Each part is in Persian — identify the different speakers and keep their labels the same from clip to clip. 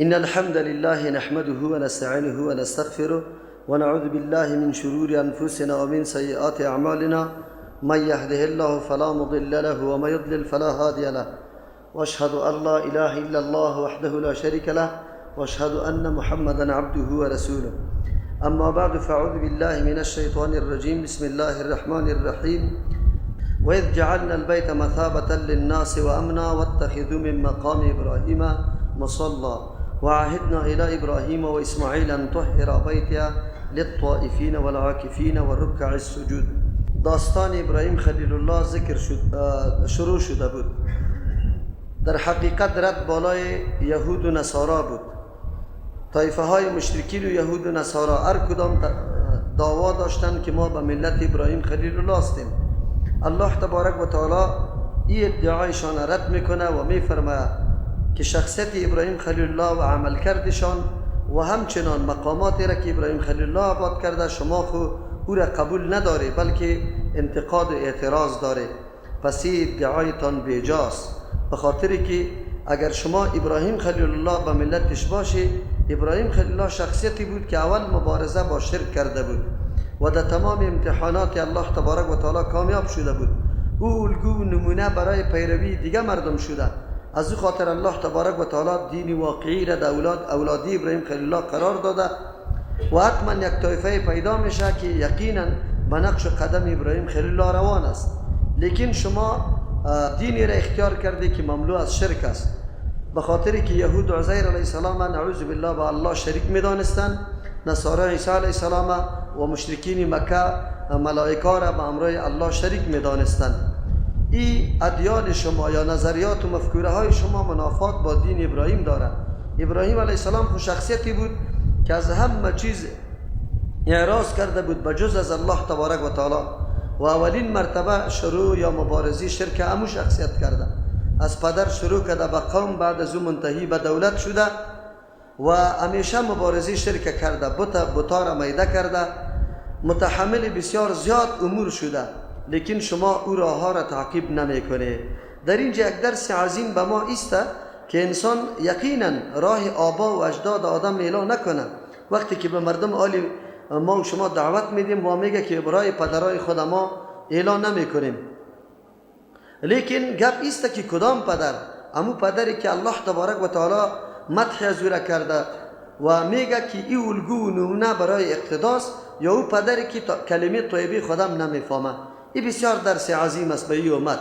Speaker 1: إن الحمد لله نحمده ونستعينه ونستغفره ونعوذ بالله من شرور أنفسنا ومن سيئات أعمالنا، من يهده الله فلا مضل له ومن يضلل فلا هادي له، وأشهد أن لا إله إلا الله وحده لا شريك له، وأشهد أن محمدا عبده ورسوله. أما بعد، فأعوذ بالله من الشيطان الرجيم. بسم الله الرحمن الرحيم. وإذ جعلنا البيت مثابة للناس وأمنا واتخذوا من مقام إبراهيم مصلى وعهدنا إلى إبراهيم وإسماعيل أن طهر بيتي للطائفين والعاكفين والركع السجود. داستان ابراهیم خلیل الله ذکر شد، شروع شده بود. در حقیقت رد بالای یهود و نصارا بود. طایفه های مشرکین و یهود و نصارا هر کدام دعوا داشتند که ما به ملت ابراهیم خلیل الله هستیم. الله تبارک و تعالی این ادعایشان رد میکنه و میفرماید که شخصیت ابراهیم خلیل الله و عملکردشان و همچنان مقاماتی را که ابراهیم خلیل الله آباد کرده، شما خو او را قبول نداره، بلکه انتقاد و اعتراض داره. پس این ادعایتان بیجاست، به خاطر که اگر شما ابراهیم خلیل الله به ملتش باشه، ابراهیم خلیل الله شخصیتی بود که اول مبارزه با شرک کرده بود و در تمام امتحانات الله تبارک و تعالی کامیاب شده بود. او الگو و نمونه برای پیروی دیگه مردم شده. از او خاطر الله تبارک و تعالی دین واقعی را در اولادی ابراهیم خلیل الله قرار داده و حتما یک طایفه پیدا میشه که یقینا به نقش قدم ابراهیم خلیل الله روان است. لیکن شما دینی را اختیار کرده که مملو از شرک است، به خاطر که یهود عزیر علیه السلام نعوذ بالله با الله شریک میدانستند، نصارا عیسی علیه السلام و مشرکین مکه ملائکه را به امرای الله شریک میدانستند. این ادیان شما یا نظریات و مفکوره های شما منافات با دین ابراهیم داره. ابراهیم علیه السلام خو شخصیتی بود که از همه چیز اعراض کرده بود به جز از الله تبارک و تعالی، و اولین مرتبه شروع یا مبارزی شرک امو شخصیت کرده. از پدر شروع کرده به قوم، بعد از او منتهی به دولت شده و همیشه مبارزی شرک کرده، بتا را میده کرده، متحمل بسیار زیاد امور شده، لیکن شما او راه ها را تعقیب نمی کنه. در اینجا یک درس عظیم به ما ایسته که انسان یقینا راه آبا و اجداد آدم اعلان نکنه. وقتی که به مردم عالی ما و شما دعوت میدیم، ما میگه که برای پدرای خود ما اعلان نمی کنیم، لیکن گپ ایسته که کدام پدر؟ امو پدری که الله تبارک و تعالی مدح از او را کرده و میگه که ای الگو و نمونه برای اقتداست، یا او پدری که کلمه طیبه خودم نمیفهمه. این بسیار درس عظیم است به این امت.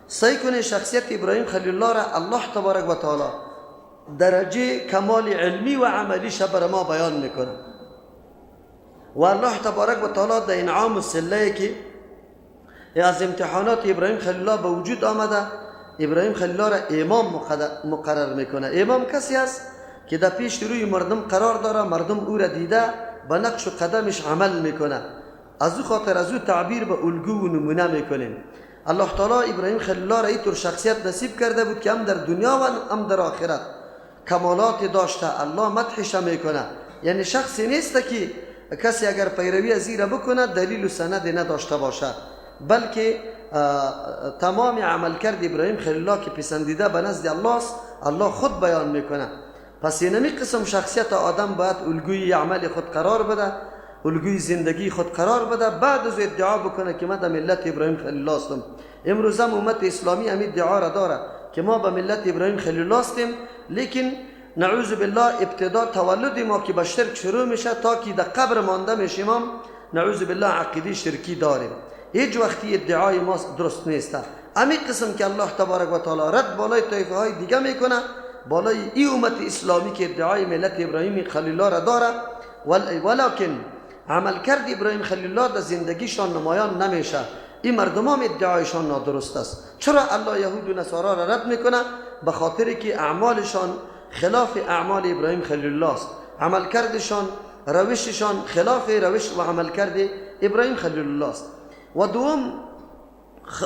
Speaker 1: سعی کنه شخصیت ابراهیم خلیل الله را الله تبارک و تعالی درجه کمال علمی و عملی بر ما بیان میکنه و الله تبارک و تعالی در انعام و صله که از امتحانات ابراهیم خلیل الله به وجود آمده، ابراهیم خلیل الله را امام مقرر میکنه. امام کسی است که در پیش روی مردم قرار داره، مردم او را دیده به نقش و قدمش عمل میکنه. از او خاطر از او تعبیر به الگو و نمونه میکنیم. الله تعالی ابراهیم خلیل الله را اینطور شخصیت نصیب کرده بود که هم در دنیا و هم در آخرت کمالات داشته. الله مدحش میکنه. یعنی شخصی نیست که کسی اگر پیروی از این را بکنه دلیل و سند نداشته باشه، بلکه تمام عملکرد ابراهیم خلیل الله که پسندیده به نزد الله است، الله خود بیان میکنه. پس اینمی قسم شخصیت آدم باید الگوی عمل خود قرار بده، الگوی زندگی خود قرار بده، بعد از ادعا بکنه که من در ملت ابراهیم خلیل الله هستم. امروز هم امت اسلامی هم ادعا را داره که ما به ملت ابراهیم خلیل الله هستیم، لیکن نعوذ بالله ابتدا تولد ما که به شرک شروع میشه تا که در قبر مانده میشیم هم نعوذ بالله عقیده شرکی داریم. هیچ وقتی ادعای ما درست نیست. امی قسم که الله تبارک و تعالی رد بالای طایفه های دیگه میکنه، بالای ای امت اسلامی که ادعای ملت ابراهیم خلیل الله را داره، ولکن عملکرد ابراهیم خلیل الله در زندگیشان نمایان نمیشه. این مردم هم ادعایشان نادرست است. چرا الله یهود و نصارا را رد میکنه؟ به خاطر که اعمالشان خلاف اعمال ابراهیم خلیل الله است. عملکردشان، روششان خلاف روش و عملکرد ابراهیم خلیل الله است. و دوم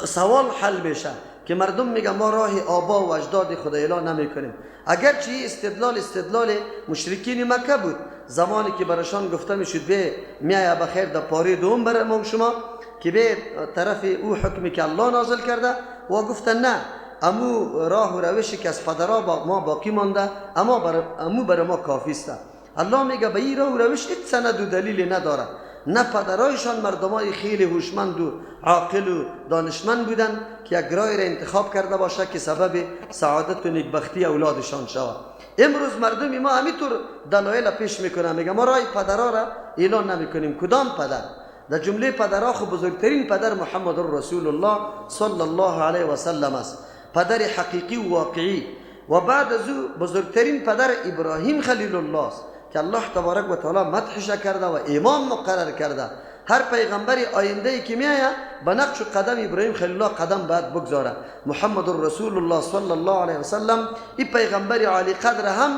Speaker 1: سوال حل میشه که مردم میگن ما راه آبا و اجداد خود اعلان نمیکنیم. اگرچه استدلال مشرکین مکه بود، زمانی که برشان گفته میشد به میایا بخیر در پاره دوم برای ما شما که به طرف او حکمی که الله نازل کرده، و گفتن نه، امو راه و روشی که از پدرها با ما باقی مانده اما امو بر ما کافی است. الله میگه به این راه و روش هیچ سند و دلیلی نداره. نه پدرایشان مردمای خیلی هوشمند و عاقل و دانشمند بودن که یک راه را انتخاب کرده باشه که سبب سعادت و نیکبختی اولادشان شود. امروز مردم ما همینطور دلایل پیش میکنه، میگه ما راه پدرها را اعلان نمیکنیم. کدام پدر؟ در جمله پدرها خو بزرگترین پدر محمد رسول الله صلی الله علیه و سلم است، پدر حقیقی و واقعی. و بعد از او بزرگترین پدر ابراهیم خلیل الله است که الله تبارک و تعالی مدحش کرده و امام مقرر کرده. هر پیغمبر آینده ای که میآید به نقش و قدم ابراهیم خلیل الله قدم باید بگذاره. محمد رسول الله صلی الله علیه و سلم این پیغمبر عالی قدر هم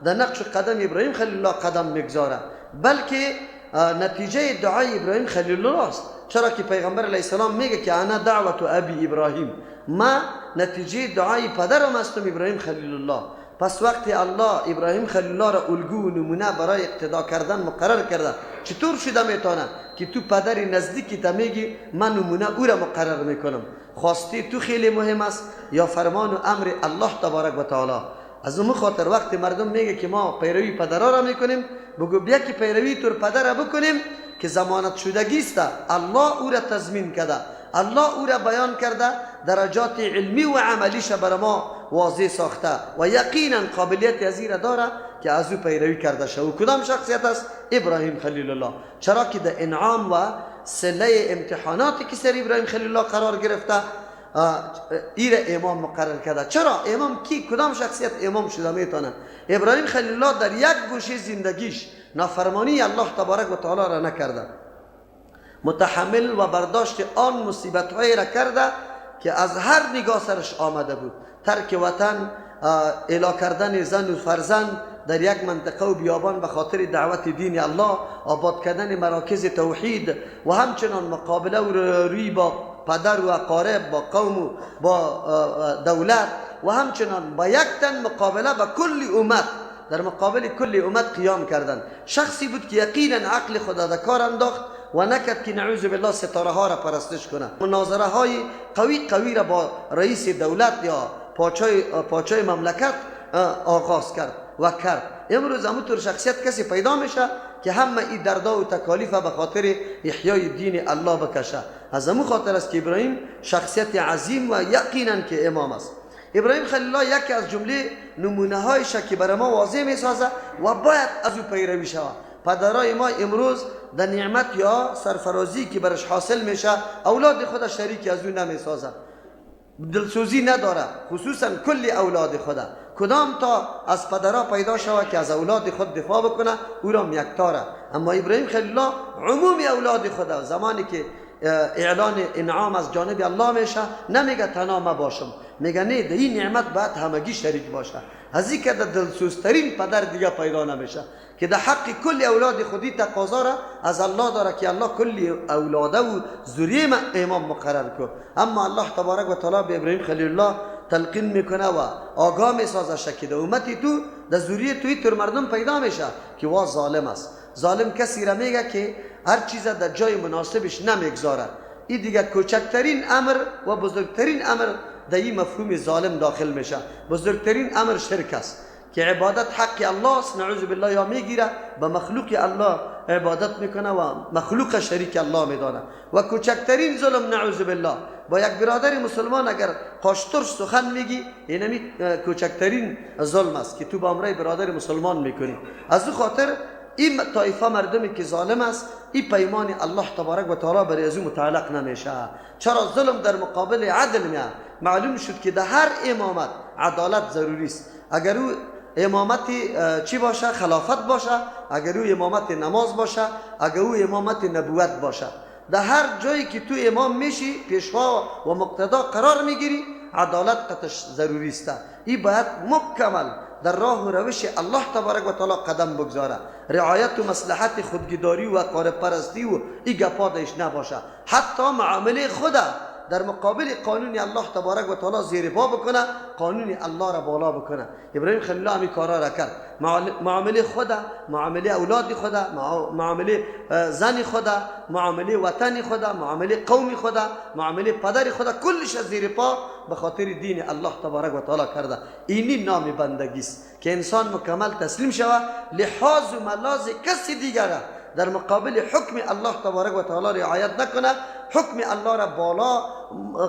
Speaker 1: در نقش و قدم ابراهیم خلیل الله قدم میگذاره، بلکه نتیجه دعای ابراهیم خلیل الله است. چرا که پیغمبر علیه السلام میگه که انا دعوت ابی ابراهیم، ما نتیجه دعای پدرم هستم ابراهیم خلیل الله. پس وقتی الله ابراهیم خلیل الله را الگو و نمونه برای اقتدا کردن مقرر کرده، چطور شده میتونه که تو پدر نزدیکی تا میگی من نمونه او را مقرر میکنم؟ خواستی تو خیلی مهم است یا فرمان و امر الله تبارک و تعالی؟ از اون خاطر وقتی مردم میگه که ما پیروی پدرها را میکنیم، بگو بیا که پیروی تو پدر را بکنیم که ضمانت شدگی است. الله او را تضمین کرده، الله او را بیان کرده، درجات علمی و عملیش بر ما واضح ساخته و یقینا قابلیت از این را داره که از او پیروی کرده شود. کدام شخصیت است؟ ابراهیم خلیل الله. چرا که در انعام و سله امتحاناتی که سر ابراهیم خلیل الله قرار گرفته ایره امام مقرر کرده. چرا امام کی؟ کدام شخصیت امام شده میتونه؟ ابراهیم خلیل الله در یک گوشه زندگیش نافرمانی الله تبارک و تعالی را نکرده، متحمل و برداشت آن مصیبت های را کرده که از هر نگاه سرش آمده بود. ترک وطن، اعلا کردن زن و فرزند در یک منطقه و بیابان به خاطر دعوت دین الله، آباد کردن مراکز توحید و همچنان مقابله و روی با پدر و اقارب، با قوم و با دولت و همچنان با یک تن مقابله با کل امت، در مقابل کل امت قیام کردن. شخصی بود که یقینا عقل خود در کار انداخت و نکرد که نعوذ بالله ستاره ها را پرستش کنه. مناظره های قوی قوی را با رئیس دولت یا پاچای مملکت آغاز کرد و کرد. امروز همونطور شخصیت کسی پیدا میشه که همه این دردا و تکالیف به خاطر احیای دین الله بکشه. از همون خاطر است که ابراهیم شخصیت عظیم و یقینا که امام است. ابراهیم خلیل الله یکی از جمله نمونه هایش که برای ما واضح میسازه و باید از او پیروی شود. پدرای ما امروز در نعمت یا سرفرازی که برش حاصل میشه اولاد خود شریک از او نمیسازه، دلسوزی نداره، خصوصا کل اولاد خود. کدام تا از پدرها پیدا شود که از اولاد خود دفاع بکنه او را یکتاره. اما ابراهیم خلیل الله عموم اولاد خود زمانی که اعلان انعام از جانب الله میشه نمیگه تنها ما باشم، میگه نه، در این نعمت باید همگی شریک باشه. از این که در دلسوزترین پدر دیگه پیدا نمیشه که در حق کل اولاد خودی تقاضا را از الله داره که الله کل اولاده و ذریه امام مقرر کن. اما الله تبارک و تعالی به ابراهیم خلیل الله تلقین میکنه و آگاه میسازه که در امتی تو در ذریه توی تر مردم پیدا میشه که وا ظالم است. ظالم کسی را میگه که هر چیز در جای مناسبش نمیگذاره. این دیگه کوچکترین امر و بزرگترین امر در این مفهوم ظالم داخل میشه. بزرگترین امر شرک است که عبادت حق الله است، نعوذ بالله، یا میگیره به مخلوق الله عبادت میکنه و مخلوق شریک الله میدانه. و کوچکترین ظلم نعوذ بالله با یک برادر مسلمان اگر قاشترش سخن میگی، اینمی کوچکترین ظلم است که تو با امرای برادر مسلمان میکنی. از او خاطر این طایفه مردمی که ظالم است، این پیمان الله تبارک و تعالی برای از او متعلق نمیشه. چرا ظلم در مقابل عدل میاد؟ معلوم شد که در هر امامت عدالت ضروری است. اگر او امامت چی باشه؟ خلافت باشه، اگر او امامت نماز باشه، اگر او امامت نبوت باشه، در هر جایی که تو امام میشی، پیشوا و مقتدا قرار میگیری، عدالت قطش ضروری است. این باید مکمل در راه و روش الله تبارک و تعالی قدم بگذاره، رعایت و مصلحت خودگیداری و قارب پرستی و این گپا دش نباشه. حتی معامله خدا در مقابل قانون الله تبارک و تعالی زیر پا بکنه، قانون الله را بالا بکنه. ابراهیم خلیل الله همی کارا را کرد. معامله خدا، معامله اولاد خدا، معامله زن خدا، معامله وطن خدا، معامله قوم خدا، معامله پدر خدا، کلش از زیر پا به خاطر دین الله تبارک و تعالی کرده. اینی نام بندگی است که انسان مکمل تسلیم شود، لحاظ و ملاز کسی دیگر در مقابل حکم الله تبارک و تعالی رعایت نکنه، حکم الله را بالا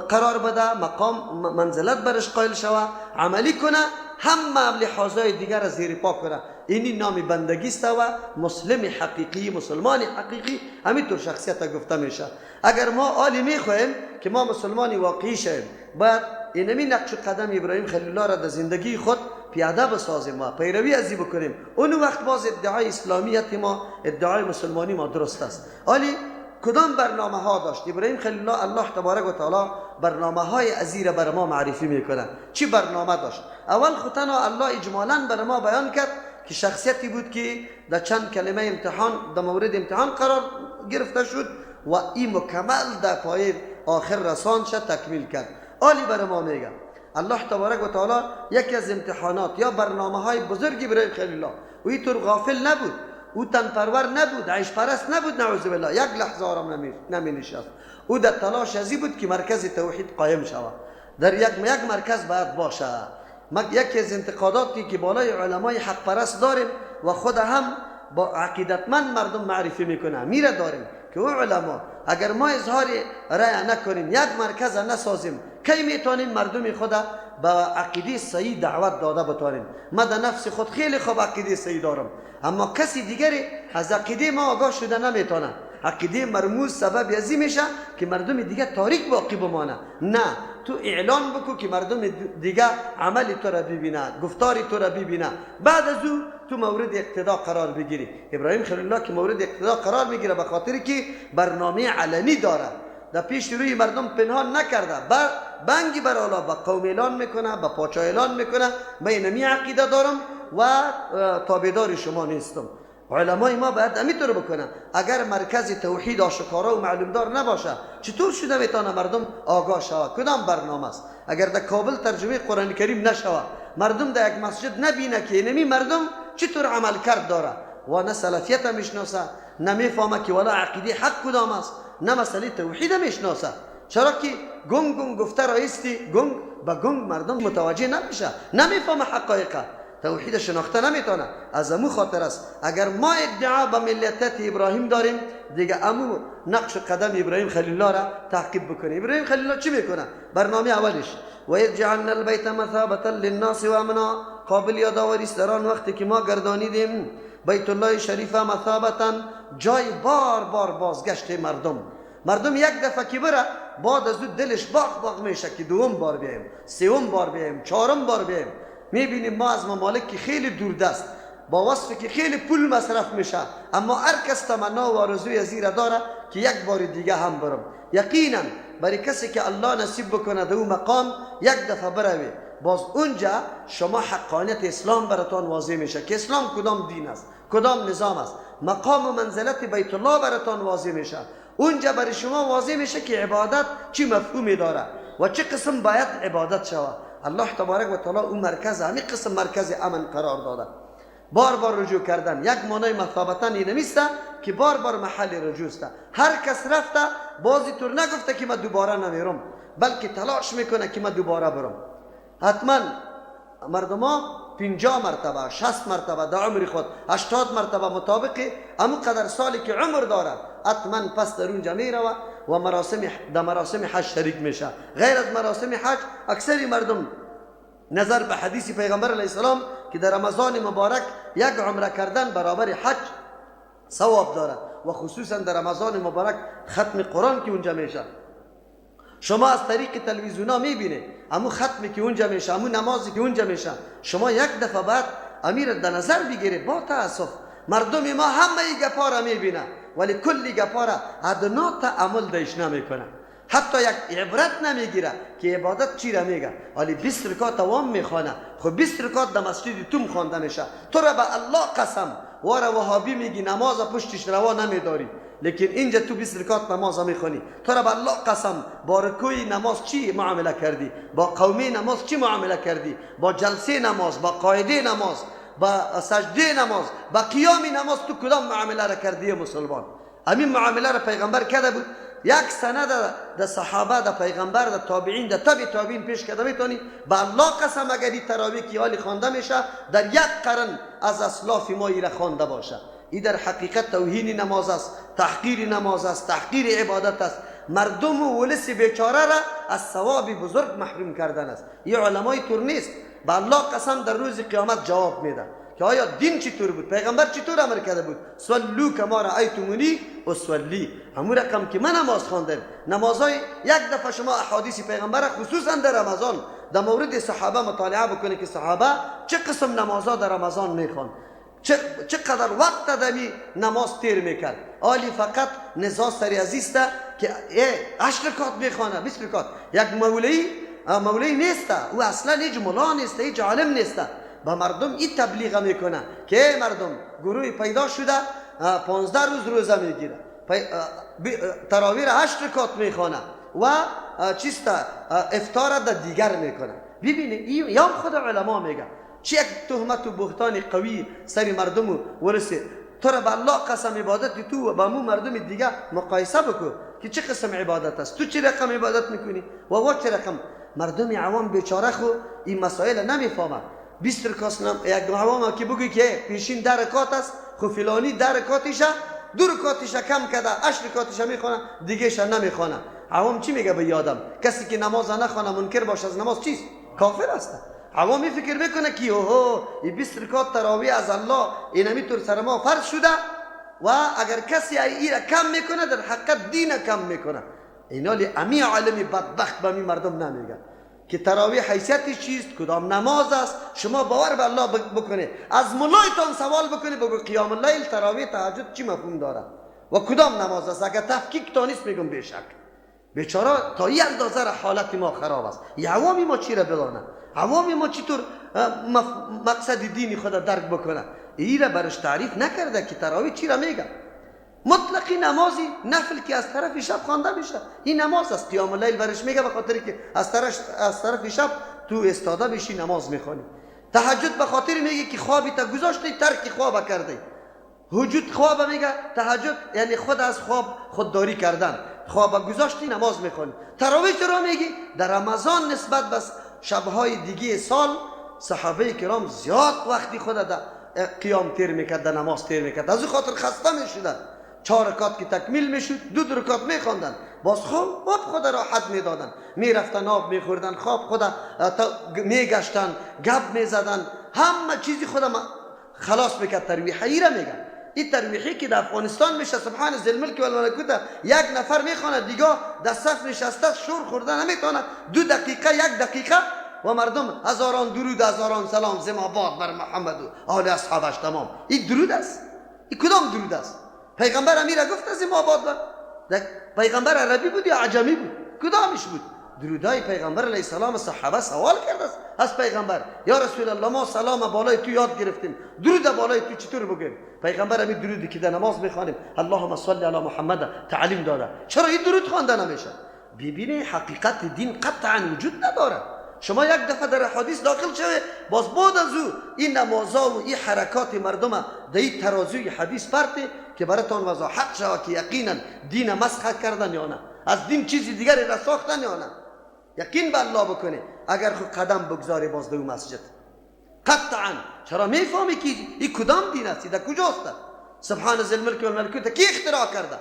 Speaker 1: قرار بده، مقام منزلت برش قائل شوه، عملی کنه، همه لحاظای دیگر را زیر پا کنه. اینی نام بندگی است و مسلم حقیقی، مسلمان حقیقی همینطور شخصیت گفته میشه. اگر ما عالی میخواهیم که ما مسلمان واقعی شویم، باید اینمی نقش قدم ابراهیم خلیل الله را در زندگی خود پیاده بسازیم و پیروی از این بکنیم. اون وقت باز ادعای اسلامیت ما، ادعای مسلمانی ما درست است. عالی کدام برنامه ها داشت ابراهیم خلیل الله؟ الله تبارک و تعالی برنامه های ازی را بر ما معرفی میکنه. چی برنامه داشت؟ اول خو تنها الله اجمالاً بر ما بیان کرد که شخصیتی بود که در چند کلمه امتحان، در مورد امتحان قرار گرفته شد و این مکمل در پای آخر رسان شد، تکمیل کرد. عالی بر ما میگه الله تبارک و تعالی یکی از امتحانات یا برنامه های بزرگ ابراهیم خلیل الله، او اینطور غافل نبود، او تن پرور نبود، عیش پرست نبود، نعوذ بالله، یک لحظه آرام نمی نشست. او در تلاش ازی بود که مرکز توحید قایم شود، در یک مرکز باید باشه. یکی از انتقاداتی که بالای علمای حق پرست داریم و خود هم با عقیدتمند مردم معرفی میکنه، میره داریم که او علما اگر ما اظهار رأی نکنیم، یک مرکز نسازیم، کی میتونیم مردم خود با عقیده صحیح دعوت داده بتانیم؟ ما در نفس خود خیلی خوب عقیده صحیح دارم، اما کسی دیگری از عقیده ما آگاه شده نمیتونه. عقیده مرموز سبب ازی میشه که مردم دیگه تاریک باقی بمانه. نه، تو اعلان بکو که مردم دیگه عمل تو را ببینه، گفتار تو را ببینه، بعد از او تو مورد اقتدا قرار بگیری. ابراهیم خلیل الله که مورد اقتدا قرار میگیره به خاطر که برنامه علنی داره، در پیش روی مردم پنهان نکرده، بنگی بر الله با قوم اعلان میکنه، با پاچا اعلان میکنه، من اینمی عقیده دارم و تابعدار شما نیستم. علمای ما باید همینطور بکنن. اگر مرکز توحید آشکارا و معلومدار نباشه، چطور شده میتونه مردم آگاه شود؟ کدام برنامه است؟ اگر در کابل ترجمه قرآن کریم نشود، مردم در یک مسجد نبینه که اینمی مردم چطور عمل کرد داره و نه سلفیت میشناسه، نه میفهمه که والا عقیده حق کدام است، نه مسئله توحید میشناسه. چرا که گنگ گنگ گفته رایستی، گنگ به گنگ مردم متوجه نمیشه، نمیفهمه حقایقه، توحید شناخته نمیتونه. از امو خاطر است اگر ما ادعا به ملیت ابراهیم داریم، دیگه امو نقش قدم ابراهیم خلیل الله را تعقیب بکنیم. ابراهیم خلیل الله چی میکنه؟ برنامه اولش و اذ جعلنا البیت مثابة للناس وامنا، قابل یادآوری است در آن وقتی که ما گردانیدیم بیت الله شریف مثابتا، جای بار بار بازگشت مردم. مردم یک دفعه که بره، بعد از او دلش باغ باغ میشه که دوم بار بیایم، سوم بار بیایم، چهارم بار بیایم. میبینیم ما از ممالک که خیلی دوردست، با وصف که خیلی پول مصرف میشه، اما هر کس تمنا و آرزوی از این داره که یک بار دیگه هم برم. یقینا برای کسی که الله نصیب بکنه در او مقام یک دفعه بروی، باز اونجا شما حقانیت اسلام براتان واضح میشه که اسلام کدام دین است، کدام نظام است. مقام و منزلت بیت الله براتان واضح میشه. اونجا برای شما واضح میشه که عبادت چی مفهومی داره و چه قسم باید عبادت شود. الله تبارک و تعالی اون مرکز، همین قسم مرکز امن قرار داده. بار بار رجوع کردن یک معنای مثابتا اینمیسته که بار بار محل رجوع است. هر کس رفته بازی طور نگفته که من دوباره نمیرم، بلکه تلاش میکنه که من دوباره برم. حتما مردم ها 50 مرتبه، 60 مرتبه در عمر خود، 80 مرتبه مطابق امو قدر سالی که عمر داره، حتما پس در اونجا میروه و مراسم در مراسم حج شریک میشه. غیر از مراسم حج اکثر مردم نظر به حدیث پیغمبر علیه السلام که در رمضان مبارک یک عمره کردن برابر حج ثواب داره و خصوصا در رمضان مبارک ختم قرآن که اونجا میشه. شما از طریق تلویزیون ها میبینید امو ختمی که اونجا میشه، امو نمازی که اونجا میشه. شما یک دفعه بعد امیر در نظر بگیرید. با تاسف مردم ما همه ای گپا را میبینه، ولی کلی گپا را ادنا تعامل دیش نمیکنه، حتی یک عبرت نمیگیره که عبادت چی را میگه. ولی 20 رکعت وام میخوانه، خب 20 رکعت در مسجد توم خوانده میشه. تو را به الله قسم واره وهابی میگی نماز پشتش روا نمیداری، لیکن اینجا تو 20 رکعت نماز میخوانی. تو را به الله قسم، با رکوع نماز چی معامله کردی؟ با قومی نماز چی معامله کردی؟ با جلسه نماز، با قاعده نماز، با سجده نماز، با قیام نماز تو کدام معامله را کردی مسلمان؟ همین معامله را پیغمبر کرده بود. یک سند د صحابه، د پیغمبر، د تابعین، د تبع تابعین پیش کرده میتونی؟ به الله قسم اگر این تراویح که حالی خوانده میشه در یک قرن از اسلاف ما ایره خوانده باشه، این در حقیقت توهین نماز است، تحقیر نماز است، تحقیر عبادت است. مردم و ولس بیچاره را از ثواب بزرگ محروم کردن است. این علمای تور نیست. به الله قسم در روز قیامت جواب میده که آیا دین چطور بود، پیغمبر چطور امر کرده بود؟ صلو کما رأیتمونی اصلی. همون رقم که من نماز خواندم، نمازهای یک دفعه شما احادیث پیغمبر خصوصا در رمضان در مورد صحابه مطالعه بکنید که صحابه چه قسم نمازها در رمضان میخوان، چقدر وقت دمی نماز تیر میکرد. آلی فقط نزاع سری عزیزته که 8 رکعت میخوانه، 20 رکعت. یک مولوی نیست، او اصلا هیچ ملا نیست، هیچ عالم نیست. با مردم این تبلیغ میکنه که مردم گروه پیدا شده 15 روز روزه میگیره، تراویح 8 رکعت میخوانه و چیست افطار در دیگر میکنه. ببینید این یا خود علما میگه چه یک تهمت و بهتان قوی سر مردم ورسه. تو را به الله قسم عبادت تو و با مو مردم دیگه مقایسه بکن که چه قسم عبادت است، تو چه رقم عبادت میکنی و وا چه رقم. مردم عوام بیچاره خو این مسائل نمیفهمه. 20 رکعت یک عوام که بگوی که پیشین 10 رکعت است، خو فلانی 10 رکعتش 2 رکعتش کم کرده، 8 رکعتش میخونه دیگهش نمیخونه. عوام چی میگه به یادم؟ کسی که نماز نخونه منکر باشه از نماز چیست؟ کافر است. عوامی فکر میکنه که اوه این 20 رکعت تراویح از الله اینمی طور سر ما فرض شده و اگر کسی ای را کم میکنه در حقیقت دین کم میکنه. اینا لی امی عالم بدبخت به می مردم نمیگه که تراویح حیثیتش چیست، کدام نماز است. شما باور به الله بکنه، از مولایتان سوال بکنه بگو قیام اللیل، تراویح، تهجد چی مفهوم داره و کدام نماز است. اگر تفکیک تا نیست میگم بیشک بیچاره تا این اندازه را حالت ما خراب است. ی عوامی ما چی را بدانه؟ عوامی ما چطور مقصد دینی خود درک بکنه؟ ای را برش تعریف نکرده که تراویح چی را میگه. مطلقی نمازی نفل که از طرف شب خوانده میشه این نماز است. قیام اللیل برش میگه به خاطر که از طرف شب تو استاده بشی نماز میخوانی. تهجد به خاطر میگه که خوابی تا گذاشتی ترک خواب کرده. وجود خواب میگه تهجد یعنی خود از خواب خودداری کردن، خواب گذاشتی نماز میخوانی. تراویح چرا میگی؟ در رمضان نسبت به شبهای دیگه سال صحابه کرام زیاد وقتی خود در قیام تیر میکرد، در نماز تیر میکرد، از او خاطر خسته میشدن. 4 رکعت که تکمیل میشد 2 رکعت میخواندن، باز خواب خود راحت میدادن، میرفتن آب میخوردن، خواب خود میگشتن، گپ میزدن، همه چیزی خود خلاص میکرد. ترویحی را میگن. این ترویحی که در افغانستان میشه سبحان ذی الملک والملکوت، یک نفر میخوانه دیگه در صف نشسته شور خورده نمیتونه 2 دقیقه 1 دقیقه و مردم هزاران درود هزاران سلام زما باد بر محمد و آل اصحابش تمام. این درود است؟ این کدام درود است؟ پیغمبر امیره گفت از ما باد بر. پیغمبر عربی بود یا عجمی بود؟ کدامش بود؟ درودای پیغمبر علیه السلام صحابه سوال کرده است از پیغمبر، یا رسول الله ما سلام بالای تو یاد گرفتیم، درود بالای تو چطور بگیم؟ پیغمبر همین درودی که در نماز میخوانیم اللهم صل علی محمد تعلیم داده. چرا این درود خوانده نمیشه؟ ببینید حقیقت دین قطعا وجود نداره. شما یک دفعه در حدیث داخل شوه باز بعد از او این نمازا و این حرکات مردم در این ترازوی حدیث پرته که براتان وضاحت شود که یقینا دین مسخ کردن یا نه، از دین چیزی دیگری را ساختن یا نه. یقین به الله بکنه. اگر خود قدم بگذاری باز در مسجد قطعا چرا میفهمی که این کدام دین است، در کجاست؟ سبحان ذی الملک والملکوت کی اختراع کرده؟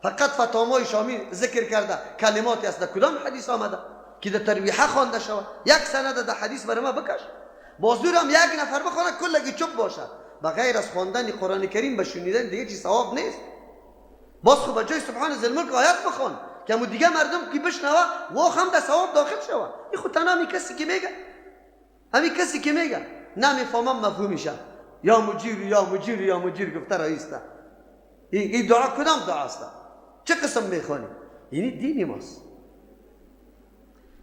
Speaker 1: فقط فتاوای شامی ذکر کرده، کلماتی است در کدام حدیث آمده که در ترویحه خوانده شود؟ یک سند در حدیث برای ما بکش. بازدورم یک نفر بخونه کلگی چوب باشه، به غیر از خواندن قرآن کریم به شنیدن دیگه چی ثواب نیست. باز خب به جای سبحان ذی الملک آیت بخوان که همون دیگه مردم که بشنوه و هم در ثواب داخل شوه. این خود تنها کسی که میگه، همین کسی که میگه نمیفهمم مفهومشه، یا مجیر یا مجیر یا مجیر گفته رئیسته. این دعا کدام دعا است؟ چه قسم میخوانی؟ یعنی دین ماست.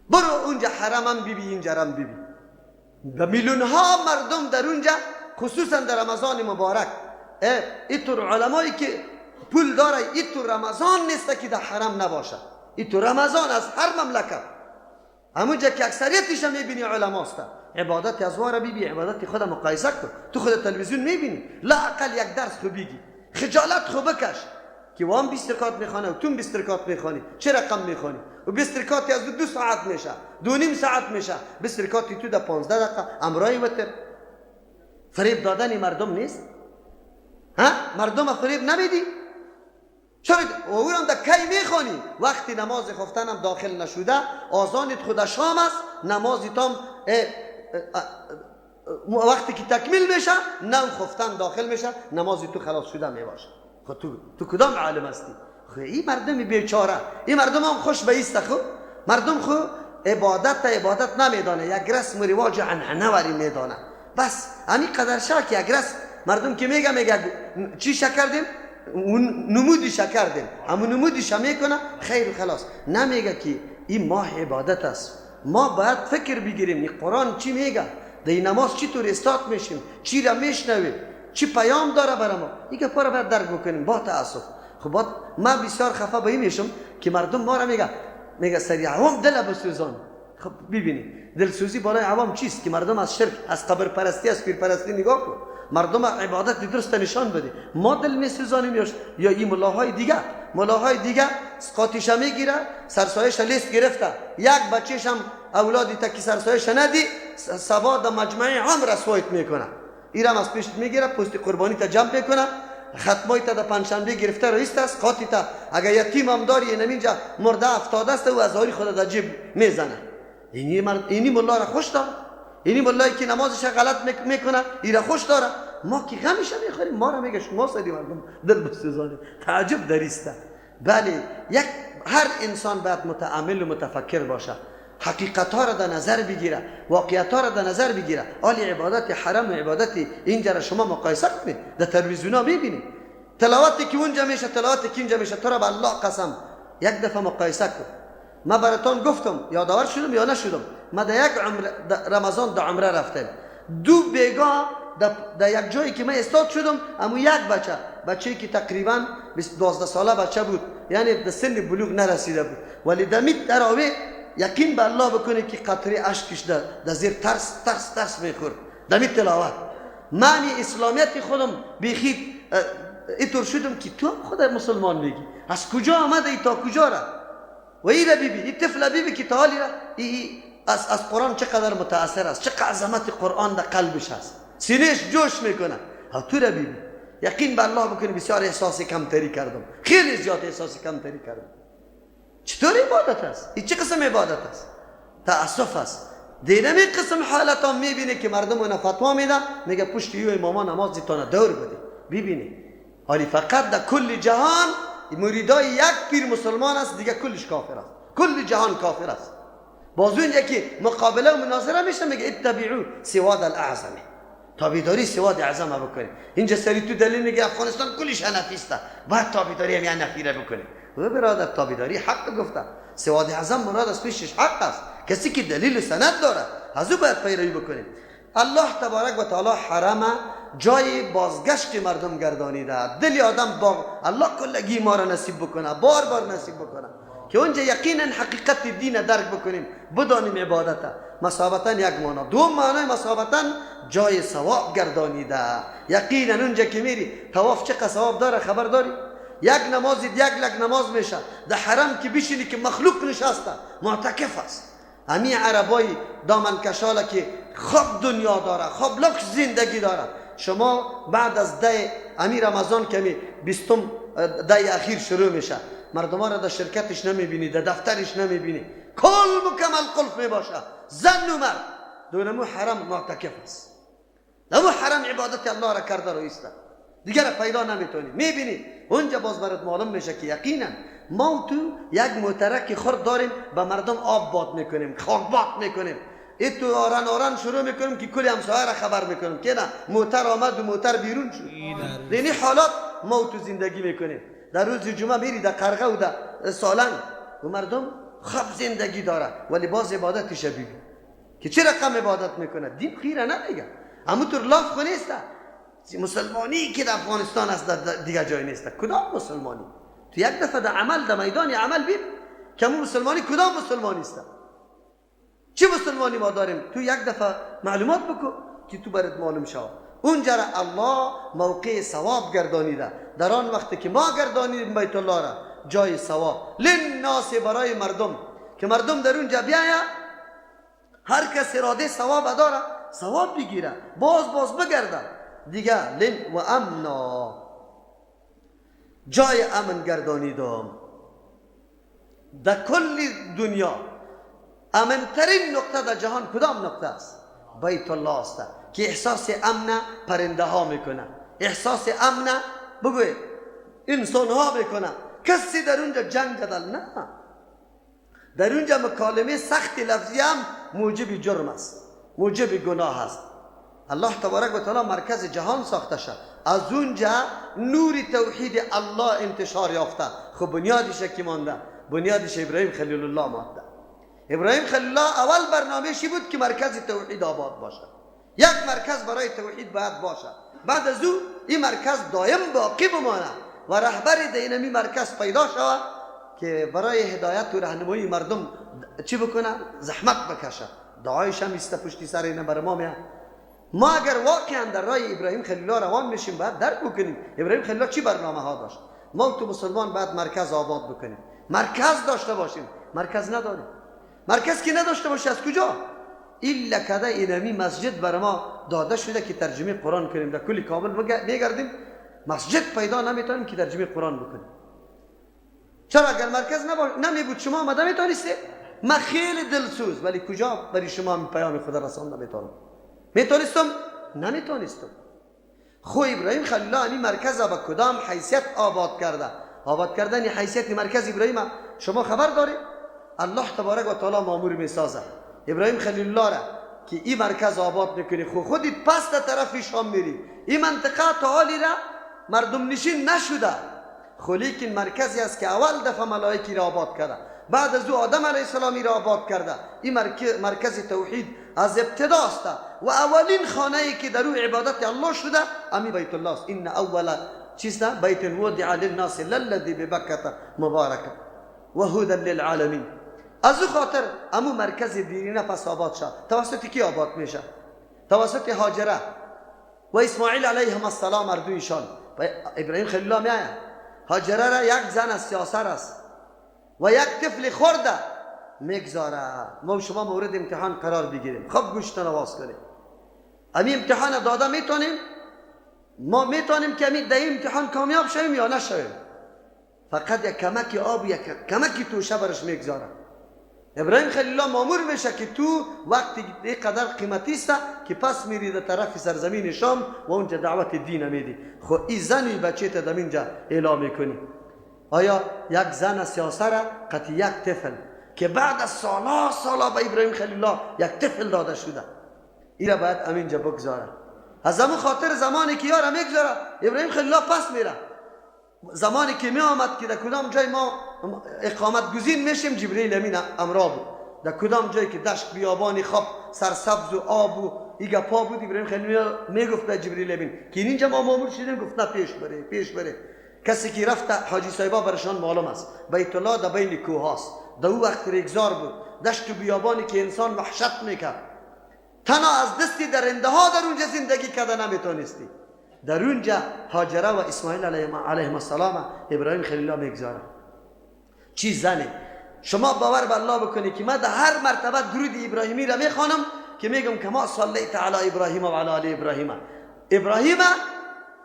Speaker 1: برو اونجا حرمم ببین، اینجا رم ببین، و میلیون ها مردم در اونجا خصوصا در رمضان مبارک. اینطور علمایی که پول داره، ای تو رمضان نیست که در حرم نباشه. ای تو رمضان از هر مملکت، همونجا که اکثریتش هم میبینی علماست. عبادت از واره بیبی، عبادت خود مقایسه کن. تو خود تلویزیون میبینی، لااقل یک درس خو بگی، خجالت خو بکش که وام 20 رکعت میخوانه و تو 20 رکعت میخوانی، چه رقم میخوانی؟ و 20 رکعت از 2 ساعت میشه، 2.5 ساعت میشه، 20 رکعت تو در 15 دقیقه امرای وتر. فریب دادن مردم نیست؟ ها؟ مردم فریب نمیدی؟ چرا او هم در کی میخوانی؟ وقتی نماز خفتن هم داخل نشده، آذانت خود شام است، نمازت هم وقتی که تکمیل میشه، نو خفتن داخل میشه، نماز تو خلاص شده میباشه. خب تو کدام عالم هستی؟ خب این مردم بیچاره، این مردم هم خوش به ایست. خب مردم خو عبادت نمیدانه، یک رسم و رواج عنعنه وری میدانه. بس همین قدر شک یک رسم مردم که میگه چی شکردیم؟ نمودیش کردیم، همون نمودیش میکنه خیر و خلاص. نمیگه که این ماه عبادت است، ما باید فکر بگیریم این قرآن چی میگه، در این نماز چی طور استاد میشیم، چی را میشنویم، چی پیام داره برای ما. این گپا را باید درک بکنیم. با تاسف خب من بسیار خفه به این میشم که مردم ما را میگه سری عوام دل بسوزان. خب ببینید دلسوزی بالای عوام چیست؟ که مردم از شرک، از قبر پرستی، از پیر پرستی نگاه کن، مردم عبادت درست نشان بده. ما دل میسوزانیم یا این ملاهای دیگه؟ ملاهای دیگه سقاطیش میگیره، سرسایش لیست گرفته، یک بچهش هم اولادی تا که سرسایش ندی سبا در مجمع عام رسوایت میکنه. ایرم از پیش میگیره، پوست قربانی تا جمع میکنه، ختمای تا در پنجشنبه گرفته رئیس است، قاطی تا اگه یتیم هم داری اینجا مرده افتاده است و از خود در جیب میزنه. اینی ملا را خوش داره، اینی ملایی که نمازش غلط میکنه ایرا خوش داره. ما که غمش میخوریم، ما را میگه شما سری مردم دل بسوزانید. تعجب دریسته. بله، یک هر انسان باید متأمل و متفکر باشه، حقیقت ها را در نظر بگیره، واقعیت ها را در نظر بگیره. آلی عبادت حرم و عبادت اینجا را شما مقایسه کنید، در تلویزیون ها میبینید تلاوتی که اونجا میشه، تلاوتی که اینجا میشه. تو را به الله قسم یک دفعه مقایسه کن. ما براتون گفتم، یادآور شدم یا نشدم، ما در یک عمر رمضان در عمره رفتم، دو بیگاه در یک جایی که من استاد شدم، اما یک بچه که تقریبا 12 ساله بچه بود، یعنی در سن بلوغ نرسیده بود، ولی دمید تراویح یقین به الله بکنه که قطره اشکش در زیر ترس ترس ترس میخورد دمید تلاوت. من اسلامیت خودم بیخی اینطور شدم که تو خود مسلمان میگی، از کجا آمده ای تا کجا را؟ و ای را بیبی، ای طفل بیبی که تا حالی را ای از قرآن چقدر متاثر است، چقدر عظمت قرآن در قلبش هست، سینهش جوش میکنه. ها تو را بیبی، یقین به الله بکنی بسیار احساس کمتری کردم، خیلی زیاد احساس کمتری کردم. چطور عبادت است؟ این چه قسم عبادت است؟ تأسف است. دینمی قسم حالت هم میبینه که مردم اون فتوا میده، میگه پشت یو اماما نماز تانه دور بده. ببینی حالی فقط در کل جهان مریدای یک پیر مسلمان است، دیگه کلش کافر است، کل جهان کافر است. باز اونجا که مقابله و مناظره میشه میگه اتبعوا سواد الاعظم، تابعداری سواد اعظم بکنید. اینجا سری تو دلیل میگه افغانستان کلش حنفی است، باید تابعداری هم حنفی را بکنید. و برادر تابعداری حق گفته، سواد اعظم مراد از پیشش حق است، کسی که دلیل و سند داره از او باید پیروی بکنید. الله تبارک و تعالی حرم جای بازگشت مردم گردانیده. دل آدم باغ الله کلگی ما را نصیب بکنه، بار بار نصیب بکنه که اونجا یقینا حقیقت دین درک بکنیم، بدانیم عبادت. مثابتا یک معنا، دو معنای مثابتا جای ثواب گردانیده. یقینا اونجا که میری طواف چقدر ثواب داره خبر داری؟ یک نماز یک لک نماز میشه. در حرم که بشینی که مخلوق نشسته معتکف است، همین عربای دامن کشاله که خوب دنیا داره، خوب لکس زندگی داره. شما بعد از ده امی رمضان کمی 20 ده اخیر شروع میشه، مردم را در شرکتش نمیبینی، در دفترش نمیبینی، کل مکمل قلف میباشه، زن و مرد دونمو حرم معتکف است، دونمو حرم عبادت الله را کرده رو ایسته، دیگر را پیدا نمیتونی. میبینی اونجا باز برات معلوم میشه که یقینا ما تو یک مترک خرد داریم، به مردم آب باد میکنیم، خاک باد میکنیم، ای تو آران آران شروع میکنیم که کلی همسایه را خبر میکنیم که نه موتر آمد و موتر بیرون شد. یعنی حالات ما تو زندگی میکنیم. در روز جمعه میری در قرغه و در سالنگ و مردم خوب زندگی داره، ولی باز عبادتش ببین که چه رقم عبادت میکنه. دین خیره نمیگه، همونطور لاف خو نیست. مسلمانی که در افغانستان است در دیگه جای نیست. کدام مسلمانی؟ تو یک دفعه در عمل، در میدان عمل بین که مسلمانی کدام مسلمانی است؟ چه مسلمانی ما داریم؟ تو یک دفعه معلومات بکن که تو برات معلوم شود. اونجا را الله موقع ثواب گردانیده. در آن وقتی که ما گردانیدیم بیت الله را جای ثواب للناس، برای مردم، که مردم در اونجا بیاید، هر کس اراده ثواب داره ثواب بگیره، باز باز بگرده دیگه. لن و امنا، جای امن گردانیدم. در کل دنیا امنترین نقطه در جهان کدام نقطه است؟ بیت الله است که احساس امن پرنده ها میکنه، احساس امن بگوی انسان ها میکنه. کسی در اونجا جنگ جدل نه، در اونجا مکالمه سخت لفظی هم موجب جرم است، موجب گناه است. الله تبارک و تعالی مرکز جهان ساخته شد، از اونجا نور توحید الله انتشار یافته. خب بنیادش کی مانده؟ بنیادش ابراهیم خلیل الله مانده. ابراهیم خلیل الله اول برنامه‌شی بود که مرکز توحید آباد باشه، یک مرکز برای توحید باید باشه. بعد از او این مرکز دائم باقی بمانه و رهبر دینمی مرکز پیدا شود که برای هدایت و راهنمایی مردم چی بکنه؟ زحمت بکشه. دعایش هم ایسته پشتی سر اینه بر ما میاد. ما اگر واقعا در راه ابراهیم خلیل الله روان میشیم باید درک بکنیم ابراهیم خلیل الله چی برنامه ها داشت. ما تو مسلمان باید مرکز آباد بکنیم، مرکز داشته باشیم. مرکز نداریم. مرکز که نداشته باشه از کجا؟ الا کده اینمی مسجد بر ما داده شده که ترجمه قرآن کنیم. در کل کابل میگردیم مسجد پیدا نمیتونیم که ترجمه قرآن بکنیم. چرا؟ اگر مرکز نمی بود شما آمده میتونستی؟ من خیلی دلسوز، ولی کجا برای شما پیام خدا رسان نمیتونم. میتونستم؟ نمیتونستم. خو ابراهیم خلیل الله این مرکز به کدام حیثیت آباد کرده؟ آباد کردن حیثیت مرکز ابراهیم شما خبر دارید؟ الله تبارک و تعالی مامور میسازه ابراهیم خلیل الله را که این مرکز آباد میکنی. خو خودت پس در طرف شام میری، این منطقه تا حالی را مردم نشین نشده، خو لیکن مرکزی است که اول دفعه ملائکی را آباد کرده، بعد از او آدم علیه السلام را آباد کرده. این مرکز توحید از ابتدا است و اولین خانه ای که در او عبادت الله شده امی بیت الله است. ان اول چیست؟ بیت وضع للناس للذی ببکة مبارکه و هدى للعالمین. از او خاطر امو مرکز دیرینه پس آباد شد. توسط کی آباد میشه؟ توسط هاجره و اسماعیل علیهم السلام اردویشان. ابراهیم خلیل الله میآید، هاجره را یک زن از سیاسر است و یک طفل خورده میگذاره. ما شما مورد امتحان قرار بگیریم. خب گوشتان آواز کنیم. امی امتحان داده میتونیم؟ ما میتونیم که امی در امتحان کامیاب شویم یا نشویم؟ فقط یک کمک آب، یک کمک توشه برش میگذاره. ابراهیم خلیل الله مامور میشه که تو وقتی اینقدر قیمتی است که پس میری در طرف سرزمین شام و اونجا دعوت دین میدی. خب این زنی بچه تا در اینجا اعلام میکنی. آیا یک زن سیاسه را قطعی یک طفل که بعد از سالا سالا به ابراهیم خلیل الله یک طفل داده شده، این را باید امینجا بگذاره. از همون خاطر زمانی که یارا میگذاره ابراهیم خلیل الله پس میره. زمانی که می آمد که در کدام جای ما اقامت گزین میشیم، جبرئیل امین امرا بود. در کدام جایی که دشت بیابانی خواب سرسبز و آب و ایگه پا بود، ابراهیم خلیل الله میگفت به جبرئیل امین که اینجا ما مامور شدیم. گفت نه پیش بره، پیش بره. کسی که رفت حاجی صاحبا برشان معلوم است بیت الله در بین کوه هاست. در او وقت ریگزار بود، دشت و بیابانی که انسان وحشت میکرد. تنها از دستی درنده ها در اونجا زندگی کرده نمیتونستی. در اونجا هاجره و اسماعیل علیهم السلام ابراهیم خلیل الله میگذاره. چی زنه؟ شما باور به الله بکنی که من در هر مرتبه درود ابراهیمی را میخوانم که میگم کما صلیت علی ابراهیم و علی آل ابراهیم. ابراهیم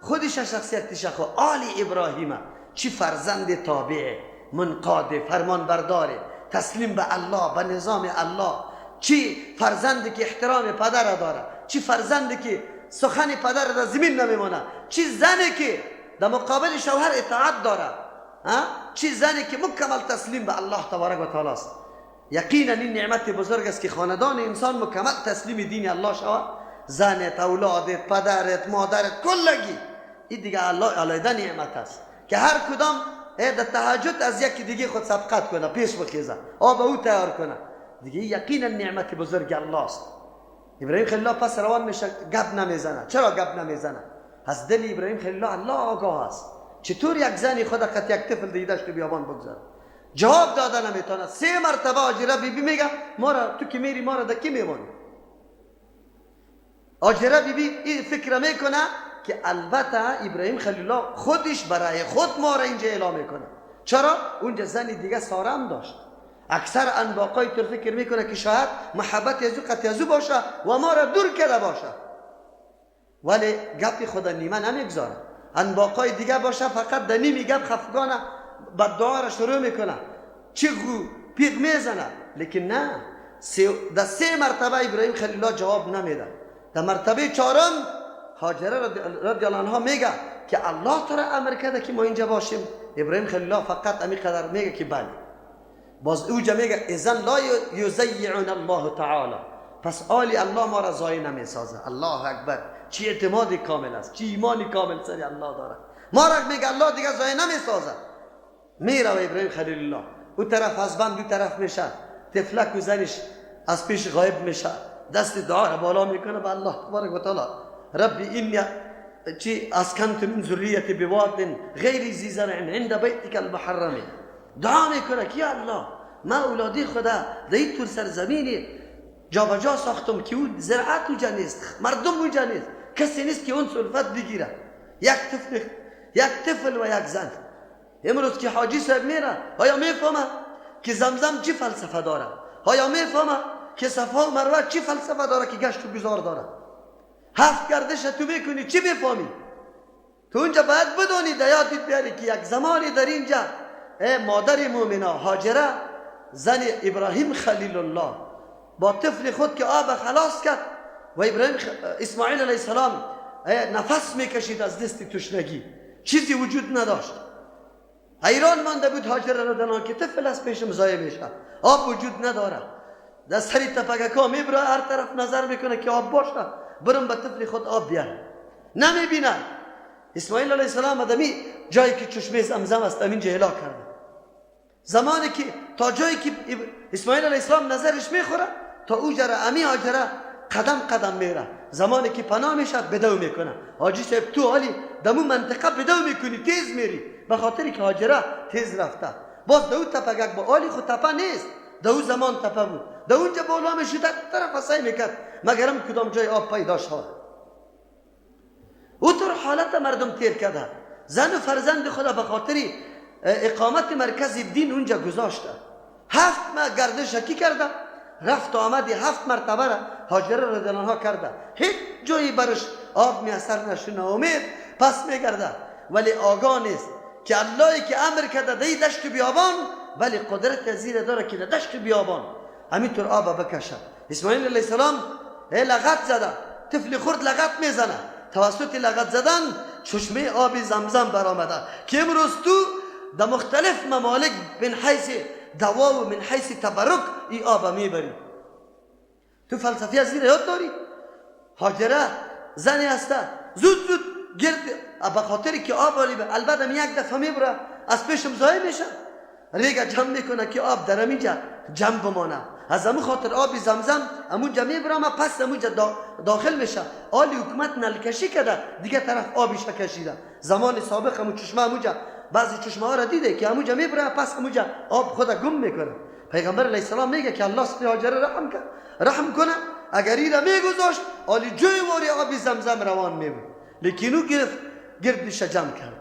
Speaker 1: خودش شخصیتش خو آل ابراهیم چی فرزند تابع، منقاد، فرمان برداره، تسلیم به الله، به نظام الله. چی فرزندی که احترام پدر داره، چی فرزندی که سخن پدر در زمین نمیمانه، چی زنی که در مقابل شوهر اطاعت داره، چی زنی که مکمل تسلیم به الله تبارک و تعالی است. یقینا این نعمت بزرگ است که خاندان انسان مکمل تسلیم دین الله شود. زنت، اولادت، پدرت، مادرت، کلگی این دیگه الله علیده نعمت است که هر کدام در تهجد از یکی دیگه خود سبقت کنه، پیش بخیزه، آب او تیار کنه. دیگه یقینا نعمت بزرگ الله است. ابراهیم خلیل الله پس روان میشه، گپ نمیزنه. چرا گپ نمیزنه؟ از دل ابراهیم خلیل الله الله آگاه است. چطور یک زنی خود قط یک طفل دیدش تو بیابان بگذاره؟ جواب داده نمیتونه. سه مرتبه هاجره بیبی میگه ما را تو که میری ما را در کی میمانی؟ هاجره بیبی این فکر میکنه که البته ابراهیم خلیل الله خودش برای خود ما را اینجا اعلام میکنه. چرا؟ اونجا زن دیگه ساره هم داشت. اکثر انباقای طور فکر میکنه که شاید محبت از او قطع از او باشه و ما را دور کرده باشه، ولی گپ خود نیمه نمیگذاره. انباقای دیگه باشه فقط در نیمی گپ خفگانه بددعا را شروع میکنه، چیغو پیغ میزنه. لیکن نه، در سه مرتبه ابراهیم خلیل الله جواب نمیده. در مرتبه چهارم هاجره رضی الله عنها میگه که الله تو را امر کرده که ما اینجا باشیم. ابراهیم خلیل الله فقط امی قدر میگه که بله. باز اوجا میگه اذن لا یضیعنا الله تعالی، پس آلی الله ما را ضایع نمیسازه. الله اکبر، چی اعتماد کامل است، چی ایمانی کامل سری الله داره. ما را میگه الله دیگه ضایع نمیسازه. میره ابراهیم خلیل الله او طرف از بند دو طرف میشه، طفلک و زنش از پیش غایب میشه، دست دعا را بالا میکنه به الله تبارک و تعالی، ربی اینی چی اسکنت من ذریتی بواد غیر ذی زرع عند بیتک المحرم. دعا میکنه که یا الله ما اولادی خدا در این طول سرزمینی جابجا ساختم که اون زراعت اونجا نیست، مردم اونجا نیست، کسی نیست که اون سلفت بگیره، یک طفل و یک زن. امروز که حاجی صاحب میره آیا میفهمه که زمزم چی فلسفه داره؟ آیا میفهمه که صفا و مروه چی فلسفه داره که گشت و گذار داره؟ هفت گردش تو میکنی چی میفهمی؟ تو اونجا باید بدونی، در یادت بیاری که یک زمانی در اینجا مادر مومنا هاجره زن ابراهیم خلیل الله با طفل خود که آب خلاص کرد و ابراهیم اسماعیل علیه السلام نفس میکشید از دست تشنگی، چیزی وجود نداشت. حیران مانده بود هاجره رضی که طفل از پیشم ضایع میشه، آب وجود نداره. در سری تپگکا میبره، هر طرف نظر میکنه که آب باشه، برم به طفل خود آب بیاره، نمیبینه. اسماعیل علیه السلام ادمی جایی که چشمه زمزم است همینجا هلاک کرده. زمانی که تا جایی که اسماعیل علیه السلام نظرش میخوره تا او جره امی هاجره قدم قدم میره. زمانی که پناه میشه بدو میکنه. حاجی صاحب تو حالی دمو منطقه بدو میکنی، تیز میری، به خاطر که هاجره تیز رفته. باز دو تپگک با آلی خود تپه نیست، دو زمان تپه بود، دو اونجا بالا میشد طرف سعی میکرد مگرم کدام جای آب پیدا شد. او طور حالت مردم تیر کرده، زن و فرزند خدا به خاطر اقامت مرکز دین اونجا گذاشته. هفت ماه گردش کی کرده، رفت آمدی هفت مرتبه را هاجره رضی الله عنها کرده، هیچ جایی برش آب میسر نشونه، امید پس میگرده. ولی آگاه نیست که اللهی که امر کرده دی دشت بیابان، ولی قدرت زیر داره که دشت بیابان همینطور آب بکشه. اسماعیل علیه السلام لغت زده، طفل خرد لغت میزنه، توسط لغت زدن چشمه آب زمزم برآمده که امروز تو در مختلف ممالک من حیث دوا و من حیث تبرک ای آب میبری. تو فلسفه از زیر یاد داری؟ هاجره زنی هسته زود زود گرد به خاطر که آب آلی به البته یک دفعه میبره از پیشم ضایع میشه، ریگه جمع میکنه که آب در اینجا جمع بمانه. از امو خاطر آب زمزم امونجا میبره ما پس امونجا داخل میشه. آلی حکومت نلکشی کرده دیگه طرف آبش کشیده. زمان سابق امو چشمه امونجا بعضی چشمه ها را دیده که امونجا میبره پس امونجا آب خود گم میکنه. پیغمبر علیه السلام میگه که الله سر هاجره رحم کرد، رحم کنه، اگر این را میگذاشت آلی جوی واری آب زمزم روان میبود، لیکن او گرفت گردش جمع کرد.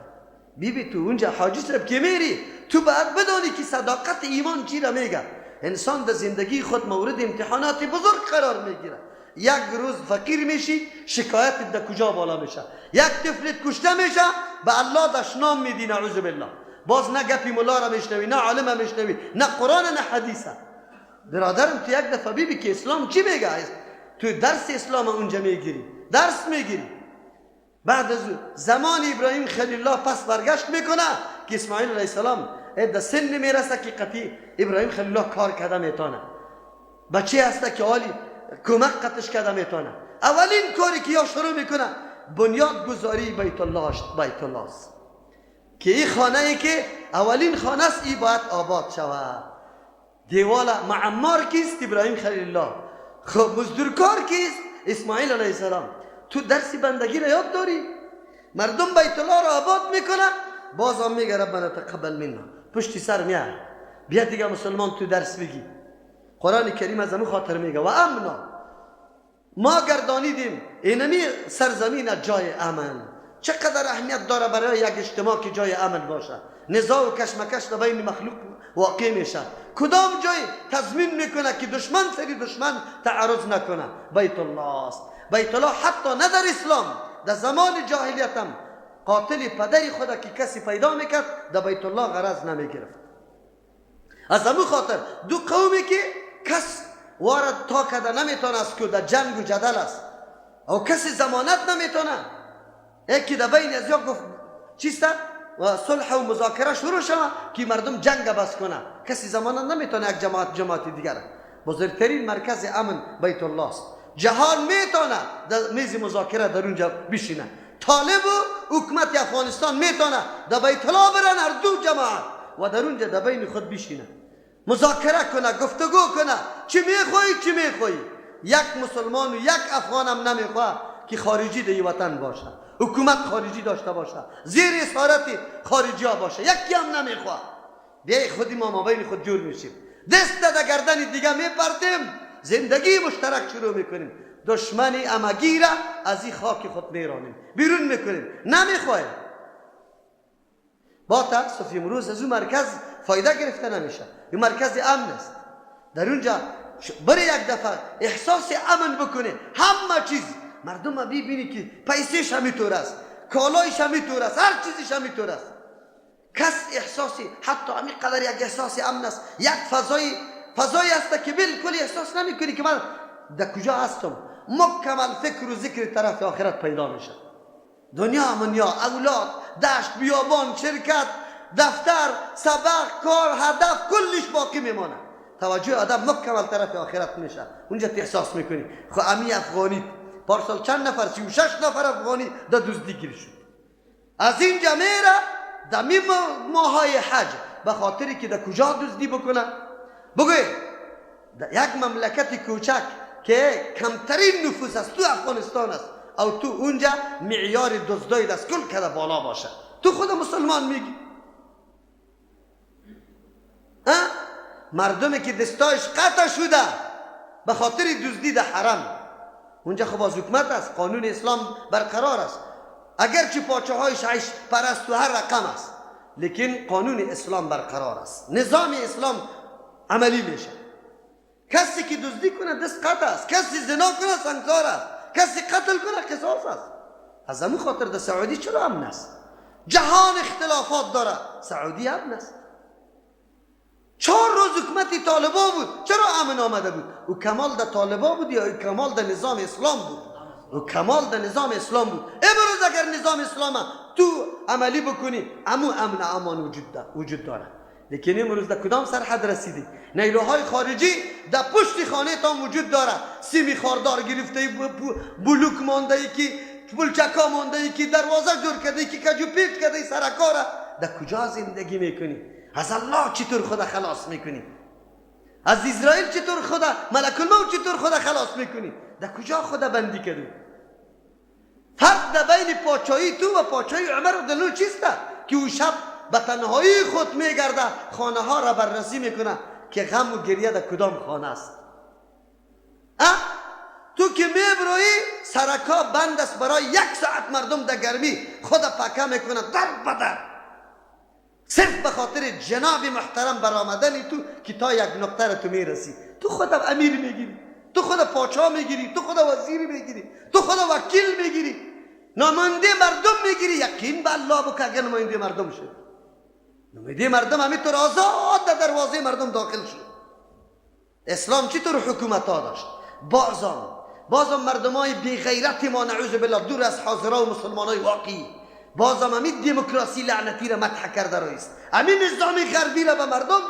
Speaker 1: بیبی تو اونجا حاجی صاحب که میری تو باید بدانی که صداقت ایمان چی را میگه. انسان در زندگی خود مورد امتحانات بزرگ قرار میگیره. یک روز فقیر میشی شکایت در کجا بالا میشه، یک طفلت کشته میشه به الله دشنام میدی نعوذ بالله، باز نه گپی ملا را میشنوی، نه عالم میشنوی، نه قرآن نه حدیث. برادرم تو یک دفعه بیبی که اسلام چی میگه، تو درس اسلام اونجا میگیری، درس میگیری. بعد از زمان ابراهیم خلیل الله پس برگشت میکنه که اسماعیل علیه السلام در سن میرسه که قطعی ابراهیم خلیل الله کار کرده میتونه، بچه هسته که عالی کمک قطش کرده میتونه. اولین کاری که یا شروع میکنه بنیاد گذاری بیت الله، بیت الله است که این خانه ای که اولین خانه است ای باید آباد شود. دیوال معمار کیست؟ ابراهیم خلیل الله. خب مزدورکار کیست؟ اسماعیل علیه السلام. تو درس بندگی را یاد داری؟ مردم بیت الله را آباد میکنه، بازم میگه ربنا تقبل منا، پشتی سر میاره. بیا دیگه مسلمان تو درس بگی. قرآن کریم از همون خاطر میگه و امنا، ما گردانیدیم اینمی سرزمین جای امن. چقدر اهمیت داره برای یک اجتماع که جای امن باشه. نزاع و کشمکش در بین مخلوق واقع میشه. کدام جای تضمین میکنه که دشمن سری دشمن تعرض نکنه؟ بیت الله است. بیت الله حتی نه در اسلام، در زمان جاهلیت هم قاتل پدر خدا که کسی پیدا میکرد در بیت الله غرض نمیگرفت. از همون خاطر دو قومی که کس وارد تا کده نمیتونه از که در جنگ و جدل است او کسی ضمانت نمیتونه، یکی در بین از یک گفت چیست و صلح و مذاکره شروع شود که مردم جنگ بس کنه، کسی ضمانت نمیتونه یک جماعت دیگر. بزرگترین مرکز امن بیت الله است. جهان میتونه در میز مذاکره در اونجا بشینه. طالب و حکومت افغانستان میتونه در بیت الله برن هر دو جماعت و در اونجا در بین خود بشینه، مذاکره کنه، گفتگو کنه، چی میخوایی چی میخوایی. یک مسلمان و یک افغان هم نمیخواه که خارجی در وطن باشه، حکومت خارجی داشته باشه، زیر اسارت خارجی ها باشه، یکی هم نمیخواه. بیای خودی ما بین خود جور میشیم، دست در گردن دیگه میپرتیم، زندگی مشترک شروع میکنیم، دشمن امگی را از این خاک خود میرانیم، بیرون میکنیم، نمیخوایم. با تاسف امروز از اون مرکز فایده گرفته نمیشه. این مرکز امن است. در اونجا برای یک دفعه احساس امن بکنه، همه چیز مردم ببینی که پیسهش همینطور است، کالایش همینطور است، هر چیزش همینطور است. کس احساسی حتی همین قدر یک احساس امن است، یک فضایی است که بالکل احساس نمیکنی که من در کجا هستم. مکمل فکر و ذکر طرف آخرت پیدا میشه. دنیا منیا، اولاد، دشت، بیابان، شرکت، دفتر، سبق، کار، هدف، کلش باقی میمانه. توجه آدم مکمل طرف آخرت میشه. اونجا احساس میکنی خب امی افغانی پارسال چند نفر، 36 نفر افغانی در دزدی گیر شد. از اینجا میره در ماهای حج، به خاطری که در کجا دزدی بکنه؟ بگوی در یک مملکت کوچک که کمترین نفوس است تو افغانستان است، او تو اونجا معیار دزدای دست کل کده بالا باشه، تو خود مسلمان میگی؟ مردمی که دستایش قطع شده به خاطر دزدی در حرم، اونجا خب از حکومت است، قانون اسلام برقرار است، اگرچه پاچه هایش عیش پرست و هر رقم است، لیکن قانون اسلام برقرار است، نظام اسلام عملی میشه. کسی که دزدی کنه دست قطع است، کسی زنا کنه سنگسار است، کسی قتل کنه قصاص است. از همون خاطر در سعودی چرا امن است؟ جهان اختلافات داره، سعودی امن است. 4 روز حکومت طالبا بود، چرا امن آمده بود؟ او کمال در طالبا بود یا او کمال در نظام اسلام بود؟ او کمال در نظام اسلام بود. امروز اگر نظام اسلام تو عملی بکنی، امو امن امان وجود داره. لیکن امروز در کدام سرحد رسیدی؟ نیروهای خارجی در پشت خانه تان وجود داره، سیمی خاردار گرفته، بلوک مانده، که پلچکا مانده، که دروازه جور کرده، که کجو پیچ کرده، سرکاره. در کجا زندگی میکنی؟ از الله چطور خدا خلاص میکنی؟ از اسرائیل چطور خدا، ملک الموت چطور خدا خلاص میکنی؟ در کجا خدا بندی کردی؟ فرق در بین پاچایی تو و پاچایی عمر رضی چیست؟ که او شب به تنهایی خود میگرده، خانه ها را بررسی میکنه که غم و گریه در کدام خانه است. تو که میبروی سرکا بند است، برای 1 ساعت مردم در گرمی خود پاکه میکنه در بدر، صرف به خاطر جناب محترم برآمدن تو که تا یک نقطه را تو میرسی. تو خود امیر میگیری، تو خود پاچا میگیری، تو خود وزیر میگیری، تو خود وکیل میگیری، نماینده مردم میگیری. یقین به الله بکن اگر نماینده مردم شد، نماینده مردم همینطور آزاد در دروازه مردم داخل شد. اسلام چطور حکومت ها داشت؟ بازم مردم های بی غیرت ما نعوذ بالله، دور از حاضرها و مسلمان های واقعی، بازم همین دموکراسی لعنتی را مدح کرده رایست، همین نظام غربی را به مردم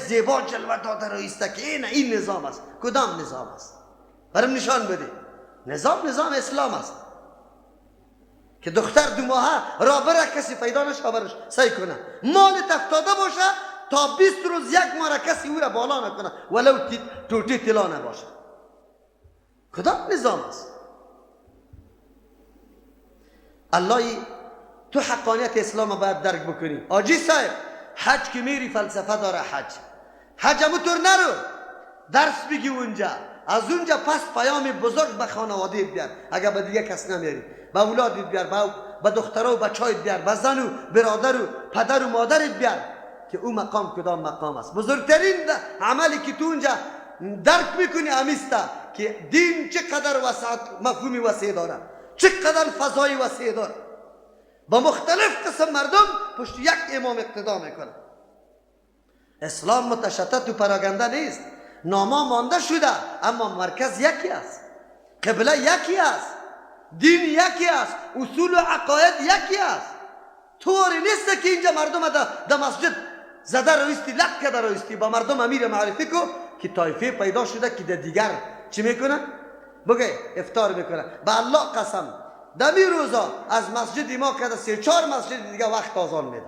Speaker 1: زیبا جلوه داده رایست که این نظام است. کدام نظام است؟ برام نشان بده. نظام اسلام است که دختر 2 ماهه را بره کسی پیدا نشه برش سعی کنه، مال تفتاده باشه تا 20 روز 1 ماه را کسی او را بالا نکنه ولو توتی طلا نباشه. کدام نظام است؟ الله تو حقانیت اسلام باید درک بکنی. آجی صاحب حج که میری فلسفه داره. حج همونطور نرو، درس بگی اونجا، از اونجا پس پیام بزرگ به خانواده بیار، اگر به دیگه کس نمیاری به اولادت بیار، به دخترها و بچه‌هایت بیار، به زن و برادر و پدر و مادرت بیار که او مقام کدام مقام است. بزرگترین عملی که تو اونجا درک میکنی امیسته که دین چقدر وسعت، مفهوم وسیع داره، چقدر فضای وسیع داره، با مختلف قسم مردم پشت یک امام اقتدا میکنه. اسلام متشتت و پراگنده نیست، ناما مانده شده اما مرکز یکی است، قبله یکی است، دین یکی است، اصول و عقاید یکی است. طوری نیست که اینجا مردم در مسجد زده رویستی، لق کرده رویستی، با مردم امیر معرفی کو که طایفه پیدا شده که در دیگر چی میکنه؟ بگه افطار میکنه. به الله قسم دمی روزا از مسجد ما که 3-4 مسجد دیگه وقت آذان میده،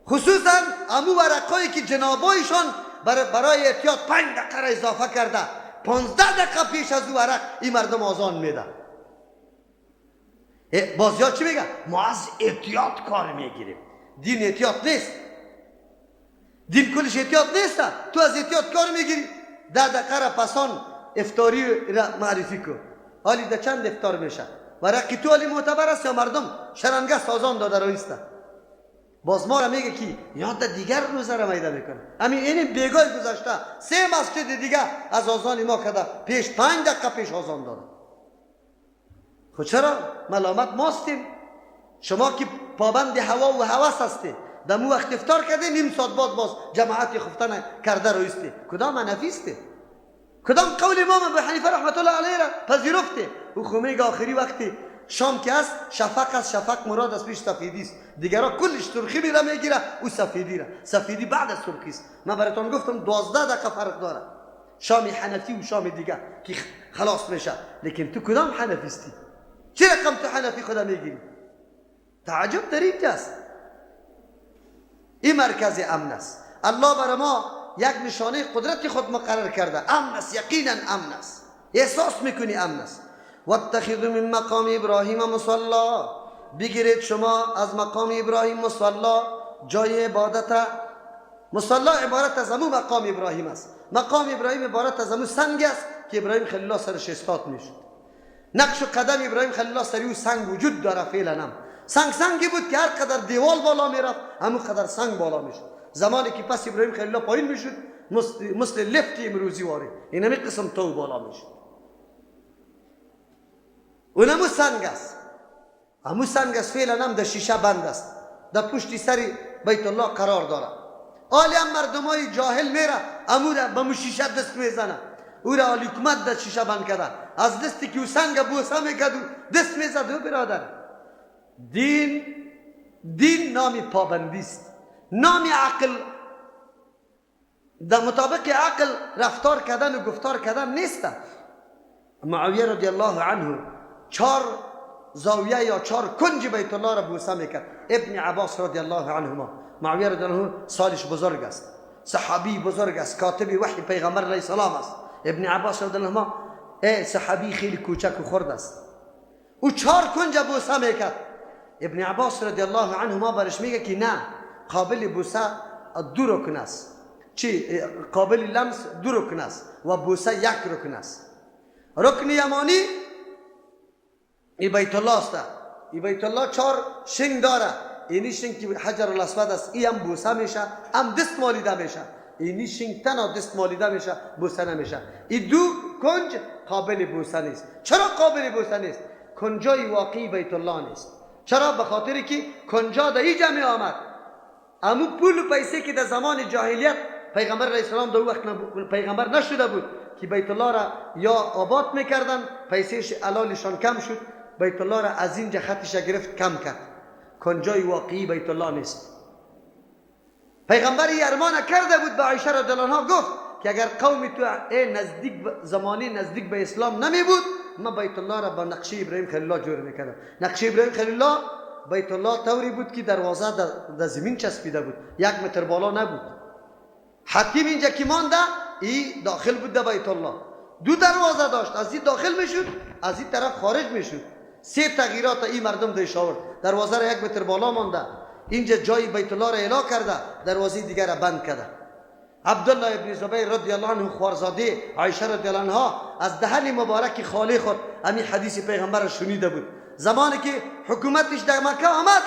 Speaker 1: خصوصا امو ورقایی که جنابایشان برای احتیاط 5 دقیقه را اضافه کرده، 15 دقیقه پیش از او ورق این مردم آذان میده. بازیا چی میگه؟ ما از احتیاط کار میگیریم. دین احتیاط نیست، دین کلش احتیاط نیست. تو از احتیاط کار میگیری، 10 دقیقه را پسان افطاری را معرفی کن. حالی ده چند افطار میشه؟ ورقی تو حالی معتبر است یا مردم شرنگه سازان داده رویسته؟ باز ما را میگه که یاد دیگر روزه را میده میکنه. همین این بیگاه گذشته 3 مسجد دیگه از آذان ما کده پیش 5 دقیقه پیش آذان داده. خب چرا ملامت ماستیم؟ شما که پابند هوا و هوس هستی، دمو وقت افطار کرده نیم ساعت بعد باز جماعت خفتن کرده رویستی، کدام حنفیستی؟ کدام قول امام ابو حنیفه رحمت الله علیه را پذیرفته؟ او خو میگه آخری وقتی شام که است شفق است، شفق مراد از پیش سفیدی است، دیگرا کلش سرخی میره میگیره، او سفیدی را، سفیدی بعد از سرخی است. من براتون گفتم 12 دقیقه فرق داره شام حنفی و شام دیگه که خلاص میشه. لیکن تو کدام حنفیستی؟ چه رقم تو حنفی خدا میگیری؟ تعجب در اینجاست. این مرکز امن است. الله بر ما یک نشانه قدرت خود مقرر کرده. امن است، یقینا امن است، احساس میکنی امن است. واتخذوا من مقام ابراهیم مصلا، بگیرید شما از مقام ابراهیم مصلا، جای عبادت. مصلا عبارت از امو مقام ابراهیم است. مقام ابراهیم عبارت از امو سنگ است که ابراهیم خلیل الله سرش استاد میشد. نقش و قدم ابراهیم خلیل الله سر او سنگ وجود داره. فعلا هم سنگ سنگی بود که هر قدر دیوال بالا میرفت همون قدر سنگ بالا میشد. زمانی که پس ابراهیم خلیل الله پایین میشد مثل لفت امروزی واره این همی قسم تو بالا میشد. اونمو سنگ است، همو سنگ است، فعلا هم در شیشه بند است، در پشت سر بیت الله قرار داره. آلی هم مردمای جاهل میره امو را به مو شیشه دست میزنه، او را آلی حکومت در شیشه بند کرده، از دستی که او سنگ بوسه میکرد و دست میزد. او برادر دین نامی پابندی است، نامی عقل، در مطابق عقل رفتار کردن و گفتار کردن نیست. معاویه رضی الله عنه 4 زاویه یا 4 کنج بیت الله را بوسه میکرد. ابن عباس رضی الله عنهما، معاویه رضی الله عنه سالش بزرگ است، صحابی بزرگ است، کاتب وحی پیغمبر علیه السلام است. ابن عباس رضی الله عنهما صحابی خیلی کوچک و خرد است. او 4 کنج بوسه میکرد. ابن عباس رضی الله عنهما برش میگه که نه، قابل بوسه 2 رکن است، چی قابل لمس 2 رکن است و بوسه 1 رکن است. رکن یمانی ای بیت الله است، ای بیت الله 4 شنگ داره، اینی شنگ که حجر الاسود است ای هم بوسه میشه هم دست مالیده میشه، اینی شنگ تنها دست مالیده میشه بوسه نمیشه. ای 2 کنج قابل بوسه نیست. چرا قابل بوسه نیست؟ کنجای واقعی بیت الله نیست. چرا؟ به خاطر که کنجا در ای جمع آمد، امو پول و پیسه که در زمان جاهلیت پیغمبر علیه السلام در وقت پیغمبر نشده بود که بیت الله را یا آباد میکردن، پیسهش علالشان کم شد، بیت الله را از اینجا خطش گرفت کم کرد. کنجای واقعی بیت الله نیست. پیغمبر ارمان کرده بود به عایشه رضی الله عنها گفت که اگر قوم تو نزدیک زمانی نزدیک به اسلام نمی بود، من بیت الله را با نقشه ابراهیم خلیل الله جور میکردم. نقشه ابراهیم خلیل الله بیت الله طوری بود که دروازه در زمین چسبیده بود، 1 متر بالا نبود. حتیم اینجا که مانده ای داخل بود در بیت الله، 2 دروازه داشت، از این داخل میشد از این طرف خارج میشد. سه تغییرات این مردم دیش آورد. دروازه را 1 متر بالا مانده، اینجا جای بیت الله را اعلا کرده، دروازه دیگر را بند کرده. عبدالله ابن زبیر رضی الله عنه خوارزاده عایشه رضی الله عنها از دهن مبارک خاله خود همین حدیث پیغمبر را شنیده بود. زمانی که حکومتش در مکه آمد،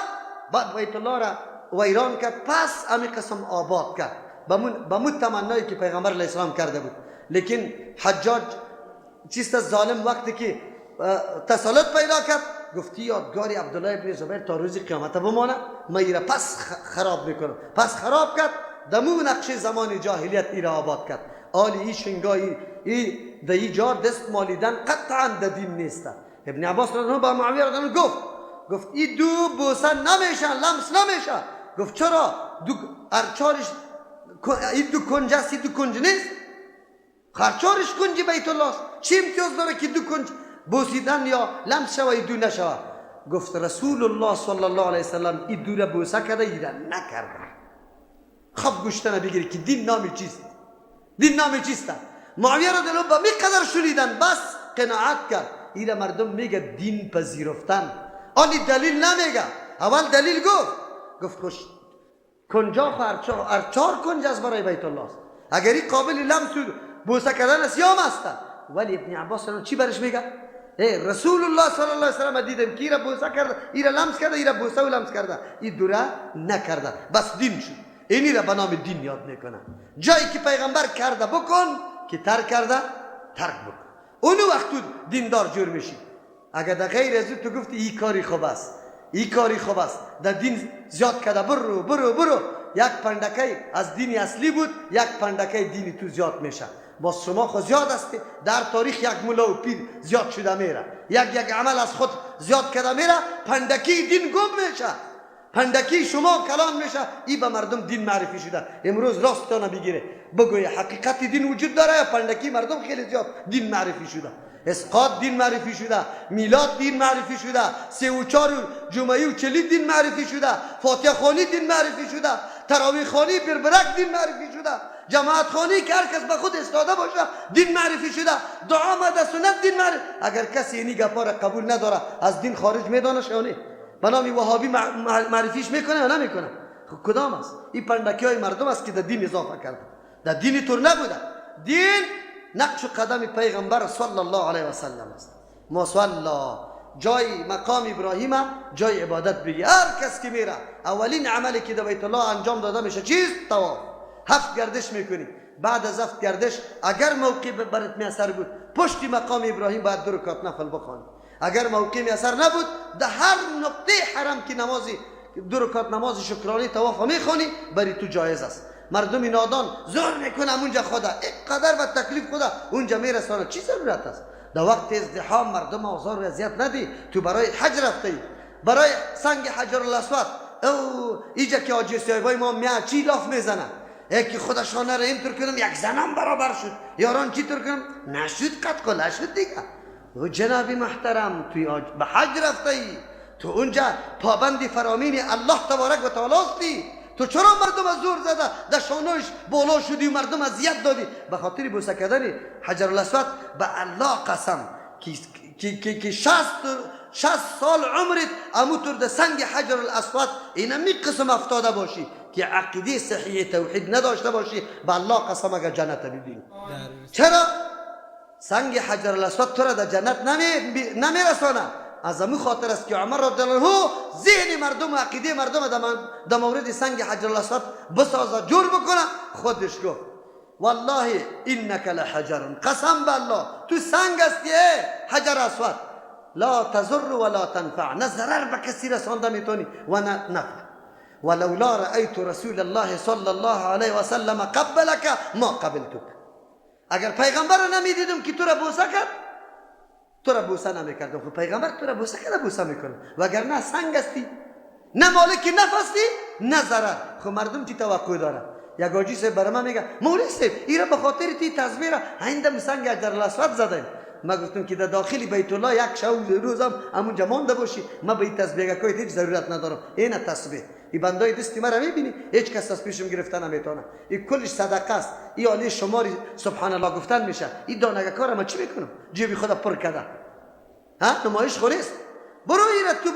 Speaker 1: بعد بیت الله را ویران کرد، پس همین قسم آباد کرد به مون تمنایی که پیغمبر علیه السلام کرده بود. لیکن حجاج چیست ظالم وقتی که تسلط پیدا کرد، گفتی یادگاری عبدالله ابن زبیر تا روز قیامت بمانه، من ایره پس خراب میکنم. پس خراب کرد، دمو نقش زمان جاهلیت ایره آباد کرد. آلی ای شنگایی ای در ای جا دست مالیدن قطعا در دین نیست. ابن عباس رضی الله با معاویه رضی الله گفت ای دو بوسه نمیشن، لمس نمیشه. گفت چرا؟ دو ارچارش ای دو کنج است، ای دو کنج نیست. خرچارش کنج بیت الله است، چی امتیاز داره که دو کنج بوسیدن یا لمس شوه ای دو نشوه؟ گفت رسول الله صلی الله علیه وسلم ای دو را بوسه کرده، ای را نکرده. خب گوشتن بگیری که دین نامی چیست، دین نامی چیست. معاویه رضی الله به می قدر شنیدن بس قناعت کرد. ایره مردم میگه دین پذیرفتن، آنی دلیل نمیگه. اول دلیل گفت خوش کنجا هر چهار کنج از برای بیت الله است، اگر این قابل لمس و بوسه کردن است یا است. ولی ابن عباس چی برش میگه؟ ای رسول الله صلی الله علیه و سلم دیدم که ایره بوسه کرده، ایره لمس کرده، ایره بوسه و لمس کرده، این دوره نکرده، بس دین شد. اینی را به نام دین یاد میکنه. جایی که پیغمبر کرده بکن، که ترک کرده ترک بکن، اونو وقت تو دیندار جور میشی. اگر در غیر از تو گفتی این کاری خوب است، این کاری خوب است، در دین زیاد کرده، برو برو برو، یک پندکه از دین اصلی بود، یک پندکه دین تو زیاد میشه. باز شما خود زیاد هستی، در تاریخ یک ملا و پیر زیاد شده میره، یک عمل از خود زیاد کرده میره، پندکی دین گم میشه، پندکی شما کلان میشه. ای به مردم دین معرفی شده. امروز راستانه بگیره بگوی حقیقت دین وجود داره یا پندکی مردم خیلی زیاد دین معرفی شده. اسقاط دین معرفی شده، میلاد دین معرفی شده، 3 و 4 جمعه و 40 دین معرفی شده، فاتحه خوانی دین معرفی شده، تراویح خوانی بربرک دین معرفی شده، جماعت خوانی که هر کس به خود استاده باشه دین معرفی شده، دعا مده سنت دین معرفی. اگر کسی اینی گپا را قبول نداره از دین خارج میدانش یا نه؟ به نام وهابی معرفیش میکنه یا نمیکنه؟ کدام است؟ این پندکی های مردم است که در دین اضافه کرده. در دین طور نبوده. دین نقش قدم پیغمبر صلی الله علیه و سلم است. مصلا جای مقام ابراهیم جای عبادت بگی. هر کس که میره اولین عملی که در بیت الله انجام داده میشه چیست؟ طواف. 7 گردش میکنی. بعد از 7 گردش اگر موقع برات میسر بود پشت مقام ابراهیم باید 2 رکعت نفل بخوانی. اگر موقع میسر نبود در هر نقطه حرم که نمازی 2 رکعت نماز شکرانه طواف میخوانی بری تو جایز است. مردم نادان زور میکنه اونجا خدا اینقدر به تکلیف خدا اونجا میرسانه، چی ضرورت است؟ در وقت ازدحام مردم آزار و اذیت ندی. تو برای حج رفته ای، برای سنگ حجر الاسود او اینجا که حاجی صاحبای ما میاد چی لاف میزنه، یکی خودشانه را اینطور کنم یک زنم برابر شد، یاران چی طور کنم نشد، قد قله شد دیگه. او جناب محترم توی به حج رفته ای، تو اونجا پابند فرامین الله تبارک و تعالی هستی، تو چرا مردم از زور زده در شانوش بالا شدی و مردم اذیت دادی؟ به خاطر بوسه کردن حجر الاسود به الله قسم که 60 سال عمرت امو تر در سنگ حجر الاسود اینمی قسم افتاده باشی که عقیده صحیح توحید نداشته باشی، به الله قسم اگر جنت ببینی. چرا سنگ حجر الاسود تو را در جنت نمیرسانه؟ از امو خاطر است که عمر رضی الله عنه ذهن مردم و عقیده مردم در مورد سنگ حجر الاسود بسازه جور بکنه. خودش گفت والله انک لحجر، قسم به الله تو سنگ هستی حجر اسود، لا تضر ولا تنفع، نه ضرر به کسی رسانده میتونی و نه نفع. ولولا رأیت رسول الله صلی الله علیه و سلم قبلک ما قبلتک. اگر پیغمبر رو نمیدیدم که تو را بوسه کرد تو را بوسه نمیکردم. خب پیغمبر تو را بوسه کرده بوسه میکنه، وگرنه سنگ هستی، نه مالک نفع هستی نه ضرر. خب مردم چی توقع داره؟ یک حاجی صاحب برای من میگه مولوی صاحب ایرا به خاطر تی تزویر هندم سنگ حجر الاسود زدیم. ما گفتم که در داخل بیت الله یک شب روزم همونجا مانده باشی، ما به این تسبیح کوی هیچ ضرورت ندارم. این تسبیح این بندای دستی مرا میبینی هیچ کس از پیشم گرفته نمیتونه، این کلش صدقه است، این عالی شماری سبحان الله گفتن میشه. این دانگه کار ما چی میکنم؟ جیبی خدا پر کرده، ها نمایش خوریست. برو ایره تو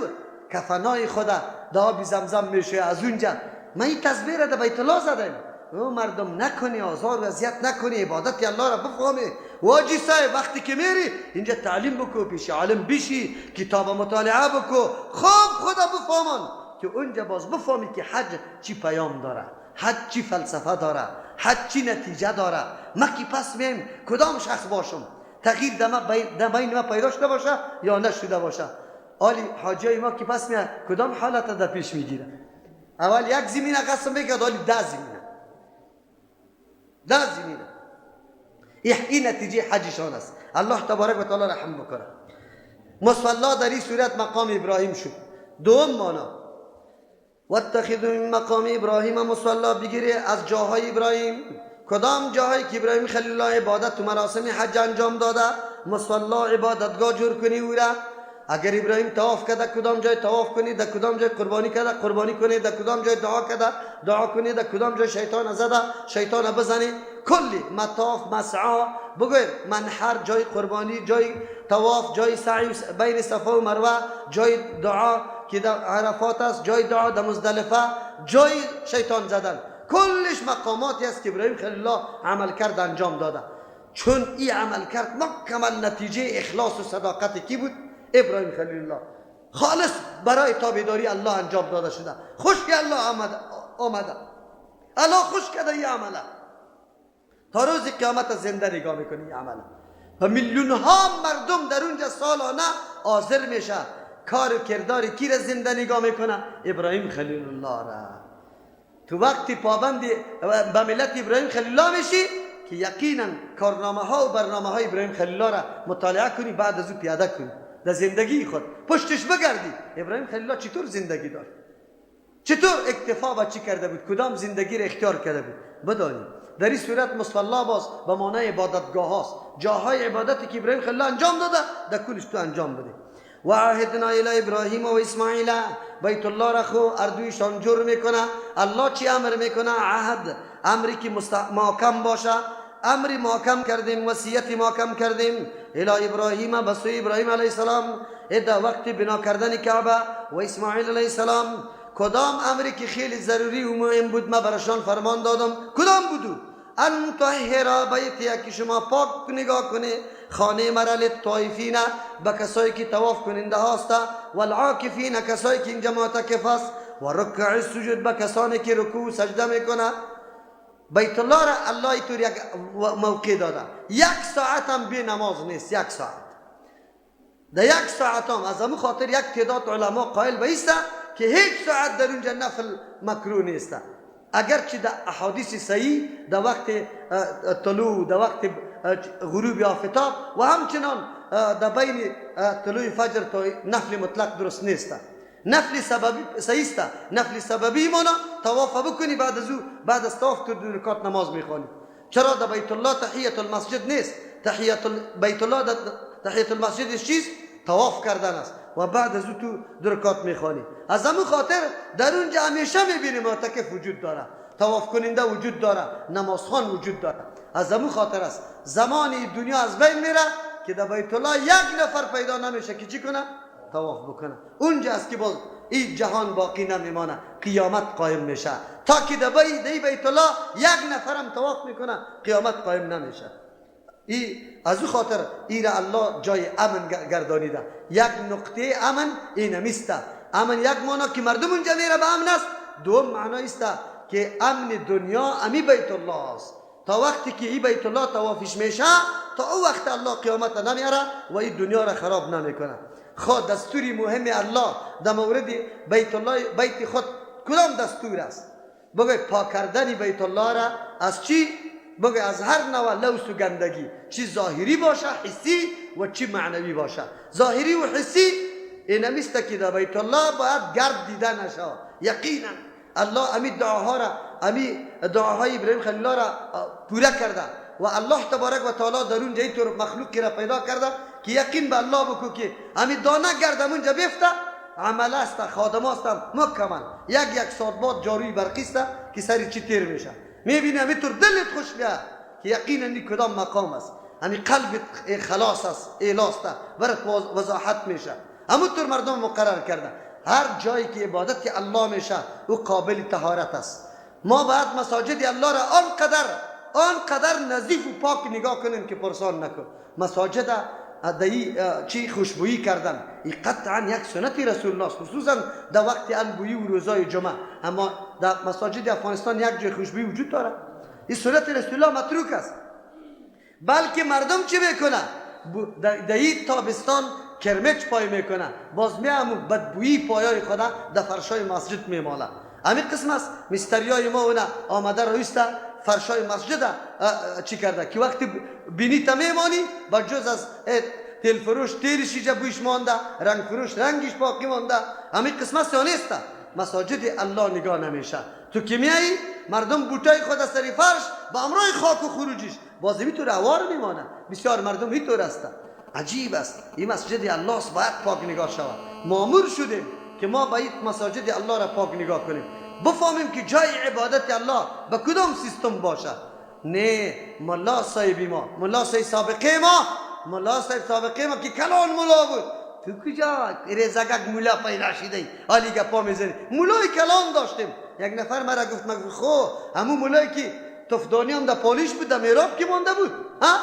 Speaker 1: کفنای خدا دعا بی زمزم میشه از اونجا. من این تصویر را در بیت الله زدم. او مردم نکنی، آزار و اذیت نکنی، عبادت الله را بفهمی. واجی صاحب وقتی که میری اینجا تعلیم بکو، پیش عالم بشی، کتاب مطالعه بکو، خوب خدا بفهمان که اونجا باز بفهمی که حج چی پیام داره، حج چی فلسفه داره، حج چی نتیجه داره. ما کی پس میم کدام شخص باشم، تغییر در بین ما پیدا شده باشه یا نشده باشه. آلی حاجی ما کی پس میاد کدام حالت در پیش میگیره؟ اول یک زمینه قسم میکرد، آلی 10 زمینه، 10 زمینه. این نتیجه حجشان است. الله تبارک و تعالی رحم بکنه. مصلی در این صورت مقام ابراهیم شد. دوم معنا واتخذوا من مقام ابراهیم مصلی، بگیری از جاهای ابراهیم. کدام جاهایی که ابراهیم خلیل الله عبادت و مراسم حج انجام داده، مصلی عبادتگاه جور کنی او را. اگر ابراهیم طواف کرده کدام جای طواف کنی، در کدام جای قربانی کرده قربانی کنی، در کدام جای دعا کرده دعا کنی، در کدام جای شیطان زده شیطان بزنی. کلی مطاف مسعا بگوی منحر، جای قربانی، جای طواف، جای سعی بین صفا و مروه، جای دعا که در عرفات است، جای دعا در مزدلفه، جای شیطان زدن، کلش مقاماتی است که ابراهیم خلیل الله عمل کرد انجام داده. چون این عمل کرد مکمل نتیجه اخلاص و صداقت کی بود؟ ابراهیم خلیل الله. خالص برای تابعداری الله انجام داده شده. خوش که الله آمده، الله خوش کرده این عمله. تا روز قیامت زنده نگاه میکنی این عمله. و میلیون ها مردم در اونجا سالانه حاضر میشه. کار و کردار کی را زنده نگاه میکنه؟ ابراهیم خلیل الله را. تو وقتی پابند به ملت ابراهیم خلیل الله میشی که یقینا کارنامه ها و برنامه های ابراهیم خلیل الله را مطالعه کنی، بعد از او پیاده کنی در زندگی خود، پشتش بگردی ابراهیم خلیل الله چطور زندگی داشت، چطور اکتفا با چی کرده بود، کدام زندگی را اختیار کرده بود، بدانی. در این صورت مصلی باز به معنای عبادتگاه هاست، جاهای عبادتی که ابراهیم خلیل الله انجام داده در کلش تو انجام بده. و عهدنا الی ابراهیم و اسماعیل، بیت الله را خو اردویشان جور میکنه. الله چی امر میکنه؟ عهد، امری که محکم باشه، امری محکم کردیم، وصیت محکم کردیم. الی ابراهیم، به سوی ابراهیم علیه السلام در وقت بنا کردن کعبه، و اسماعیل علیه السلام. کدام امری که خیلی ضروری و مهم بود ما برشان فرمان دادم؟ کدام بودو؟ ان طهر بیتی، که شما پاک نگاه کنی خانه مرا، للطائفین، به کسایی که طواف کننده هاست، والعاکفین، کسایی که اینجا معتکف است، و رکع السجود، به کسانی که رکوع سجده میکنه. بیت الله را الله اینطور یک موقع داده، یک ساعت هم بی نماز نیست، یک ساعت. در یک ساعت هم از همون خاطر یک تعداد علما قائل به ایسته که هیچ ساعت در اونجا نفل مکروه نیست، اگرچه در احادیث صحیح در وقت طلوع، در وقت غروب آفتاب و همچنان در بین طلوع فجر تا نفل مطلق درست نیست. نفل سببی صحیح است، نفل سببی مانا طواف بکنی، بعد از او بعد از طواف تو دو رکعت نماز میخوانی. چرا در بیت الله تحیت المسجد نیست؟ تحیت بیت الله تحیت المسجد چیست؟ طواف کردن است و بعد از او تو دو رکعت میخوانی. از همون خاطر در اونجا همیشه میبینیم معتکف وجود داره، طواف کننده وجود داره، نمازخوان وجود داره. از همون خاطر است زمانی دنیا از بین میره که در بیت الله یک نفر پیدا نمیشه که چی کنه؟ طواف بکنه. اونجا است که باز این جهان باقی نمیمانه، قیامت قایم میشه. تا که در بیت الله یک نفرم طواف میکنه قیامت قایم نمیشه. ای از او خاطر ای را الله جای امن گردانیده. یک نقطه امن این نمیسته. امن یک معنا که مردم اونجا میره به امن است، دوم معنا است که امن دنیا امی بیت الله است. تا وقتی که این بیت الله طوافش میشه تا او وقت الله قیامت نمیاره و این دنیا را خراب نمیکنه. خود دستوری مهم الله در مورد بیت الله، بیت خود کدام دستور است؟ بگوی پاک کردن بیت الله را از چی؟ بگوی از هر نوع لوس و گندگی، چی ظاهری باشه حسی و چی معنوی باشه. ظاهری و حسی اینمیست که در بیت الله باید گرد دیده نشه. یقینا الله امی دعاها را، امی دعاهای ابراهیم خلیل الله را پوره کرده و الله تبارک و تعالی در اونجا اینطور مخلوقی را پیدا کرده که یقین به الله بکو که امی دانه گردم اونجا بیفته، عمل است، خادم است مکمل، یک یک ساعت بعد جاروی برقی است که سری چی تیر میشه. میبینی همینطور دلت خوش میاد که یقینا این کدام مقام است، همین قلب خلاص است، اعلاست، برات وضاحت میشه. همونطور مردم مقرر کرده. هر جایی که عبادت الله میشه او قابل طهارت است. ما باید مساجد الله را آنقدر نظیف و پاک نگاه کنیم که پرسان نکن. مساجد دایی چی خوشبویی کردن این قطعا یک سنت رسول الله، خصوصا در وقت انبویی و روزای جمعه. اما در مساجد افغانستان یک جای خوشبویی وجود داره، این سنت رسول الله متروک است. بلکه مردم چی میکنه؟ در این تابستان کرمچ پای میکنه، باز میامو بدبویی پایای خدا در فرشای مسجد میماله. همین قسم است مستریای ما اونه آمده رویسته فرشای مسجد چی کرده که وقتی بینی تا میمانی با جز از تیل فروش تیلش اینجا بویش مانده، رنگ فروش رنگش باقی مانده. همین قسم است یا نیست؟ مساجد الله نگاه نمیشه. تو که میایی مردم بوتای خود از سری فرش با امرای خاک و خروجیش باز اینطور عوار میمانه. بسیار مردم اینطور است. عجیب است. این مسجد الله است، باید پاک نگاه شود. مامور شدیم که ما باید مساجد الله را پاک نگاه کنیم، بفهمیم که جای عبادت الله به کدام سیستم باشه. نه ملا صاحبی ما، ملا صاحب سابقه ما، ملا صاحب سابقه ما که کلان ملا بود، تو کجا ریزگک ملا پیدا شده حالی گپا میزنی؟ ملای کلان داشتیم. یک نفر مرا گفت، من گفت خو همون ملایی که تفدانی هم در پالیش بود، در میراب که مانده بود، ها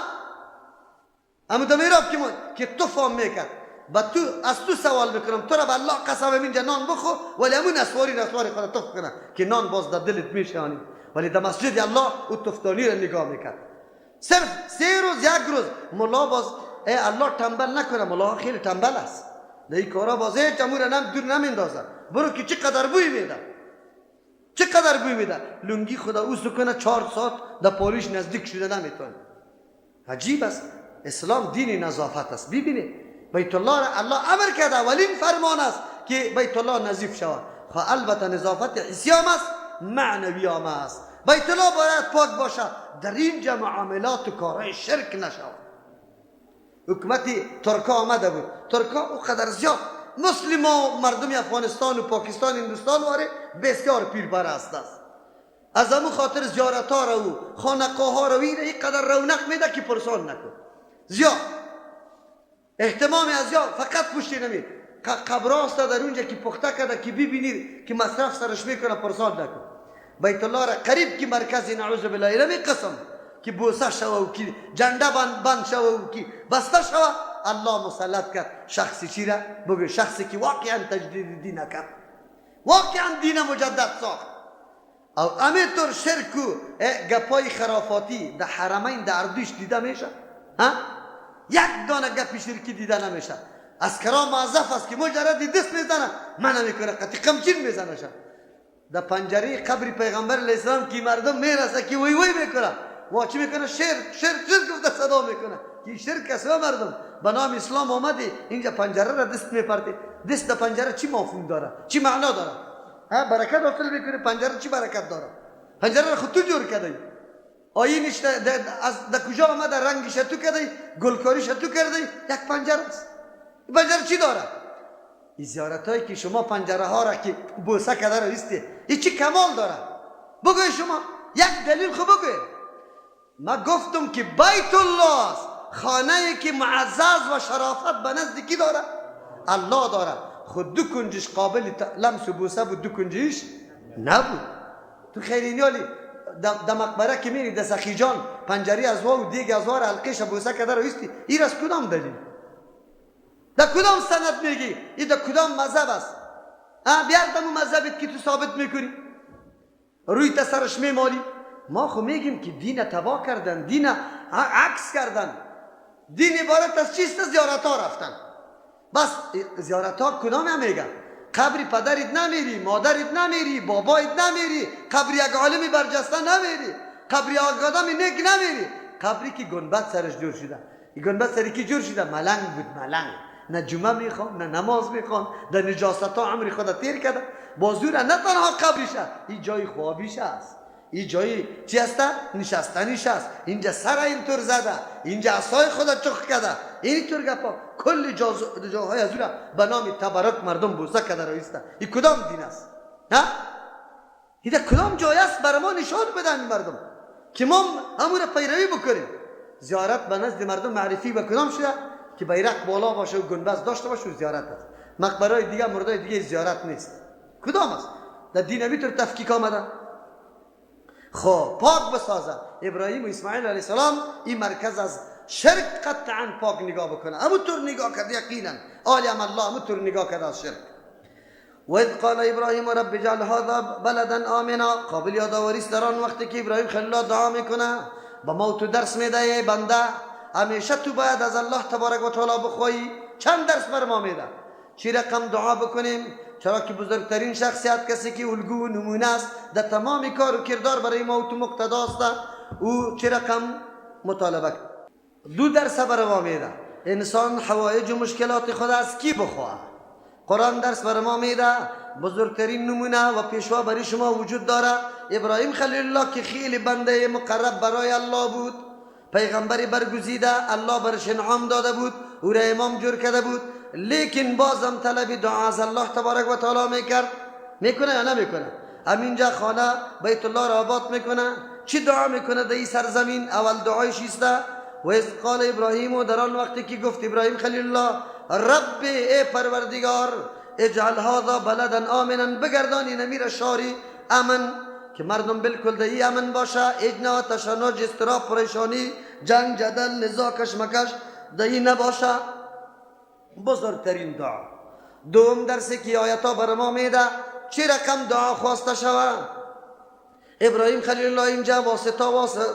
Speaker 1: همون در میراب که ماند که تفام میکرد. با تو از تو سوال میکنم، تو را به الله قسم اینجا نان بخو، ولی همون اسواری رسواری خود تف کنه که نان باز در دلت میشانی. ولی در مسجد الله او تفتانی را نگاه میکرد. صرف 3 روز یک روز ملا باز ای الله تنبل نکنه، ملا خیلی تنبل است در این کارا، باز هیچ امور نم دور نمیندازه. برو که چقدر بوی میده، چقدر بوی میده. لنگی خدا او سکنه 4 ساعت در پالیش نزدیک شده نمیتونه. عجیب است. اسلام دین نظافت است. ببینید بیت الله را الله امر کرده، اولین فرمان است که بیت الله نظیف شود. خب البته نظافت حسی هم است، معنوی هم است. بیت الله باید پاک باشد، در اینجا معاملات و کارهای شرک نشود. حکومت ترکا آمده بود، ترکا او قدر زیاد مسلم و مردم افغانستان و پاکستان هندوستان واره بسیار پیربر است. از همون خاطر زیارت ها رو خانقاه ها رو این قدر رونق میده که پرسان نکن. زیاد اهتمام از یا فقط پشتی نمی قبراست در اونجا که پخته کرده که ببینید که مصرف سرش میکنه، پرسان نکن. بیت الله را قریب که مرکز نعوذ بالله نمی قسم که بوسه شوه و که جنده بند شوه و که بسته شوه، الله مسلط کرد شخصی چی را بگه؟ شخصی که واقعا تجدید دین کرد، واقعا دین مجدد ساخت. او امیطور شرک و گپای خرافاتی در حرمین در اردوش دیده میشه، ها؟ یک دانه گپی شرکی دیده نمیشه. از کرام معذف است که مجرد دست میزنه من نمیکنه، قطعی قمچین میزنه شه. در پنجره قبر پیغمبر علیه السلام که مردم میرسه که وی وی میکنه، وا چی میکنه؟ شرک شرک شرک گفته صدا میکنه که شرک است. مردم به نام اسلام آمدی اینجا پنجره را دست میپرتی. دست در پنجره چی مفهوم داره؟ چی معنا داره؟ ها برکت حاصل میکنه. پنجره چی برکت داره؟ پنجره را خود تو جور کردی، آیینش از در کجا آمده، رنگش تو کردی، گلکاریش تو کردی، یک پنجره است. پنجره چی داره؟ این زیارت هایی که شما پنجره ها را که بوسه کرده را ایستی، این چی کمال داره؟ بگوی شما یک دلیل خو بگوی. ما گفتم که بیت الله است، خانه ای که معزز و شرافت به نزد کی داره؟ الله داره. خود دو کنجش قابل لمس و بوسه بود، دو کنجش نبود. تو خیرینیالی در مقبره که میری در سخی جان پنجره از وا و دیگ از وا را حلقیش بوسه کرده رو ایستی، این از کدام دلیل؟ در کدام سند میگی؟ این در کدام مذهب است؟ بیار دمو مذهبت که تو ثابت میکنی روی تسرش میمالی. ما خو میگیم که دین تباه کردن، دین عکس کردن. دین عبارت از چیست؟ زیارت ها رفتن. بس زیارت ها کدام هم میگن؟ قبر پدرت نمیری، مادرت نمیری، بابایت نمیری، قبر یک عالمی برجسته نمیری، قبر یک آدم نیک نمیری، قبری که گنبد سرش جور شده. این گنبد سری کی جور شده؟ ملنگ بود، ملنگ. نه جمعه میخوان، نه نماز میخوان، در نجاست ها عمر خود تیر کرده. بازور نه تنها قبرش، این جای خوابیش است، این جای چی است؟ نشستنیش است. اینجا سر اینطور زده، اینجا عصای خود چخ کرده، اینطور گپا کل جاهای از اون به نام تبرک مردم بوسه کرده رایسته. این کدام دین است؟ ها؟ این کدام جای است؟ برای ما نشان بدن مردم که ما همون را پیروی بکنیم. زیارت به نزد مردم معرفی به کدام شده؟ که بیرق بالا باشه و گنبد داشته باشه و زیارت است. مقبره دیگه مردای دیگه زیارت نیست. کدام است؟ در دین طور تفکیک آمده. خب پاک بسازه. ابراهیم و اسماعیل علیه السلام این مرکز از شرک قطعا پاک نگاه بکنه. همون طور نگاه کرد یقینا. آل الله همون طور نگاه کرد از شرک. و اذ قال ابراهیم رب اجعل هذا بلدا آمنا. قابل یادآوری است در آن وقتی که ابراهیم خلیل الله دعا میکنه، با ما تو درس میده بنده همیشه تو باید از الله تبارک و تعالی بخوایی. چند درس بر ما میده چی رقم دعا بکنیم، چرا که بزرگترین شخصیت کسی که الگو و نمونه است در تمام کار و کردار برای ما و تو مقتداست، او چی رقم مطالبه. دو درس بر ما میده. انسان حوایج و مشکلات خود از کی بخواه؟ قرآن درس بر ما میده. بزرگترین نمونه و پیشوا برای شما وجود داره، ابراهیم خلیل الله که خیلی بنده مقرب برای الله بود، پیغمبری برگزیده، الله برش انعام داده بود، او را امام جور کرده بود، لیکن بازم طلب دعا از الله تبارک و تعالی میکرد. میکنه یا نمیکنه؟ همینجا خانه بیت الله را آباد میکنه. چی دعا میکنه در این سرزمین؟ اول دعایش است و اذ قال ابراهیم، و در آن وقتی که گفت ابراهیم خلیل الله رب ای پروردگار اجعل هذا بلدا آمنا، بگردان این امیر شاری امن که مردم بالکل در ای امن باشه، اجنا تشنج اضطراب پریشانی جنگ جدل نزاع کشمکش در ای نباشه. بزرگترین دعا. دوم درسی که آیتا بر ما میده چه رقم دعا خواسته شوه. ابراهیم خلیل الله اینجا واسطه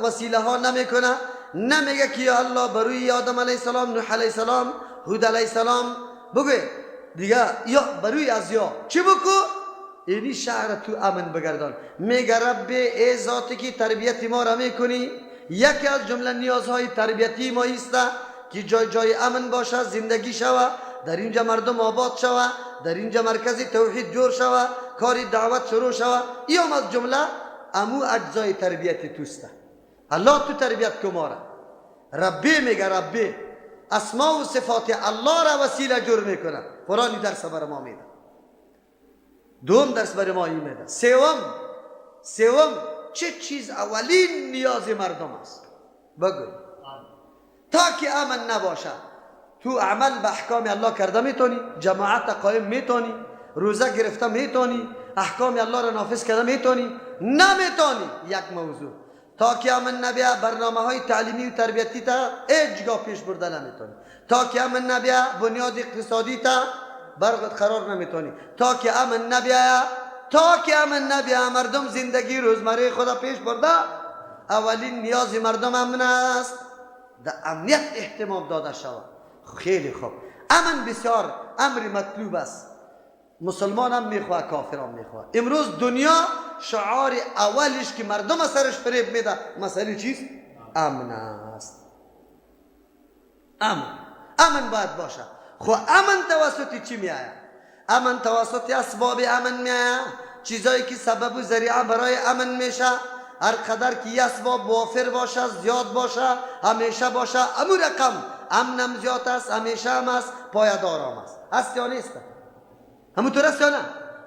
Speaker 1: وسیله ها نمیکنه، نمیگه که یا الله بروی آدم علیه السلام، نوح علیه السلام، هود علیه السلام بگه دیگه یا بروی از یا چی بکو اینی شهر تو امن بگردان. میگه رب ای ذاتی که تربیت ما را میکنی، یکی از جمله نیازهای تربیتی ما ایسته که جای جای امن باشه، زندگی شوه، در اینجا مردم آباد شوه، در اینجا مرکز توحید جور شوه، کاری دعوت شروع شوه. ای هم از جمله امو اجزای تربیت توسته. الله تو تربیت کماره. ربی میگه ربی اسماء و صفات الله را وسیله جور میکنه. قرآن درس بر ما میده. دوم درس بر ما میده. سوم چه چیز اولین نیاز مردم است؟ بگو. تا که امن نباشه تو عمل به احکام الله کرده میتونی، جماعت قایم میتونی، روزه گرفته میتونی، احکام الله را نافذ کرده میتونی، نمیتونی. یک موضوع تا که امن نبیه برنامه های تعلیمی و تربیتی تا هیچگاه پیش برده نمیتونی. تا که امن نبیه بنیاد اقتصادی تا برقرار قرار نمیتونی. تا که امن نبیه، تا که امن نبیه مردم زندگی روزمره خدا پیش برده. اولین نیاز مردم امن است، در امنیت اهتمام داده شود. خیلی خوب، امن بسیار امر مطلوب است. مسلمان هم میخواه، کافر هم میخواه. امروز دنیا شعار اولش که مردم سرش فریب میده مسئله چیست؟ امن است. امن باید باشه. خب امن توسط چی میآید؟ امن توسط اسباب امن میآید، چیزایی که سبب و ذریعه برای امن میشه. هر قدر که اسباب وافر باشه، زیاد باشه، همیشه باشه، امو رقم امنم زیاد است، همیشه هم است، پایدار هم است. است یا نیست؟ همونطور است یا نه؟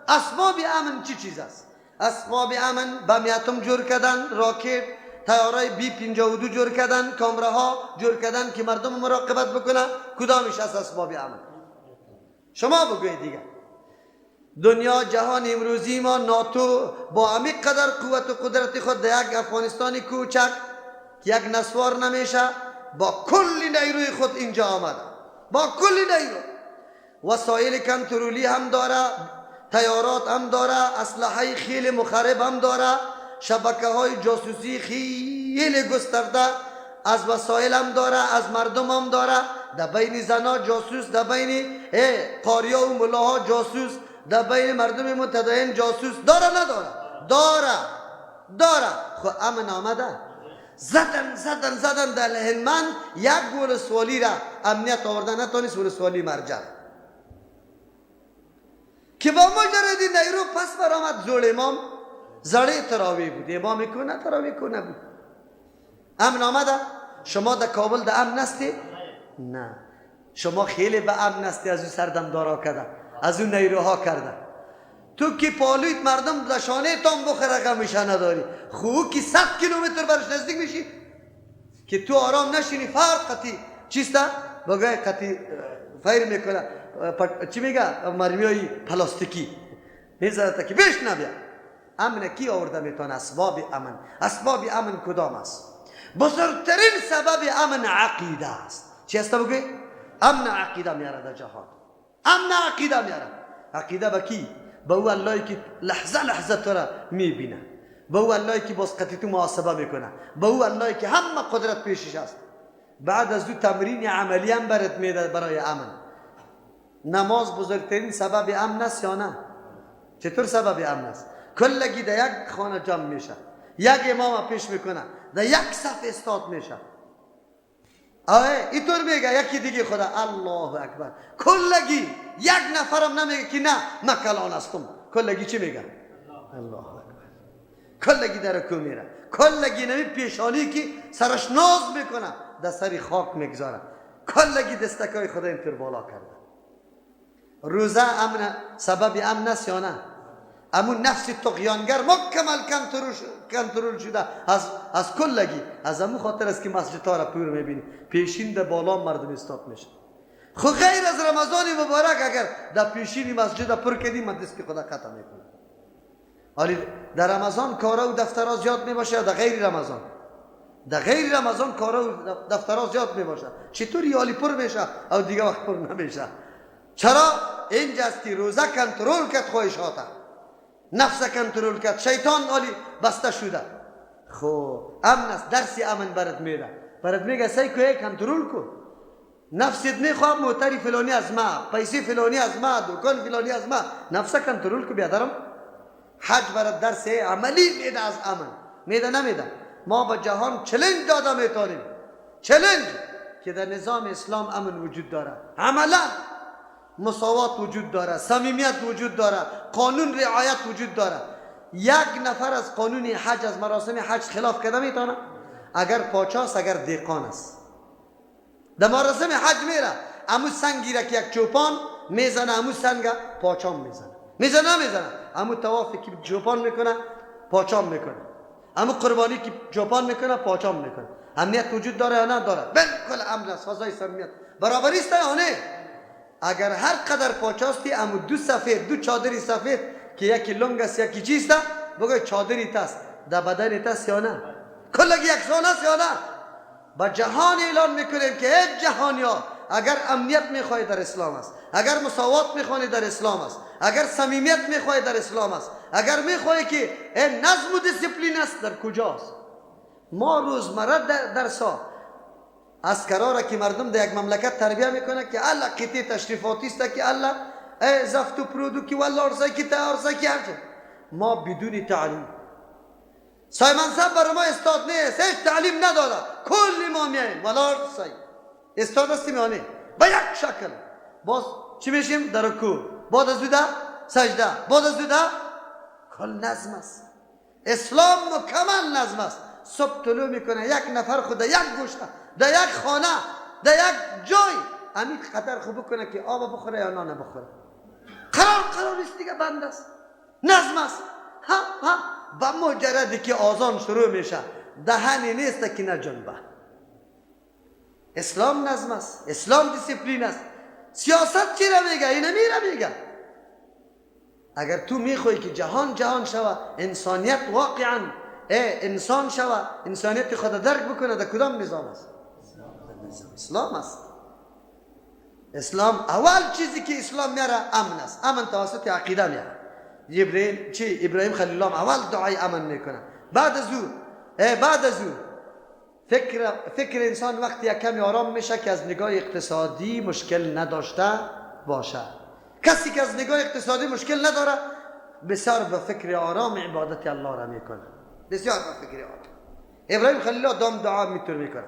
Speaker 1: اسباب امن چی چیز است؟ اسباب امن بمیتم جور کردن، راکت، طیاره بی 52 جور کردن، کامره ها جور کردن که مردم مراقبت بکنه. کدامش از اسباب امن؟ شما بگوید دیگه. دنیا جهان امروزی ما ناتو با همی قدر قوت و قدرت خود در یک افغانستان کوچک که یک نسوار نمیشه، با کل نیروی خود اینجا آمده، با کل نیرو، وسایل کنترلی هم داره، طیارات هم داره، اسلحه خیلی مخرب هم داره، شبکه های جاسوسی خیلی گسترده از وسایل هم داره، از مردم هم داره. در بین زنا جاسوس، در بین قاریا و ملاها جاسوس، در بین مردم متدین جاسوس داره. نداره؟ داره، داره. خب امن آمده، زدن زدن زدن در هلمند یک ولسوالی را امنیت آورده نتونست، ولسوالی مرجع که با مجرد نیرو پس برآمد. زول امام زړه تراوی بود، امام کو نه تراوی کو نبود. امن آمده. شما در کابل در امن هستی؟ نه، شما خیلی به امن هستی. از اون سردمدارا کرده، از اون نیروها کرده. تو که پالویت مردم لشانه تام بخوره غمشه نداری. خو که 100 کیلومتر برش نزدیک میشی که تو آرام نشینی، فرق قطی چیسته؟ بگای قطی فیر میکنه. چی میگه مرمیای پلاستیکی میزنه که بیش نبیا. امن کی آورده میتونه؟ اسباب امن. اسباب امن کدام است؟ بزرگترین سبب امن عقیده است. چی است بگوی؟ امن عقیده میاره در جهان. امن عقیده میاره. عقیده به کی؟ به او اللهی که لحظه لحظه تو را میبینه، به او اللهی که باز قطعی تو محاسبه میکنه، به او اللهی که همه قدرت پیشش است. بعد از دو تمرین عملی هم برات میده برای امن. نماز بزرگترین سبب امن است یا نه؟ چطور سبب امن است؟ کلگی در یک خانه جمع میشه، یک امام پیش میکنه، در یک صف استاد میشه. آه اینطور میگه یکی دیگه خدا الله اکبر. کلگی یک نفرم نمیگه که نه من کلان هستم. کلگی چی میگه؟ الله اکبر. کلگی در رکوع میره، کلگی نمی پیشانی که سرش ناز میکنه در سر خاک میگذاره، کلگی دستکای خدا اینطور بالا کرده. روزه امن سبب امن است یا نه؟ امون نفس طغیانگر مکمل کنترل شده از کلگی. از امون خاطر است که مسجدها را پر میبینی، پیشین در بالا مردم استاد میشه. خو غیر از رمضان مبارک اگر در پیشین مسجد پر کردی من دست خدا قطع میکنه. حالی در رمضان کارا و دفترها زیاد میباشه یا در غیر رمضان؟ در غیر رمضان کارا و دفترها زیاد میباشه. چطور یالی پر میشه او دیگه وقت پر نمیشه؟ چرا؟ اینجاست که روزه کنترل کرد خواهشات، نفس کنترل کرد، شیطان عالی بسته شده. خب امن است. درس امن برات میده، برات میگه سعی کو کنترل کو نفست. میخوام موتری فلانی از ما، پیسه فلانی از ما، دکان فلانی از ما، نفس کنترل کو بیادرم. حج برات درس عملی میده از امن. میده نمیده؟ ما به جهان challenge داده میتونیم، challenge که در نظام اسلام امن وجود داره، عملا مساوات وجود داره، صمیمیت وجود داره، قانون رعایت وجود داره. یک نفر از قانون حج، از مراسم حج خلاف کرده میتونه؟ اگر پاچاست، اگر دیقان است. در مراسم حج میره امو سنگی را که یک چوپان میزنه، امو سنگ پاچام میزنه، میزنه میزنه، امو طوافی که چوپان میکنه پاچام میکنه، امو قربانی که چوپان میکنه پاچام میکنه. امنیت وجود داره یا نداره؟ بالکل امن است، فضای صمیمیت برابری است یا نه؟ اگر هر قدر پاچاستی امو دو سفید، دو چادری سفید که یکی لنگ است یکی چیست، بگوی چادری تست در بدن تست یا نه؟ کلگی یکسان است یا نه؟ با جهان اعلان میکنیم که هیچ جهانیا اگر امنیت میخوای در اسلام است، اگر مساوات میخوای در اسلام است، اگر صمیمیت میخوای در اسلام است، اگر میخوای که نظم و دیسپلین است در کجاست؟ ما روزمره درسا اسکرا را که مردم در یک مملکت تربیه میکنه که الله قطعه تشریفاتی است که الله زفت و پرودو که والله ارزای که تا ارزای که هرچه. ما بدون تعلیم، سایمن صاحب برای ما استاد نیست، هیچ تعلیم نداره، کل ما میاییم والله ارزای استاد هستیم یا نه؟ به یک شکل باز چی میشیم؟ در رکوع، بعد از ده سجده، بعد از ده کل نظم است. اسلام مکمل نظم است. صبح طلوع میکنه یک نفر خود یک گوشه در یک خانه در یک جای امید خطر خوب بکنه که آب بخوره یا نان بخوره، قرار قرار نیست دیگه، بند است، نظم است. ها ها با مجردی که آذان شروع میشه دهنی نیست که نجنبه. اسلام نظم است، اسلام دیسپلین است. سیاست چی را میگه؟ اینه میره میگه. اگر تو میخوای که جهان جهان شوه، انسانیت واقعا انسان شوه، انسانیت خود درک بکنه، در کدام نظام است؟ اسلام است. اسلام اول چیزی که اسلام میاره امن است. امن توسط عقیده میاره. ابراهیم خلیل الله اول دعای امن میکنه. بعد از او فکر انسان وقتی یک کمی آرام میشه که از نگاه اقتصادی مشکل نداشته باشه. کسی که از نگاه اقتصادی مشکل نداره بسیار به فکر آرام عبادت الله را میکنه، بسیار به فکر آرام. ابراهیم خلیل الله دام دعا میتونه میکنه.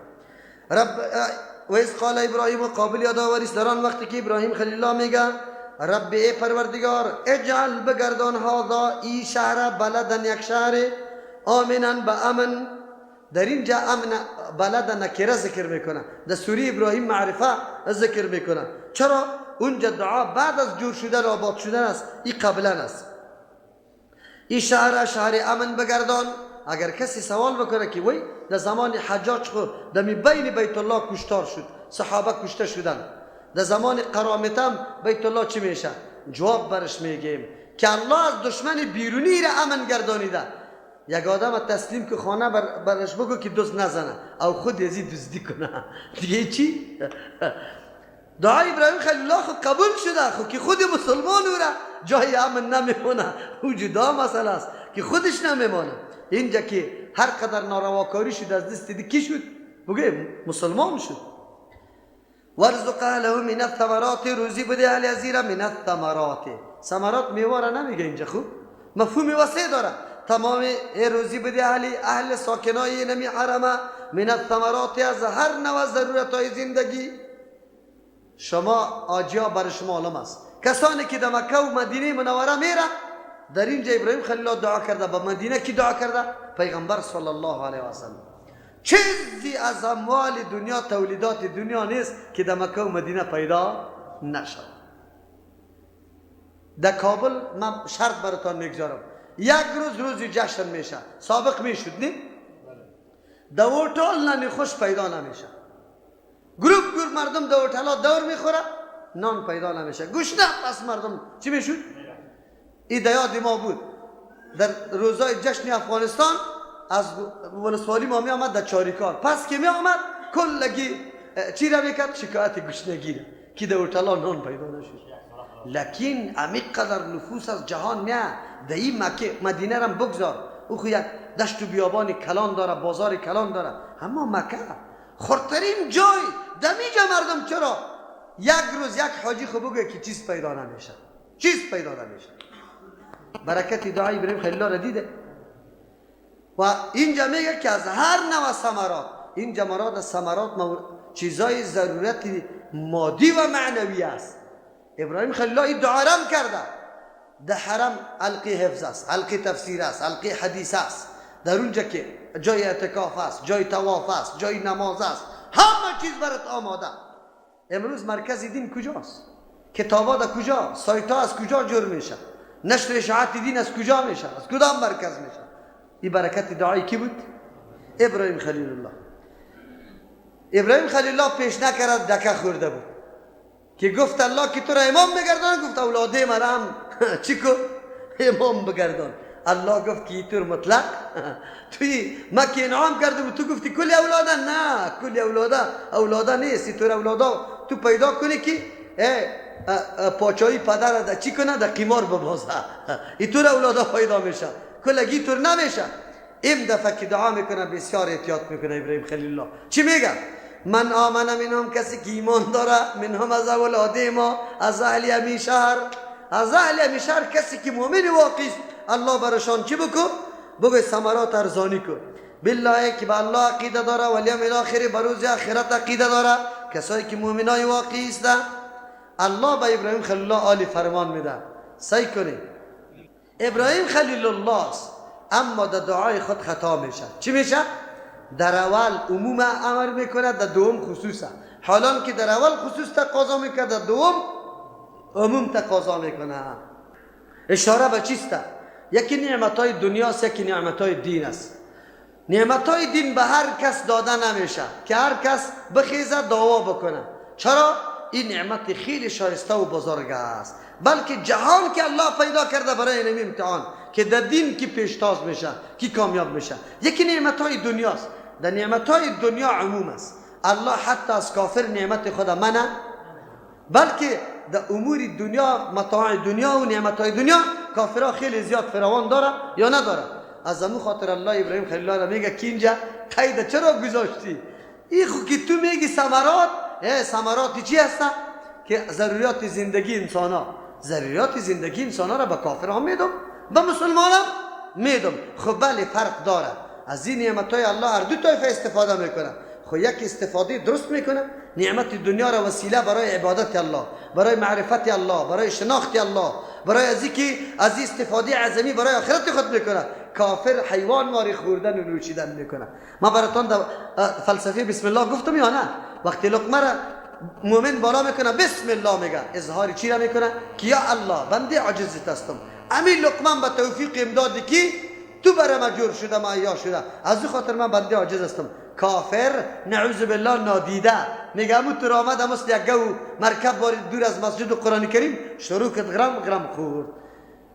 Speaker 1: رب و اذ قال ابراهیم، قابل یادآوری است در آن وقتی که ابراهیم خلیل الله میگه رب ای پروردگار اجعل بگردان هذا ای شهر بلدن یک شهر آمنا به امن. در اینجا امن بلد نکره ذکر میکنه، در سوره ابراهیم معرفه ذکر میکنه. چرا؟ اونجا دعا بعد از جور شدن و آباد شدن است، ای قبلا است. ای شهر شهر امن بگردان. اگر کسی سوال بکنه که وی در زمان حجاج خو در بین بیت الله کشتار شد، صحابه کشته شدن، در زمان قرامتم بیت الله چی میشه؟ جواب برش میگیم که الله از دشمن بیرونی را امن گردانیده. یک آدم تسلیم که خانه برش بگو که دزد نزنه او خود ازی دزدی کنه دیگه چی؟ دعای ابراهیم خلیل الله خود قبول شده، خو که خود مسلمان او را جای امن نمیمونه، او جدا مسئله است که خودش نمیمانه. اینجا که هر قدر نارواکاری شد از دست دیگه کی شد؟ بگه مسلمان شد. ورزق اهله من الثمرات، روزی بده اهل ازیره من الثمرات. ثمرات میوه را نمیگه اینجا، خوب مفهوم وسیع داره. تمام روزی بده اهل ساکنای نمی حرمه من الثمرات، از هر نوع ضرورت های زندگی. شما آجیا بر شما عالم است، کسانی که در مکه و مدینه منوره میره، در اینجا ابراهیم خلیل الله دعا کرده. به مدینه کی دعا کرده؟ پیغمبر صلی الله علیه و سلم. چیزی از اموال دنیا، تولیدات دنیا نیست که در مکه و مدینه پیدا نشد. در کابل من شرط براتان میگذارم، یک روز روزی جشن میشه، سابق میشد نی؟ در هتل نانی خوش پیدا نمیشه. گروپ گروپ مردم در هتل ها دور میخوره، نان پیدا نمیشه، گوش نه. پس مردم چی میشد؟ این یاد ما بود در روزای جشن افغانستان از ولسوالی ما می آمد در چاریکار، پس که می آمد کلگی چی را میکرد؟ شکایت گشنگی را که در هتل ها نان پیدا نشد. لکن امی قدر نفوس از جهان میاد در این مکه مدینه را بگذار، او خو یک دشت و بیابان کلان داره، بازار کلان داره، اما مکه خردترین جای دمیجا مردم چرا یک روز یک حاجی خو بگه که چیز پیدا نمیشه، چیز پیدا نمیشه. برکت دعای ابراهیم خلیل الله را دیده. و اینجا میگه که از هر نوع ثمرات، اینجا مراد از ثمرات چیزای ضرورت مادی و معنوی است. ابراهیم خلیل الله این دعا رم کرده. در حرم حلقه حفظ است، حلقه تفسیر است، حلقه حدیث است، در اونجا که جای اعتکاف است، جای طواف است، جای نماز است، همه چیز برات آماده. امروز مرکز دین کجاست؟ کتابا در کجا؟ سایت ها از کجا جور میشه؟ نشر اشاعت دین از کجا میشه؟ از کدام مرکز میشه؟ این برکت دعای کی بود؟ ابراهیم خلیل الله. ابراهیم خلیل الله پیش نکرد، دکه خورده بود که گفت الله که تو را امام بگردان، گفت اولاده مرا هم چی کو؟ امام بگردان. الله گفت که طور مطلق توی ما که انعام کرده بود، تو گفتی کلی اولاده؟ نه، کلی اولاده نیست. طور اولاده تو پیدا کنی که پاچایی پدر در چی کنه؟ در قمار ببازه. اینطور اولاده پیدا میشه، کلگی طور نمیشه. این دفعه که دعا میکنه بسیار احتیاط میکنه ابراهیم خلیل الله. چی میگه؟ من آمن منهم، کسی که ایمان داره، منهم از اولاده ما، از اهل امی شهر، از اهل امی شهر کسی که مؤمن واقعی است، الله برشان چی بکو؟ بگو ثمرات ارزانی کو. بالله که به الله عقیده داره، ولیوم الاخر، به روز آخرت عقیده داره، کسایی که مؤمنای واقعی است. الله به ابراهیم خلیل الله عالی فرمان میده. سعی کنید ابراهیم خلیل الله است، اما در دعای خود خطا میشه. چی میشه؟ در اول عموم امر میکنه، در دوم خصوصه. حالان که در اول خصوص تقاضا میکنه، در دوم عموم تقاضا میکنه. اشاره به چیست؟ یکی نعمتهای دنیاست، یکی نعمتهای دین است. نعمتهای دین به هر کس داده نمیشه که هر کس بخیزه دعوا بکنه. چرا؟ این نعمت خیلی شایسته و بزرگ است، بلکه جهان که الله پیدا کرده برای این امتحان که در دین کی پیشتاز میشه، کی کامیاب میشه. یکی نعمتهای دنیاست. در نعمتهای دنیا عموم است. الله حتی از کافر نعمت خدا منه، بلکه در امور دنیا، متاع دنیا و نعمتهای دنیا کافرها خیلی زیاد فراوان داره یا نداره. از امو خاطر الله ابراهیم خلیل الله را میگه که اینجا قید چرا گذاشتی؟ این خو که تو میگی ثمرات، ثمرات چی هستن؟ که ضروریات زندگی انسان ها، ضروریات زندگی انسان ها را به کافر ها میدم، به مسلمان هم میدم. خب بله فرق داره. از این نعمت های الله هر دو طایفه استفاده میکنه. خب یک استفاده درست میکنه، نعمت دنیا را وسیله برای عبادت الله، برای معرفت الله، برای شناخت الله، برای از اینکه از استفاده اعظمی برای آخرت خود میکنه. کافر حیوان واری خوردن و نوشیدن میکنه. ما براتون در فلسفه بسم الله گفتم یا نه؟ وقتی لقمه را مؤمن بالا میکنه بسم الله میگه، اظهار چی را میکنه؟ که یا الله بنده عاجزت هستم، امین لقمه به توفیق امداد کی تو برای من جور شده، معیا شده، از او خاطر من بنده عاجز هستم. کافر نعوذ بالله نادیده میگه امو تو آمد مثل یک گو مرکب بارید دور از مسجد و قرآن کریم شروع کرد غرم غرم خورد.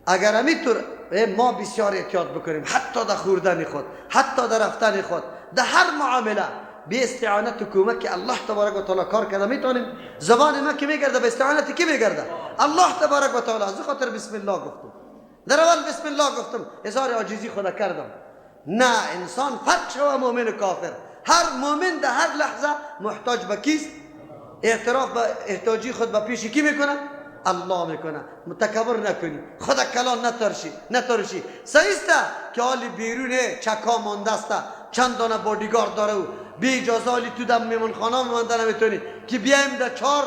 Speaker 1: اگر امیطور ما بسیار احتیاط بکنیم، حتی در خوردن خود، حتی در رفتن خود، در هر معامله بی استعانت و کمک الله تبارک و تعالی کار کرده میتونیم. زبان ما که میگرده به استعانت کی میگرده؟ الله تبارک و تعالی. از خاطر بسم الله گفتم، در اول بسم الله گفتم، اظهار عاجزی خدا کردم. نه، انسان فرق شوه مؤمن و کافر. هر مؤمن در هر لحظه محتاج به کیست؟ اعتراف به احتیاجی خود به پیش کی میکنه؟ الله میکنه. متکبر نکنی، خدا کلان نترشی نترشی. صحیح است که حالی بیرون چکا مانده است، چند دانه بادیگارد داره و بی اجازه حالی تو دم میمون خانه مانده نمیتونی که بیایم در چهار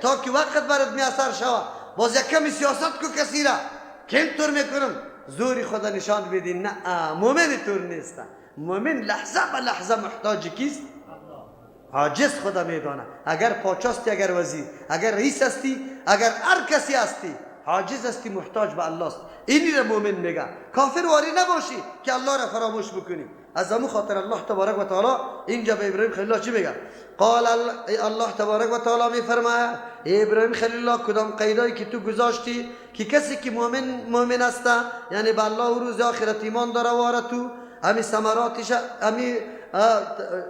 Speaker 1: تا که وقت برات میسر شوه. باز یک کمی سیاست کو کسی را که اینطور میکنم زوری خدا نشان بدی. نه، مؤمن طور نیست. مؤمن لحظه به لحظه محتاج کیست؟ عاجز خدا میدانه. اگر پاچاستی، اگر وزیر، اگر رئیس هستی، اگر هر کسی هستی، عاجز هستی، محتاج به الله است. اینی را مؤمن میگه. کافر واری نباشی که الله را فراموش بکنی. از امو خاطر الله تبارک و تعالی اینجا به ابراهیم خلیل الله چی میگه؟ قال الله تبارک و تعالی میفرماید ابراهیم خلیل الله کدام قیدایی که تو گذاشتی که کسی که مؤمن است، یعنی به الله و روز آخرت ایمان داره، واره تو همی ثمراتش، همی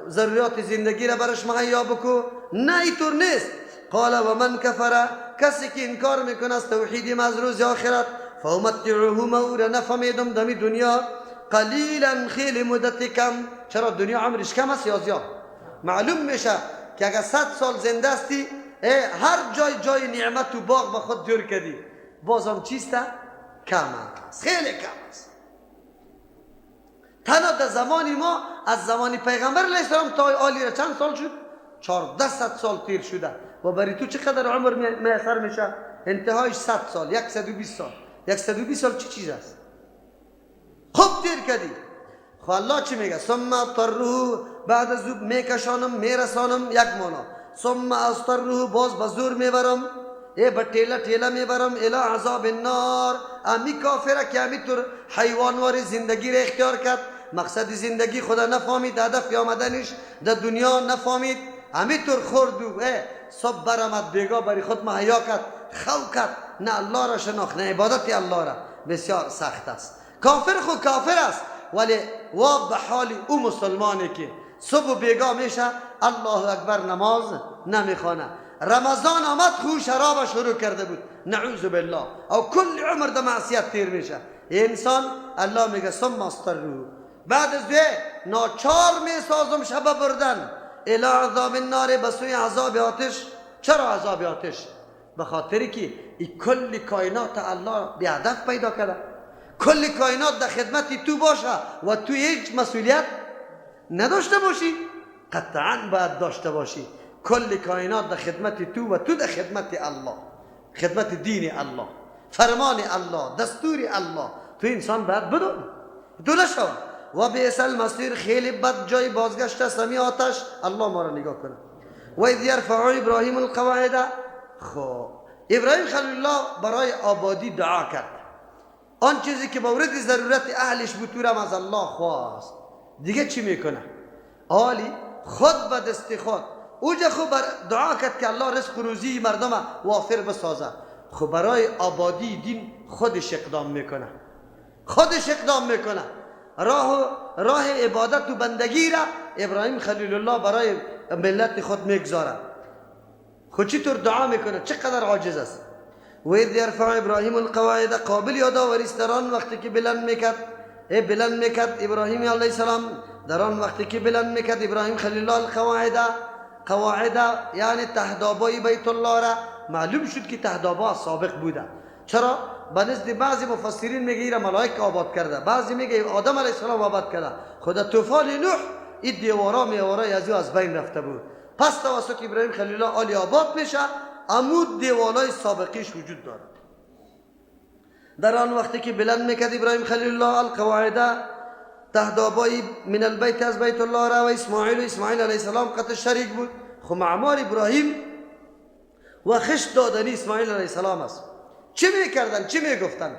Speaker 1: ضروریات زندگی را برش مهیا بکو. نه، اینطور نیست. قال و من کفر، کسی که انکار میکنه از توحید از روز آخرت، فامتعه، ما او را نفهمیدم دمی دنیا قلیلا، خیلی مدت کم. چرا دنیا عمرش کم است یا زیاد؟ معلوم میشه که اگر 100 سال زنده هستی، هر جای جای نعمت و باغ به خود جور کردی، بازم چیست؟ کم است، خیلی کم است. تنها در زمان ما از زمان پیغمبر علیه السلام تا آلی را چند سال شد؟ 1400 سال تیر شده و برای تو چقدر عمر میسر میشه؟ انتهایش 100 سال، 120 سال. 120 سال چی چیز است؟ خوب تیر کردی. خب الله چی میگه؟ ثم اضطره، بعد از او میکشانم میرسانم، یک مانا. ثم اضطره، باز به زور میبرم، به تیله تیله میبرم، الی عذاب النار. امی کافره که امی طور حیوانوار زندگی را اختیار کرد، مقصد زندگی خدا نفهمید، هدف آمدنش در دنیا نفهمید، امی طور خورد و صبح برآمد بیگاه برای خود مهیا کرد، خو کرد، نه الله را شناخت نه عبادت الله را. بسیار سخت است. کافر خو کافر است، ولی وا به حال او مسلمانی که صبح و بیگاه میشه الله اکبر نماز نمیخوانه. رمضان آمد خو شراب شروع کرده بود، نعوذ بالله، او کل عمر در معصیت تیر میشه انسان. الله میگه ثم اضطره، بعد از ناچار میسازم شب بردن، الی عذاب النار، به سوی عذاب آتش. چرا عذاب آتش؟ به خاطری که ای کل کائنات الله بی هدف پیدا کرده، کل کائنات در خدمت تو باشه و تو هیچ مسئولیت نداشته باشی. قطعا باید داشته باشی. کل کائنات در خدمت تو و تو در خدمت الله، خدمت دین الله، فرمان الله، دستور الله. تو انسان باید بدون تو نشو. و بئس المصیر، خیلی بد جای بازگشت است همی آتش. الله ما را نگاه کنه. و اذ یرفع ابراهیم القواعد. خب ابراهیم خلیل الله برای آبادی دعا کرد، آن چیزی که مورد ضرورت اهلش بود تو را از الله خواست. دیگه چی میکنه؟ حالی خود به دست خود اوجا خو بر دعا کرد که الله رزق و روزی مردم وافر بسازه. خو برای آبادی دین خودش اقدام میکنه، خودش اقدام میکنه. راه عبادت و بندگی را ابراهیم خلیل الله برای ملت خود میگذاره. خود چطور دعا میکنه؟ چقدر عاجز است. و اذ یرفع ابراهیم القواعد، قابل یادآوری است در آن وقتی که بلند میکرد، بلند میکرد ابراهیم علیه السلام، در آن وقتی که بلند میکرد ابراهیم خلیل الله القواعد، قواعد یعنی تهدابای بیت الله را. معلوم شد که تهدابا سابق بوده. چرا؟ به نزد بعضی مفسرین میگه ایرا ملائک آباد کرده، بعضی میگه آدم علیه السلام آباد کرده. خدا طوفان نوح این دیوارا میوارای از او از بین رفته بود. پس توسط ابراهیم خلیل الله عالی آباد میشه، عمود دیوالای سابقیش وجود دارد. در آن وقتی که بلند میکرد ابراهیم خلیل الله القواعد، تهدابای من البیت، از بیت الله را، و اسماعیل و اسماعیل علیه السلام قطع شریک بود. خب معمار ابراهیم و خشت دادنی اسماعیل علیه السلام است. چی میکردن؟ چی میگفتن؟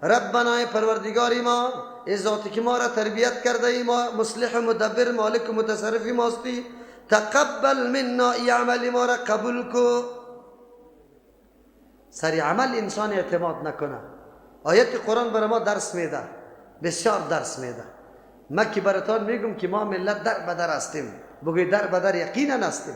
Speaker 1: ربنا پروردگاری ما، ای ذاتی که ما را تربیت کرده ای، ما مصلح و مدبر مالک و متصرف ماستی، تقبل منا، ای عمل ما را قبول کو. سری عمل انسان اعتماد نکنه. آیت قرآن برای ما درس میده، بسیار درس میده. ما که براتان میگم که ما ملت در بدر هستیم، بگوی در بدر یقینا هستیم،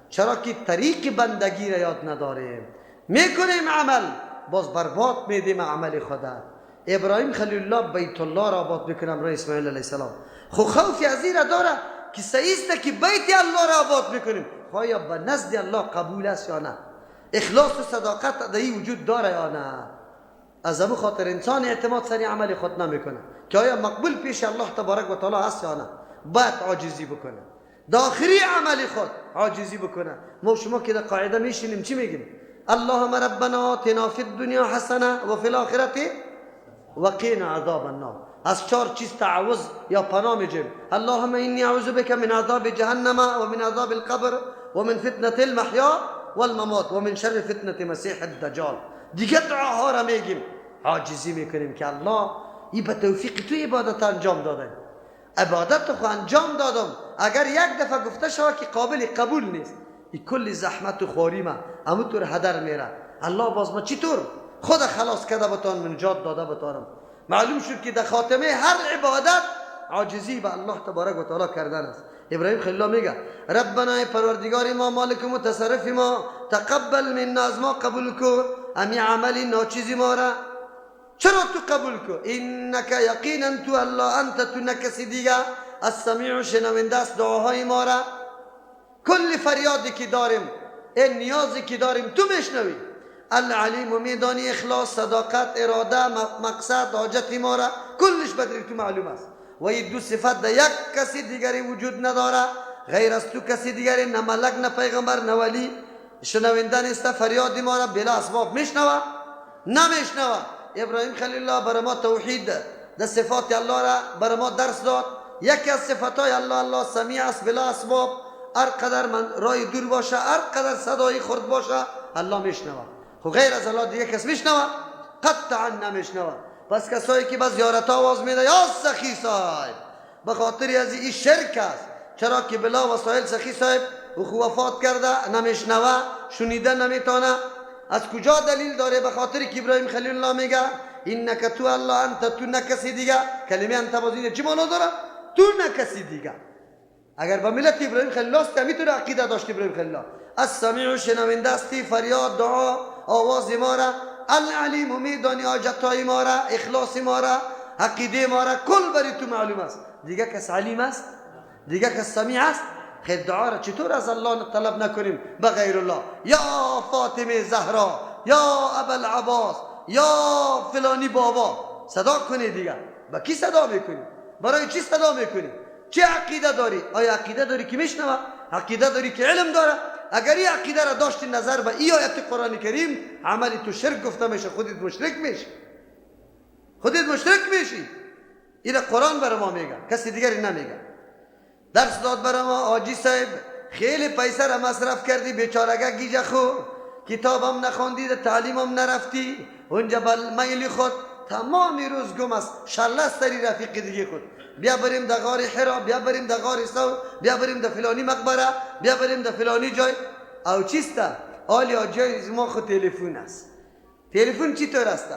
Speaker 1: چرا که طریق بندگی را یاد نداریم. میکنیم عمل، باز برباد میدیم عمل خدا. ابراهیم خلیل الله بیت الله را آباد میکنم رای اسماعیل علیه السلام، خو خوفی از این را داره که صحیح است که بیت الله را آباد میکنیم، آیا به نزد الله قبول است یا نه، اخلاص و صداقت در این وجود داره یا نه. از همون خاطر انسان اعتماد سر عمل خود نمیکنه که آیا مقبول پیش الله تبارک و تعالی هست یا نه. باید عاجزی بکنه، داخلی عمل خود عاجزی بکنه. ما شما که در قاعده میشینیم چی میگیم؟ اللهم ربنا آتنا فی الدنیا حسنه و فی الاخرة وقنا عذاب النار. از چهار چیز تعوذ یا پناه میجیم. اللهم انی اعوذ بک من عذاب جهنم و من عذاب القبر و من فتنة المحیا والممات و من شر فتنة مسیح الدجال. دیگه دعاها را میگیم، عاجزی میکنیم که الله ای به توفیق تو عبادت انجام داده، عبادت خو انجام دادم، اگر یک دفعه گفته شود که قابل قبول نیست، ای کل زحمت و خواری ما همونطور هدر میره. الله باز ما چطور خود خلاص کرده بتانم، نجات داده بتانم. معلوم شد که در خاتمه هر عبادت عاجزی به الله تبارک و تعالی کردن است. ابراهیم خلیل الله میگه ربنا پروردگار ما، مالک متصرف ما، تقبل منا، از ما قبول کو امی عمل ناچیزی ما را. چرا تو قبول کو؟ انک یقینا تو الله انت، تو نکسی دیگه، السمیع شنونده است دعاهای ما را. کل فریادی که داریم، این نیازی که داریم تو میشنوی. العلیم میدانی اخلاص، صداقت، اراده، مقصد، حاجت ما را کلش بدری تو معلوم است. و این دو صفت در یک کسی دیگری وجود نداره غیر از تو کسی دیگری، نه ملک نه پیغمبر نه ولی. شنونده نیست فریاد ما را بلا اسباب میشنوه نمیشنوه. ابراهیم خلیل الله بر ما توحید در صفات الله را بر ما درس داد. یکی از صفاتهای الله، الله سمیع است بلا اسباب، هر قدر من رای دور باشه، هر قدر صدای خرد باشه الله میشنوه. خب غیر از الله دیگه کس میشنوه؟ قطعا نمیشنوه. پس کسایی که به زیارت آواز میده یا سخی صاحب، به خاطر از این شرک است، چرا که بلا وسایل سخی صاحب او خو وفات کرده، نمیشنوه، شنیده نمیتونه. از کجا دلیل داره؟ به خاطر که ابراهیم خلیل الله میگه انک تو الله انت، تو نه کسی دیگه. کلمه انت باز چی معنا داره؟ تو نه کسی دیگه. اگر به ملت ابراهیم خلیل الله است میتونه عقیده داشت ابراهیم خلیل الله. السمیع شنونده استی فریاد، دعا، آواز ما را. العلیم میدانی حاجتهای ما را، اخلاص ما را، عقیده ما را، کل بری تو معلوم است. دیگه کس علیم است؟ دیگه کس سمیع است؟ خیر دعا را چطور از الله طلب نکنیم به غیر الله؟ یا فاطمه زهرا، یا ابوالعباس، یا فلانی بابا صدا کنی دیگه. با کی صدا میکنی؟ برای چی صدا میکنی؟ چه عقیده داری؟ آیا عقیده داری که میشنوه؟ عقیده داری که علم داره؟ اگر این عقیده را داشتی نظر به این آیت قرآن کریم، عمل تو شرک گفته میشه، خودت مشرک میشی، خودت مشرک میشی. این قرآن برای ما میگه، کسی دیگری نمیگه. درس داد برای ما حاجی صاحب، خیلی پیسه را مصرف کردی بیچارگه گیجه خو، کتابم نخوندی، تعلیمم نرفتی، اونجا بل میل خود تمام روز گم است، شله سری رفیق دیگه خود. بیا بریم در غار حرا، بیا بریم در غار ثور، بیا بریم در فلانی مقبره، بیا بریم در فلانی جای. او چیست؟ حالی جای ما خود تلفن است. تلفن چطور است؟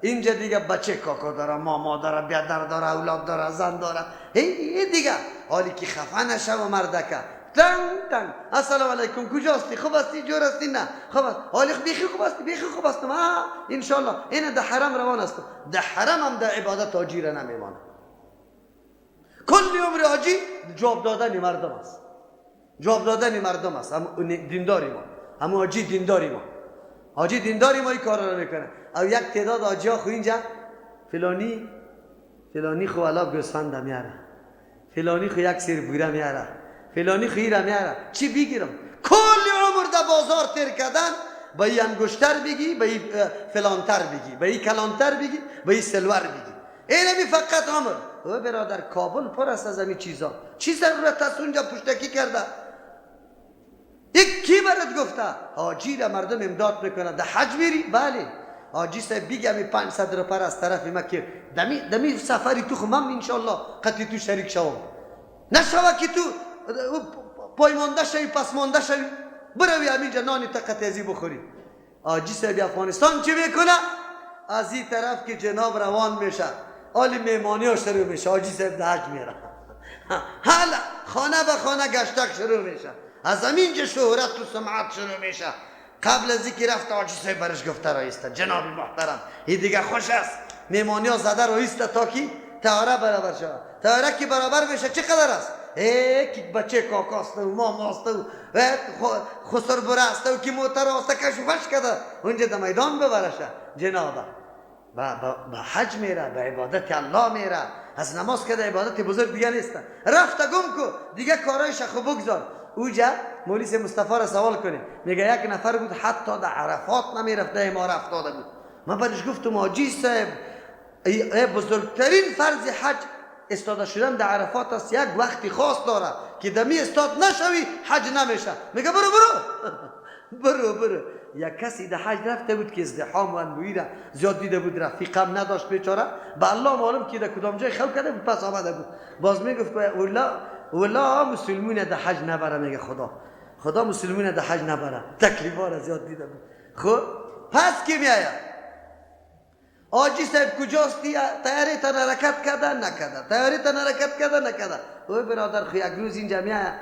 Speaker 1: اینجا دیگه بچه کاکا داره، ماما داره، بیادر داره، اولاد داره، زن داره، هی دیگه. حالی که خفه نشه و مردکه تنگ تنگ السلام علیکم، کجاستی؟ خوب هستی؟ جور هستی؟ نه خوب هست. حالی بیخی خوب هستی؟ بیخی خوب هستم ان شاء الله. این در حرم روان است، در حرم هم در عبادت حاجی را نمیمانه. کل عمر حاجی جواب دادن مردم است، جواب دادن مردم است. هم دینداری ما، هم حاجی دینداری ما، حاجی دینداری ما این کارا رو میکنه. او یک تعداد حاجی ها خو اینجا فلانی فلانی خو علا گوسفند میاره، فلانی خو یک سیر بوره میاره، فلانی خو ایره میاره، چی بگیرم؟ کل عمر در بازار تیر کردن، به این انگشتر بگی، به این فلانتر بگی، به این کلانتر بگی، به این سلور بگی. اینمی فقط عمر. او برادر کابل پر است از همین چیزا. چی ضرورت است اونجا پشتکی کرده؟ یک کی برات گفته؟ حاجی را مردم امداد میکنه. در حج میری؟ بله. حاجی صاحب بگم 500 روپیه از طرف ما که دمی سفری تو خو من انشالله قطعی تو شریک شوم. نشوه که تو پایمانده شوی، پسمانده شوی، بروی همینجا نانی تا قطعی بخوری. حاجی صاحب افغانستان چی میکنه؟ از این طرف که جناب روان میشه، حالی میمانی ها شروع میشه، حاجی صاحب ده حج میره. حالا خانه به خانه گشتک شروع میشه، از همینجا شهرت و سمعت شروع میشه. قبل از اینکه رفت حاجی صاحب برش گفته رایسته جناب محترم این دیگه خوش است، میمانی ها زده رایسته تا کی طیاره برابر شود. طیاره که برابر میشه چقدر است؟ که بچه کاکاست و ماماست و خسر بره است و که موتر است کشفش کرده اونجا در میدان ببرشه. جناب به حج میره، به عبادت الله میره، از نماز که عبادت بزرگ دیگه نیست. رفت گم کو دیگه کارایش خو بگذار. اوجا مولوی مصطفی را سوال کنه، میگه یک نفر بود حتی در عرفات نمیرفت، ده ما افتاده بود. من برش گفتم حاجی صاحب بزرگترین فرض حج استاده شدن در عرفات است، یک وقتی خاص داره که دمی استاد نشوی حج نمیشه. میگه برو برو برو برو. یک کسی در حج رفته بود که ازدحام و انبویی را زیاد دیده بود، رفیقم نداشت بیچاره، به الله معلوم که در کدام جای خو کرده بود، پس آمده بود. باز میگفت والله مسلمون در حج نبره. میگه خدا خدا مسلمون در حج نبره، تکلیفا را زیاد دیده بود. خب پس کی میآید؟ حاجی صاحب کجاستی؟ تیاری تن حرکت کرده نکرده، تیاری تن حرکت کرده نکرده. او برادر خو یک روز اینجا میآید،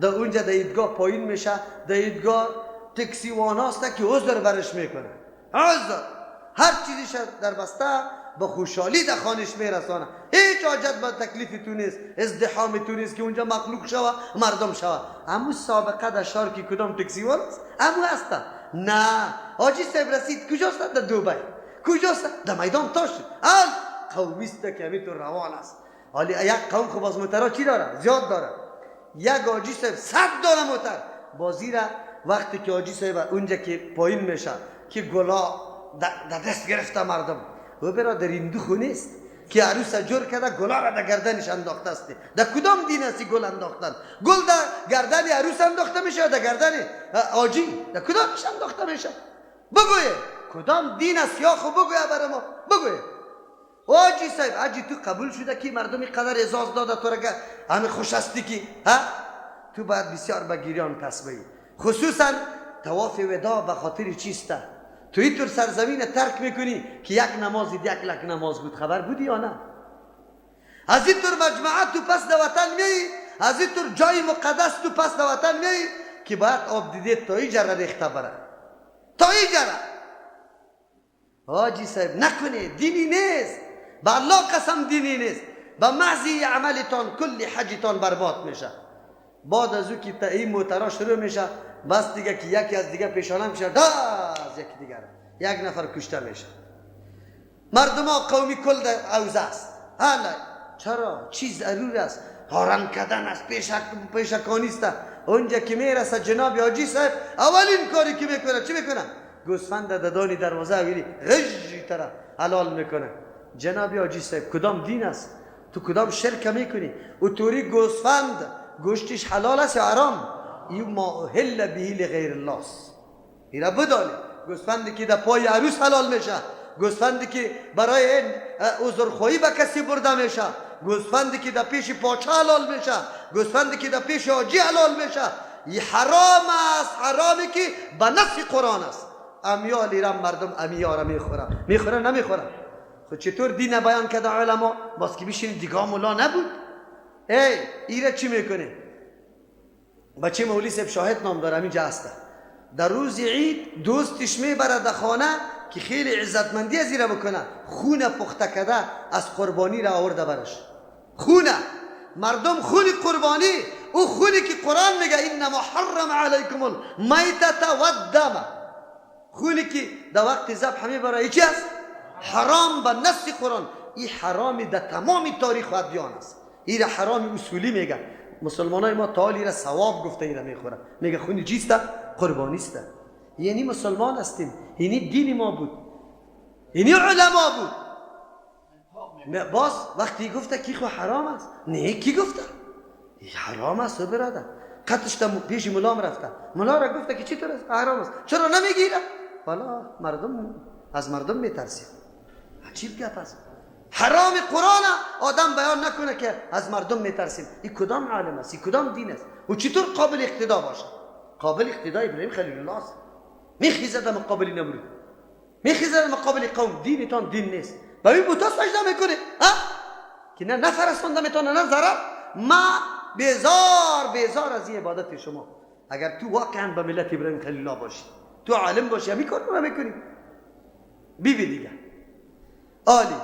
Speaker 1: در اونجا در عیدگاه پایین میشه، در عیدگاه تکسی واناست که عذر برش میکنه، عذر هر چیزیش در بسته با خوشحالی در خانش میرسانه. هیچ حاجت به تکلیف تو نیست، ازدحام تو نیست که اونجا مخلوق شوه مردم شوه. امو سابقه در شهر که کدام تکسی وان است امو هست. نه حاجی صاحب رسید کجاست؟ در دوبی. کجاست؟ در میدان تاش. از قومیست که همینطور روان است. حالی یک قوم خب از موترها چی داره؟ زیاد داره. یک حاجی صاحب 100 دانه موتر بازی را وقتی که حاجی صاحب اونجا که پایین میشه که گلا در دست گرفته مردم، و برادر این دو خو نیست که عروس جور کرده گلا را در گردنش انداخته است. در کدام دین است گل انداختن؟ گل در گردن عروس انداخته میشه یا در گردن حاجی؟ در کدامش انداخته میشه؟ بگوی کدام دین است یا خو بگوی برای ما بگوی. حاجی صاحب حاجی تو قبول شده که مردم قدر اعزاز داده تو را همه خوش هستی که ها؟ تو باید بسیار به گریان پس بایی. خصوصا طواف ودا به خاطر چیست؟ تو اینطور سرزمین ترک میکنی که یک نماز یک لک نماز بود، خبر بودی یا نه؟ از اینطور مجمعه تو پس در وطن میایی، از اینطور جای مقدس تو پس در وطن میایی که باید آب دیده تا اینجا ریخته بره، تا اینجا. حاجی صاحب نکنه، دینی نیست، به الله قسم دینی نیست. به محض عملتان کل حجتان برباد میشه. بعد از او که تا این موترا شروع میشه، بس دیگه که یکی از دیگه پیشانه میشه، داز یکی دیگر، یک نفر کشته میشه. مردم ها قومی کل در عوض است. حالا چرا؟ چیز ضرور است، هارن کردن است، پیشکانی است. اونجا که میرسه جناب حاجی صاحب اولین کاری که میکنه چی میکنه؟ گوسفند ددانی دروازه اولی غژ تره حلال میکنه. جناب حاجی صاحب کدام دین است؟ تو کدام شرک میکنی؟ او توری گوسفند گوشتش حلال است یا حرام؟ این ما اهل به لغیر الله است. اینا بدانی گوسفندی که در پای عروس حلال میشه، گوسفندی که برای عذرخواهی به کسی برده میشه، گوسفندی که در پیش پاچه حلال میشه، گوسفندی که در پیش حاجی حلال میشه، این حرام است. حرامی که به نص قرآن است. امیال ایران مردم امیارا میخوره، میخوره نمیخوره. خب چطور دین بیان کرده علما؟ باز که بشینید دیگه مولا نبود. ای ایره چی میکنه؟ بچه مولی صاحب شاهد نام داره همینجا هسته. در روز عید دوستش میبره در خانه که خیلی عزتمندی از ایره بکنه، خونه پخته کرده از قربانی را آورده برش. خونه مردم خون قربانی، او خونی که قرآن میگه انما حرم علیکم المیتة والدم، خونی که در وقت ذبح میبره چی است؟ حرام به نص قرآن. این حرام در تمام تاریخ و ادیان است. این حرام اصولی میگه. مسلمان های ما تا حال را ثواب گفته ایره میخوره، میگه خون چیست؟ قربانی است. یعنی مسلمان هستیم، یعنی دین ما بود، یعنی علما بود. باز وقتی گفته کی خو حرام است، نه کی گفته حرام است برادر؟ قطش تا پیش ملام رفته، ملا را گفته که چطور است؟ حرام است. چرا نمیگیره؟ والا مردم از مردم میترسیم. عجیب گپ است. حرام قرآن آدم بیان نکنه که از مردم میترسیم. این کدام عالم است؟ این کدام دین است؟ و چطور قابل اقتدا باشه؟ قابل اقتدا ابراهیم خلیل الله است. میخیزد در مقابل نمرود، میخیزد در مقابل قوم. دینتان دین نیست. به این بوتا سجده میکنه که نه نفرستانده میتونه نه ضرر. ما بیزار از این عبادت شما. اگر تو واقعا به ملت ابراهیم خلیل الله باشی، تو عالم باشی، همین کار رو میکنی. بی دیگه عالی.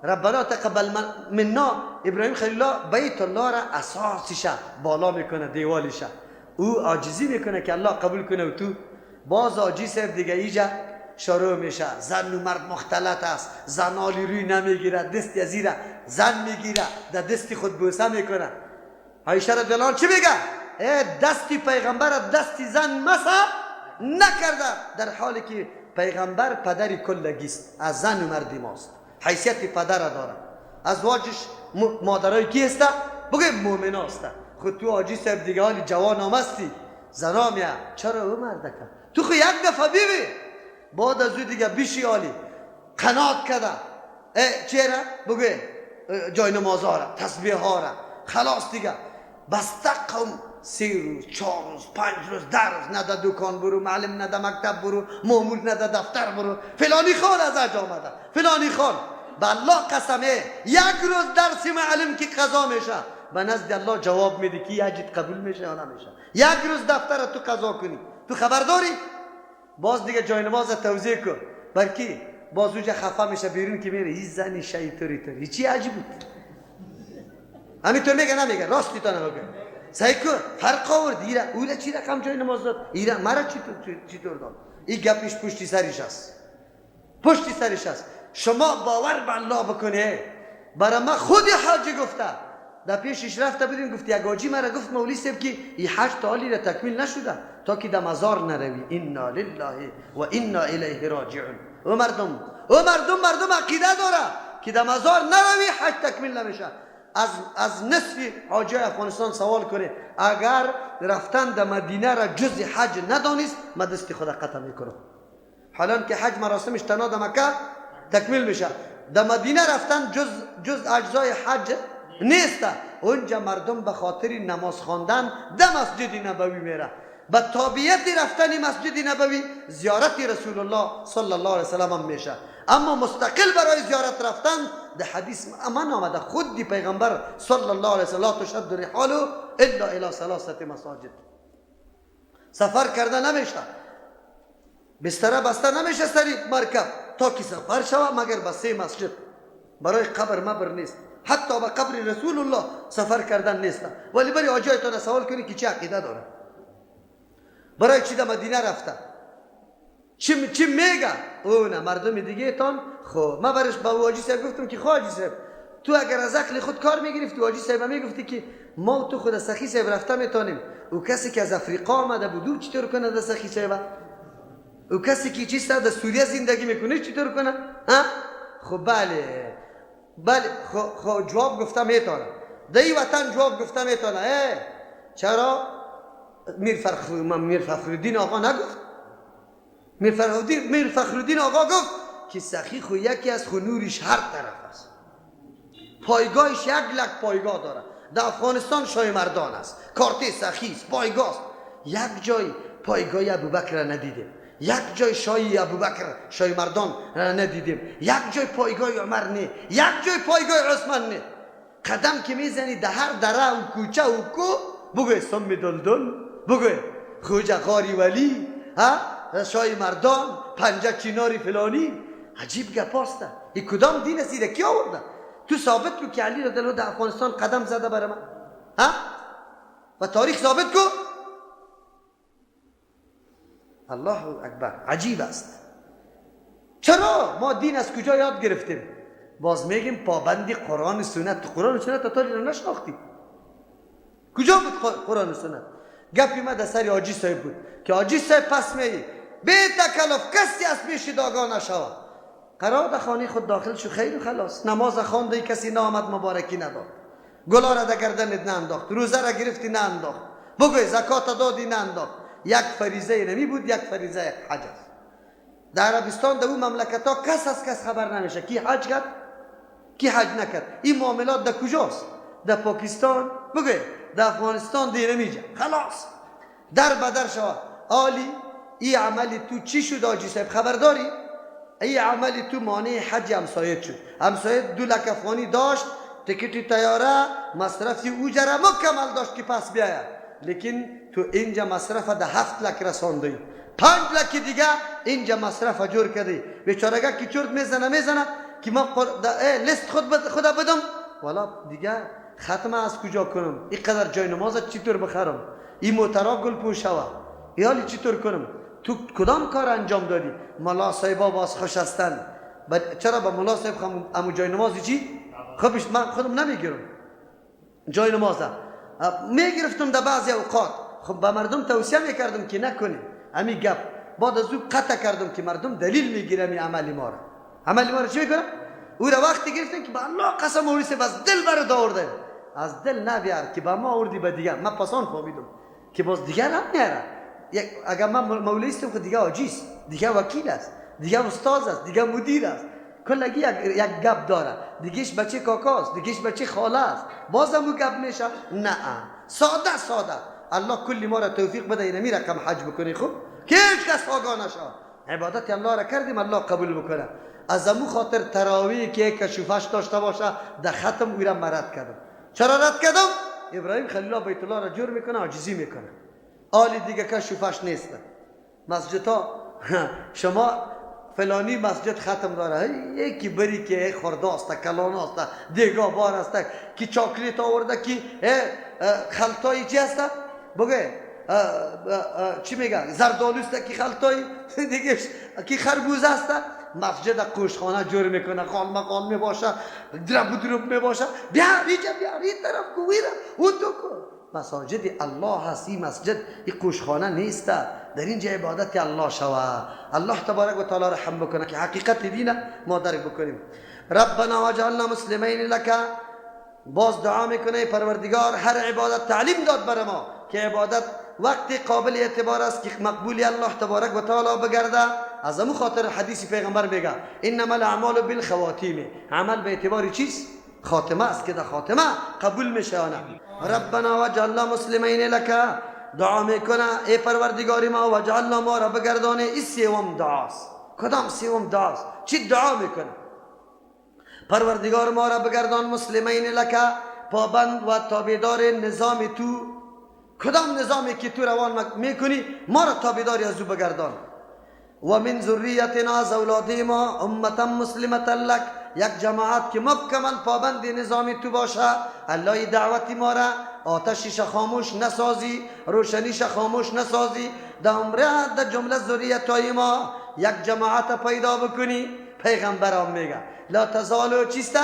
Speaker 1: ربنا تقبل منا. ابراهیم خلیل الله بیت الله را اساسش بالا میکنه، دیوالش. او عاجزی میکنه که الله قبول کنه و تو باز عاجزی صاحب دیگه ایجا شروع میشه. زن و مرد مختلط است، زن آلی روی نمیگیره، دست از را زن میگیره، در دست خود بوسه میکنه. عایشه رضی الله عنها چی میگه؟ دستی پیغمبر دستی زن مسه نکرده، در حالی که پیغمبر پدر کلگیست، از زن و مرد ماست، حیثیت پدر داره. ازواجش مادرای کی هسته؟ بگه مؤمنا هسته. خود تو حاجی صاحب دیگه حالی جوان آمستی، زنا میه. چرا او مردکه؟ تو خو یک دفعه بیبی، بعد از او دیگه بیشی حالی قنات کده. چرا؟ بگه جای نمازها را، تسبیح ها را، خلاص دیگه بسته قوم. 3 روز، 4 روز، 5 روز، 10 روز نه در دکان برو، معلم نه در مکتب برو، مامور نه در دفتر برو، فلانی خان از حج آمده، فلانی خان. به الله قسمه یک روز درس معلم که قضا میشه به نزد الله جواب میده که حجت قبول میشه یا نمیشه. یک روز دفتر تو قضا کنی، تو خبر داری؟ باز دیگه جای نماز توزیع کن، بلکه باز اوجا خفه میشه بیرون که میره هیچ زنی شیطوری توری چی عجیب بود. همینطور میگه نمیگه؟ راستی تا نمیگه. سعی کن فرق آورد. ایره اوله چی رقم جای نماز داد، ایره مرا چطور داد؟ این گپش پشتی سرش است، پشتی سرش است. شما باور به الله بکنه. برای ما خود حاجی گفته، در پیشش رفته بودیم، گفت یک حاجی مرا گفت مولوی صاحب که این حج تا حالی را تکمیل نشده تا که در مزار نروی. انا لله و انا الیه راجعون. او مردم، او مردم عقیده داره که در مزار نروی حج تکمیل نمیشه. از نصف حاجی افغانستان سوال کنه اگر رفتن در مدینه را جز حج ندانست، ما دست خود قطع میکنم. حالا که حج مراسمش تنها در مکه تکمیل میشه، در مدینه رفتن جز اجزای حج نیست. اونجا مردم به خاطر نماز خواندن در مسجد نبوی میره، به تابعیت رفتن مسجد نبوی زیارت رسول الله صلی الله علیه وسلم هم میشه. اما مستقل برای زیارت رفتن در حدیث امان آمده خود دی پیغمبر صلی الله علیه وسلم لا تشد رحال الا الى ثلاثه مساجد. سفر کرده نمیشه، بستره بسته نمیشه سری مرکب تا که سفر شوه مگر به 3 مسجد. برای قبر مبر نیست، حتی به قبر رسول الله سفر کردن نیست. ولی برای آجایتان سوال کنی که چه عقیده داره، برای چی در مدینه رفته، چی میگه؟ او نه مردم دیگه تان. خب من برش با حاجی صاحب گفتم که حاجی صاحب تو اگر از عقل خود کار میگرفتی، حاجی صاحب میگفتی که ما تو خود سخی صاحب رفته میتونیم. او کسی که از افریقا آمده بود چطور کنه در سخی صاحب؟ او کسی که چیست در سوریه زندگی میکنه چطور کنه؟ ها؟ خب بله بله، خب جواب گفته میتونه. در این وطن جواب گفته میتونه. چرا میر فخرالدین آقا نگفت؟ میر فخرالدین آقا گفت که سخی خو یکی از خنورش هر طرف است، پایگاهش 1 لک پایگاه داره. در افغانستان شای مردان است، کارت سخی است، پایگاه است. یک جای پایگاه ابوبکر را ندیدیم، یک جای شای ابوبکر شای مردان را ندیدیم، یک جای پایگاه عمر نه، یک جای پایگاه عثمان نه. قدم که میزنی در هر دره و کوچه و کو بگوی سم دلدل، بگوی خوجه غاری ولی، ها شای مردان، پنجه چیناری فلانی. عجیب گپاسته. این کدام دین است؟ کی آورده؟ تو ثابت کو که علی رضی الله در افغانستان قدم زده برای من، ها؟ و تاریخ ثابت کو. الله اکبر، عجیب است. چرا ما دین از کجا یاد گرفتیم؟ باز میگیم پابند قرآن و سنت. قرآن و سنت تا نشناختی. کجا بود قرآن و سنت؟ گپی ما در سر حاجی صاحب بود که حاجی صاحب پس می بی تکلف کسی از پیش داگاه نشود. قرار در خانه خود داخل شو، خیر و خلاص. نماز خوانده کسی نامد مبارکی نداد، گلا را در گردنت نانداخت، روزه را گرفتی نانداخت، بگوی زکات دادی نانداخت. یک فریضه نمی بود، یک فریضه حج است. در عربستان در اون مملکت ها کس از کس خبر نمیشه کی حج کرد کی حج نکرد. این معاملات در کجاست؟ در پاکستان بگه، در افغانستان دیره میجه خلاص در بدر شود. آلی ای عملی تو چی شد آجی صاحب خبرداری؟ ای عملی تو مانع حج همسایت شد. همسایت 2 لک افغانی داشت، تکت طیاره مصرفی اوجره مکمل داشت که پس بیاید، لیکن تو اینجا مصرف ده 7 لک رساندی، 5 لک دیگه اینجا مصرف جور کردی. بیچارگه که چرت میزنه که ما لیست خود بدم، والا دیگه ختم از کجا کنم؟ اینقدر جای نماز چطور بخرم؟ این موترا گل پوشوه یالی چطور کنم؟ تو کدام کار انجام دادی؟ ملا صاحبا باز خوش هستند. چرا با ملا صاحب امو جای نمازی چی؟ خبش من خودم نمیگیرم جای نمازه، میگرفتم در بعضی اوقات. خب به مردم توصیه میکردم که نکنی امی گپ. بعد از او قطع کردم که مردم دلیل میگیره می عمل ما را. عمل ما را چی میکنه؟ او را وقتی گرفتن که به الله قسم اوری صاحب از دل برات آوردن. از دل نبیار که به ما آوردی به دیگر. من پسان فهمیدم که باز دیگر هم میاره. اگر من مولوی هستم خود دیگه عاجیست، دیگه وکیل است، دیگه استاد است، دیگه مدیر است، کلگی یک گپ داره، دیگهش بچه کاکاست، دیگهش بچه خاله است، بازم او گپ میشه. نه، ساده ساده. الله کلی ما را توفیق بده اینمی رقم حج بکنی. خوب که هیچ کس آگاه نشه. عبادت الله را کردیم، الله قبول بکنه. از امو خاطر تراویح که کشوفش داشته باشه در ختم او را مرد کردم. چرا رد کردم؟ ابراهیم خلیل الله بیت الله را جور میکنه، عاجزی میکنه. آلی دیگه کشوفش نیست. مسجدها شما فلانی مسجد ختم داره، یکی بری که خورده است، کلان است، دیگه بار است، کی چاکلیت آورده، کی خلطای چی است، بگه چی میگه، زردآلو است، کی خلطای دیگه، کی خربوزه است. مسجد قوشخانه جور میکنه، قال مقال میباشه، درب و دروب میباشه. بیا اینجا، بیا این طرف کو، اون تو کو. مساجد الله هست، این مسجد این قوشخانه نیست. در اینجا عبادت الله شوه. الله تبارک و تعالی رحم بکنه که حقیقت دین ما درک بکنیم. ربنا واجعلنا مسلمین لک. باز دعا میکنه پروردگار هر عبادت تعلیم داد بر ما که عبادت وقتی قابل اعتبار است که مقبولی الله تبارک و تعالی بگرده. از امو خاطر حدیث پیغمبر میگه انما الاعمال بالخواتیم، عمل به اعتبار چیست؟ خاتمه است که در خاتمه قبول میشه. ربنا واجعلنا مسلمین لک. دعا میکنه ای پروردگار ما واجعلنا، ما را بگردانه. این سوم دعاست. کدام سوم دعاست؟ چی دعا میکنه؟ پروردگار ما را بگردان مسلمین لک، پابند و تابعدار نظام تو. کدام نظامی که تو روان میکنی ما را تابعداری از او بگردان. و من ذریتنا، از اولاد ما، امتا مسلمة لک، یک جماعت که مکمل پابند نظام تو باشه. الله دعوت ما را آتشش خاموش نسازی، روشنیش خاموش نسازی. در عمره در جمله ذریت ما یک جماعت پیدا بکنی. پیغمبرام میگه لا تزالو چیسته؟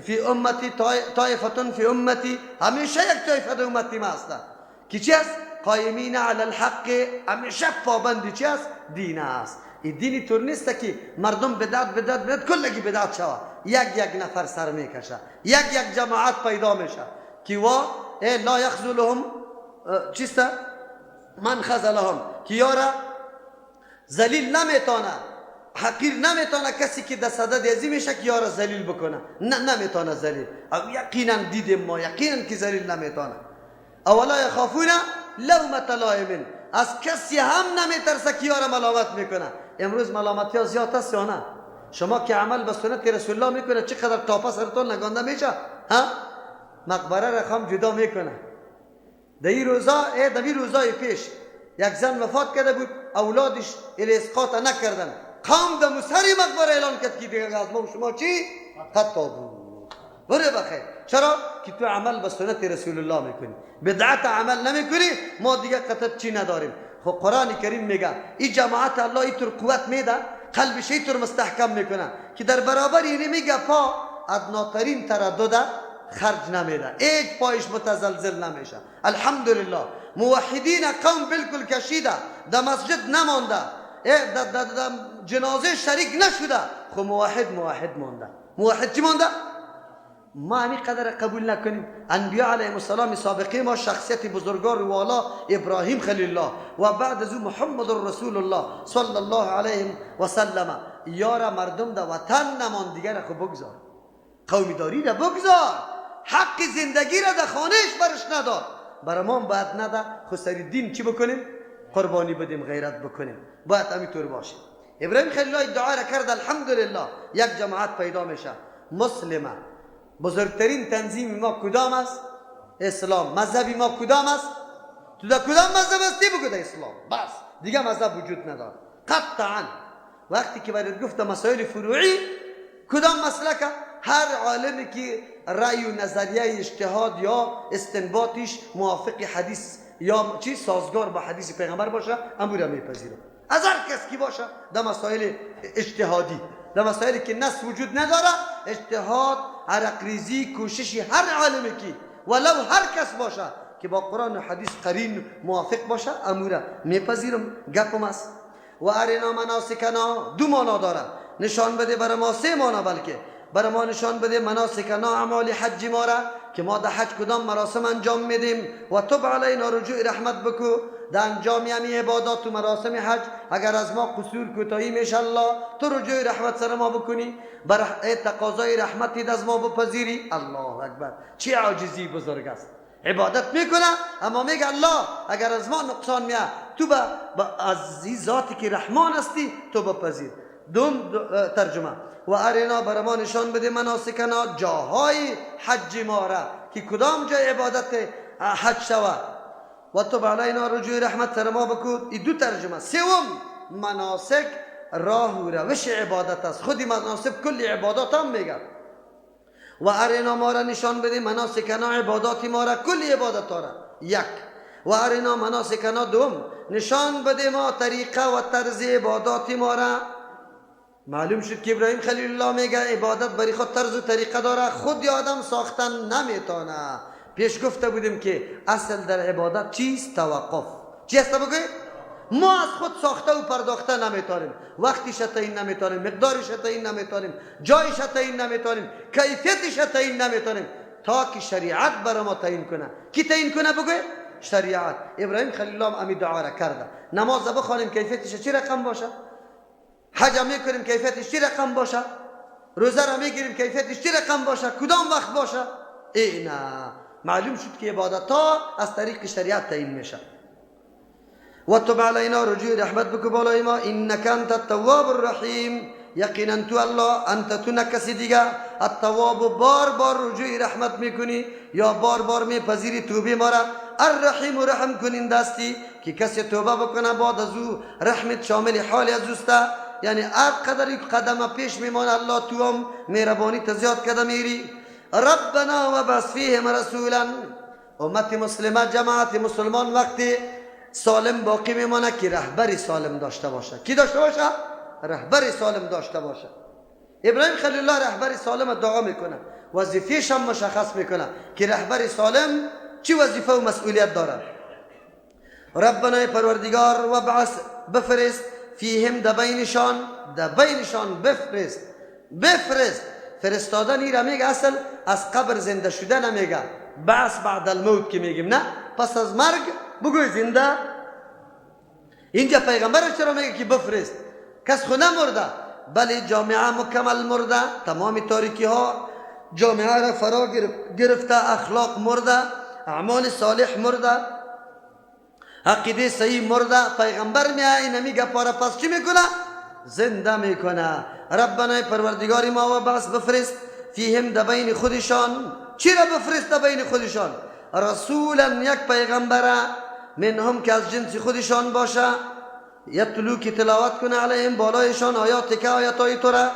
Speaker 1: فی امتی طایفتون فی امتی، همیشه یک طایفه در امتی ما هسته که چی است؟ قایمین علی الحق، همیشه پابند چی است؟ دین است. این دینی طور نیست که مردم بدعت بدعت بدعت کلگی بدعت شوه. یک یک نفر سر میکشه، یک یک جماعت پیدا میشه که وا لا یخذلهم چیست؟ من خذلهم، که یارا ذلیل نمیتونه، حقیر نمیتونه کسی که در صدد ازی میشه که یارا ذلیل بکنه. نه نمیتونه ذلیل. یقینا دیدیم ما، یقینا که ذلیل نمیتونه. اولا یخافون لومة لائم، از کسی هم نمیترسه که یارا ملامت میکنه. امروز ملامتی ها زیاد است یا نه؟ شما که عمل به سنت رسول الله میکنه چقدر تاپه سرتون لگانده میشه؟ ها؟ مقبره را خام جدا میکنه. در این روزا، در این روزای پیش یک زن وفات کرده بود، اولادش اسقاط نکردن، قوم در سری مقبره اعلان کرد که دیگه از ما و شما چی؟ خطا بود. بره بخیر. چرا؟ که تو عمل به سنت رسول الله میکنی، بدعت عمل نمیکنی، ما دیگه قطعت چی نداریم. خب قرآن کریم میگه این جماعت الله اینطور قوت میده، قلبش اینطور مستحکم میکنه که در برابر اینی میگه پا ادناترین تردد خرج نمیده، هیچ پایش متزلزل نمیشه. الحمدلله موحدین قوم بالکل کشیده، در مسجد نمانده، در جنازه شریک نشده، خب موحد موحد مانده. موحد چی مانده؟ ما همین قدر قبول نکنیم. انبیا علیهم السلام سابقه ما شخصیت بزرگوار والا ابراهیم خلیل الله و بعد از او محمد رسول الله صلی الله علیه و سلم. یارا مردم در وطن نمان، دیگر خو بگذار، قومی داری را بگذار، حق زندگی را در خانهش برش نداد، برای ما باید نده. خو سر دین چی بکنیم؟ قربانی بدیم، غیرت بکنیم، باید همینطور باشه. ابراهیم خلیل الله دعا را کرد، الحمدلله یک جماعت پیدا میشه مسلمه. بزرگترین تنظیم ما کدام است؟ اسلام. مذهبی ما کدام است؟ تو در کدام مذهب هستی؟ بگو در اسلام، بس دیگه مذهب وجود نداره قطعا. وقتی که برات گفتم مسائل فروعی کدام مسلکه، هر عالمی که رأی و نظریه اجتهاد یا استنباطش موافق حدیث یا چی سازگار با حدیث پیغمبر باشه، امو را میپذیره. از هر کس کی باشه در مسائل اجتهادی، در مسائلی که نص وجود نداره، اجتهاد، عرقریزی، کوششی هر عالمی کی ولو هر کس باشه که با قرآن و حدیث قرین موافق باشه، امورا میپذیرم. گپم است. و ارنا مناسکنا دو معنا داره، نشان بده برای ما سه معنا، بلکه برای ما نشان بده مناسکنا اعمال حج ما را که ما در حج کدام مراسم انجام میدیم، و تب علینا رجوع رحمت بکو در انجام یعنی عبادات و مراسم حج. اگر از ما قصور کوتاهی میشه الله تو رجوع رحمت سر ما بکنی، بر تقاضای رحمتی از ما بپذیری. الله اکبر، چه عاجزی بزرگ است. عبادت میکنه اما میگه الله اگر از ما نقصان میاد تو با از ذاتی که رحمان هستی تو بپذیر. دوم ترجمه و ارنا بر ما نشان بده مناسکنا جاهای حج ما را که کدام جای عبادت حج شود، و تو علینا رجوع رحمت سر ما بکن. این دو ترجمه. سوم مناسک راه و روش عبادت است، خودی مناسک کل عبادات هم میگه. و ارنا ما را نشان بده مناسکنا عبادات ما را، کل عبادت را یک. و ارنا مناسکنا دوم نشان بده ما طریقه و طرز عبادات ما را. معلوم شد که ابراهیم خلیل الله میگه عبادت برای خود طرز و طریقه داره، خود آدم ساختن نمیتونه. پیش گفته بودیم که اصل در عبادت چیست؟ توقف. چی است بگوی؟ ما از خود ساخته و پرداخته نمیتونیم، وقتش تعیین نمیتونیم، مقدارش تعیین نمیتونیم، جایش تعیین نمیتونیم، کیفیتش تعیین نمیتونیم، تا که شریعت برای ما تعیین کنه. کی تعیین کنه بگوی؟ شریعت. ابراهیم خلیل الله امی دعا را کرده. نماز بخوانیم کیفیتش چی رقم باشه؟ حج میکنیم کیفیتش چی رقم باشه؟ روزه را میگیریم کیفیتش چی رقم باشه؟ کدام وقت باشه؟ ای نه، معلوم شد که عبادت ها از طریق شریعت تعیین میشه. و تب علینا رجوع رحمت بکو بالای ما، انک انت التواب الرحیم، یقینا تو الله انت تو نکسی دیگه، التواب بار بار رجوع رحمت میکنی یا بار بار میپذیری توبه ما را، الرحیم رحم کنین دستی که کسی توبه بکنه بعد از او رحمت شامل حال از اوسته، یعنی هر قدر یک قدم پیش میمانه الله تو هم مهربانی تزیاد کده میری. ربنا وبعث فیهم رسولا، امت مسلمه جماعت مسلمان وقتی سالم باقی میمانه که رهبری سالم داشته باشه. کی داشته باشه؟ رهبری سالم داشته باشه. ابراهیم خلیل الله رهبری سالم دعا میکنه، وظیفه‌ش هم مشخص میکنه که رهبری سالم چی وظیفه و مسئولیت داره. ربنا پروردگار وبعث بفرست، فیهم دبینشان، دبینشان بفرست. بفرست فرستادن این را میگه اصل از قبر زنده شدن میگه، بعث بعد الموت که میگیم، نه پس از مرگ بگوی زنده. اینجا پیغمبر چرا میگه که بفرست؟ کس خو نمرده، بله جامعه مکمل مرده، تمام تاریکی ها جامعه را فرا گرفته، اخلاق مرده، اعمال صالح مرده، عقیده صحیح مرده. پیغمبر میایه اینمی گپا را پس چی میکنه؟ زنده میکنه. ربنا پروردگار ما و بعث بفرست، فیهم دبین خودشان. چی را بفرست دبین خودشان؟ رسولا یک پیغمبره، منهم که از جنس خودشان باشه، یتلو که تلاوت کنه علیهم بالایشان آیات که آیتای تو را،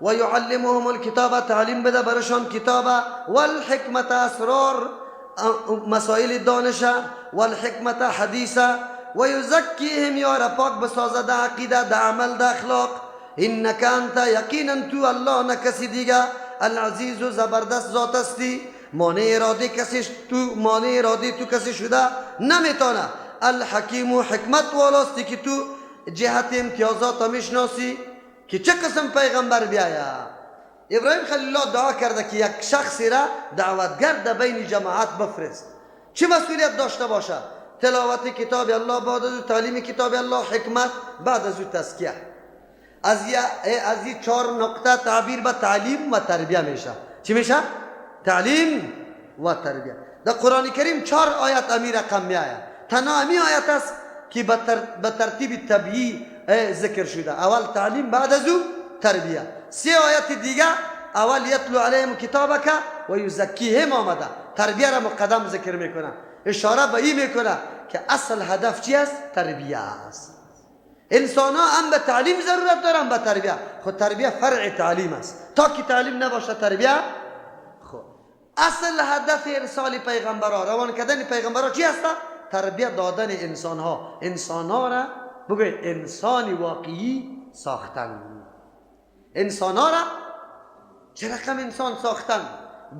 Speaker 1: و یعلمهم الکتاب تعلیم بده برشان کتاب، والحکمت اسرار مسائل دانشه، والحکمت حدیثه، و یزکیهم یا را پاک بسازه ده عقیده ده عمل ده اخلاق. انک انت یقینا تو الله نه کسی دیگه، العزیز و زبردست ذات هستی، مانع اراده کسی تو، مانع اراده تو کسی شده نمیتونه. الحکیم و حکمت والاستی که تو جهت امتیازات میشناسی که چه قسم پیغمبر بیاید. ابراهیم خلیل الله دعا کرده که یک شخصی را دعوتگر در بین جماعت بفرست. چه مسئولیت داشته باشه؟ تلاوت کتاب الله، بعد از تعلیم کتاب الله، حکمت، بعد از تزکیه. از این 4 نقطه تعبیر به تعلیم و تربیه میشه. چی میشه؟ تعلیم و تربیه. در قرآن کریم 4 آیت امی رقم می آید. تنها امی آیت است که به ترتیب طبیعی ذکر شده. اول تعلیم، بعد از او تربیه. 3 آیت دیگه اول یتلو علیهم کتابک و یزکیهم آمده. تربیه را مقدم ذکر میکنه، اشاره به این میکنه که اصل هدف چی است؟ تربیه است. انسان ها هم به تعلیم ضرورت دارن، به تربیه. خود تربیه فرع تعلیم است. تا که تعلیم نباشه تربیه. خب اصل هدف ارسال پیغمبرها، روان کردن پیغمبرها چی است؟ تربیه دادن انسان ها. انسان ها را بگوید انسان واقعی ساختن. انسان ها را چه رقم انسان ساختن؟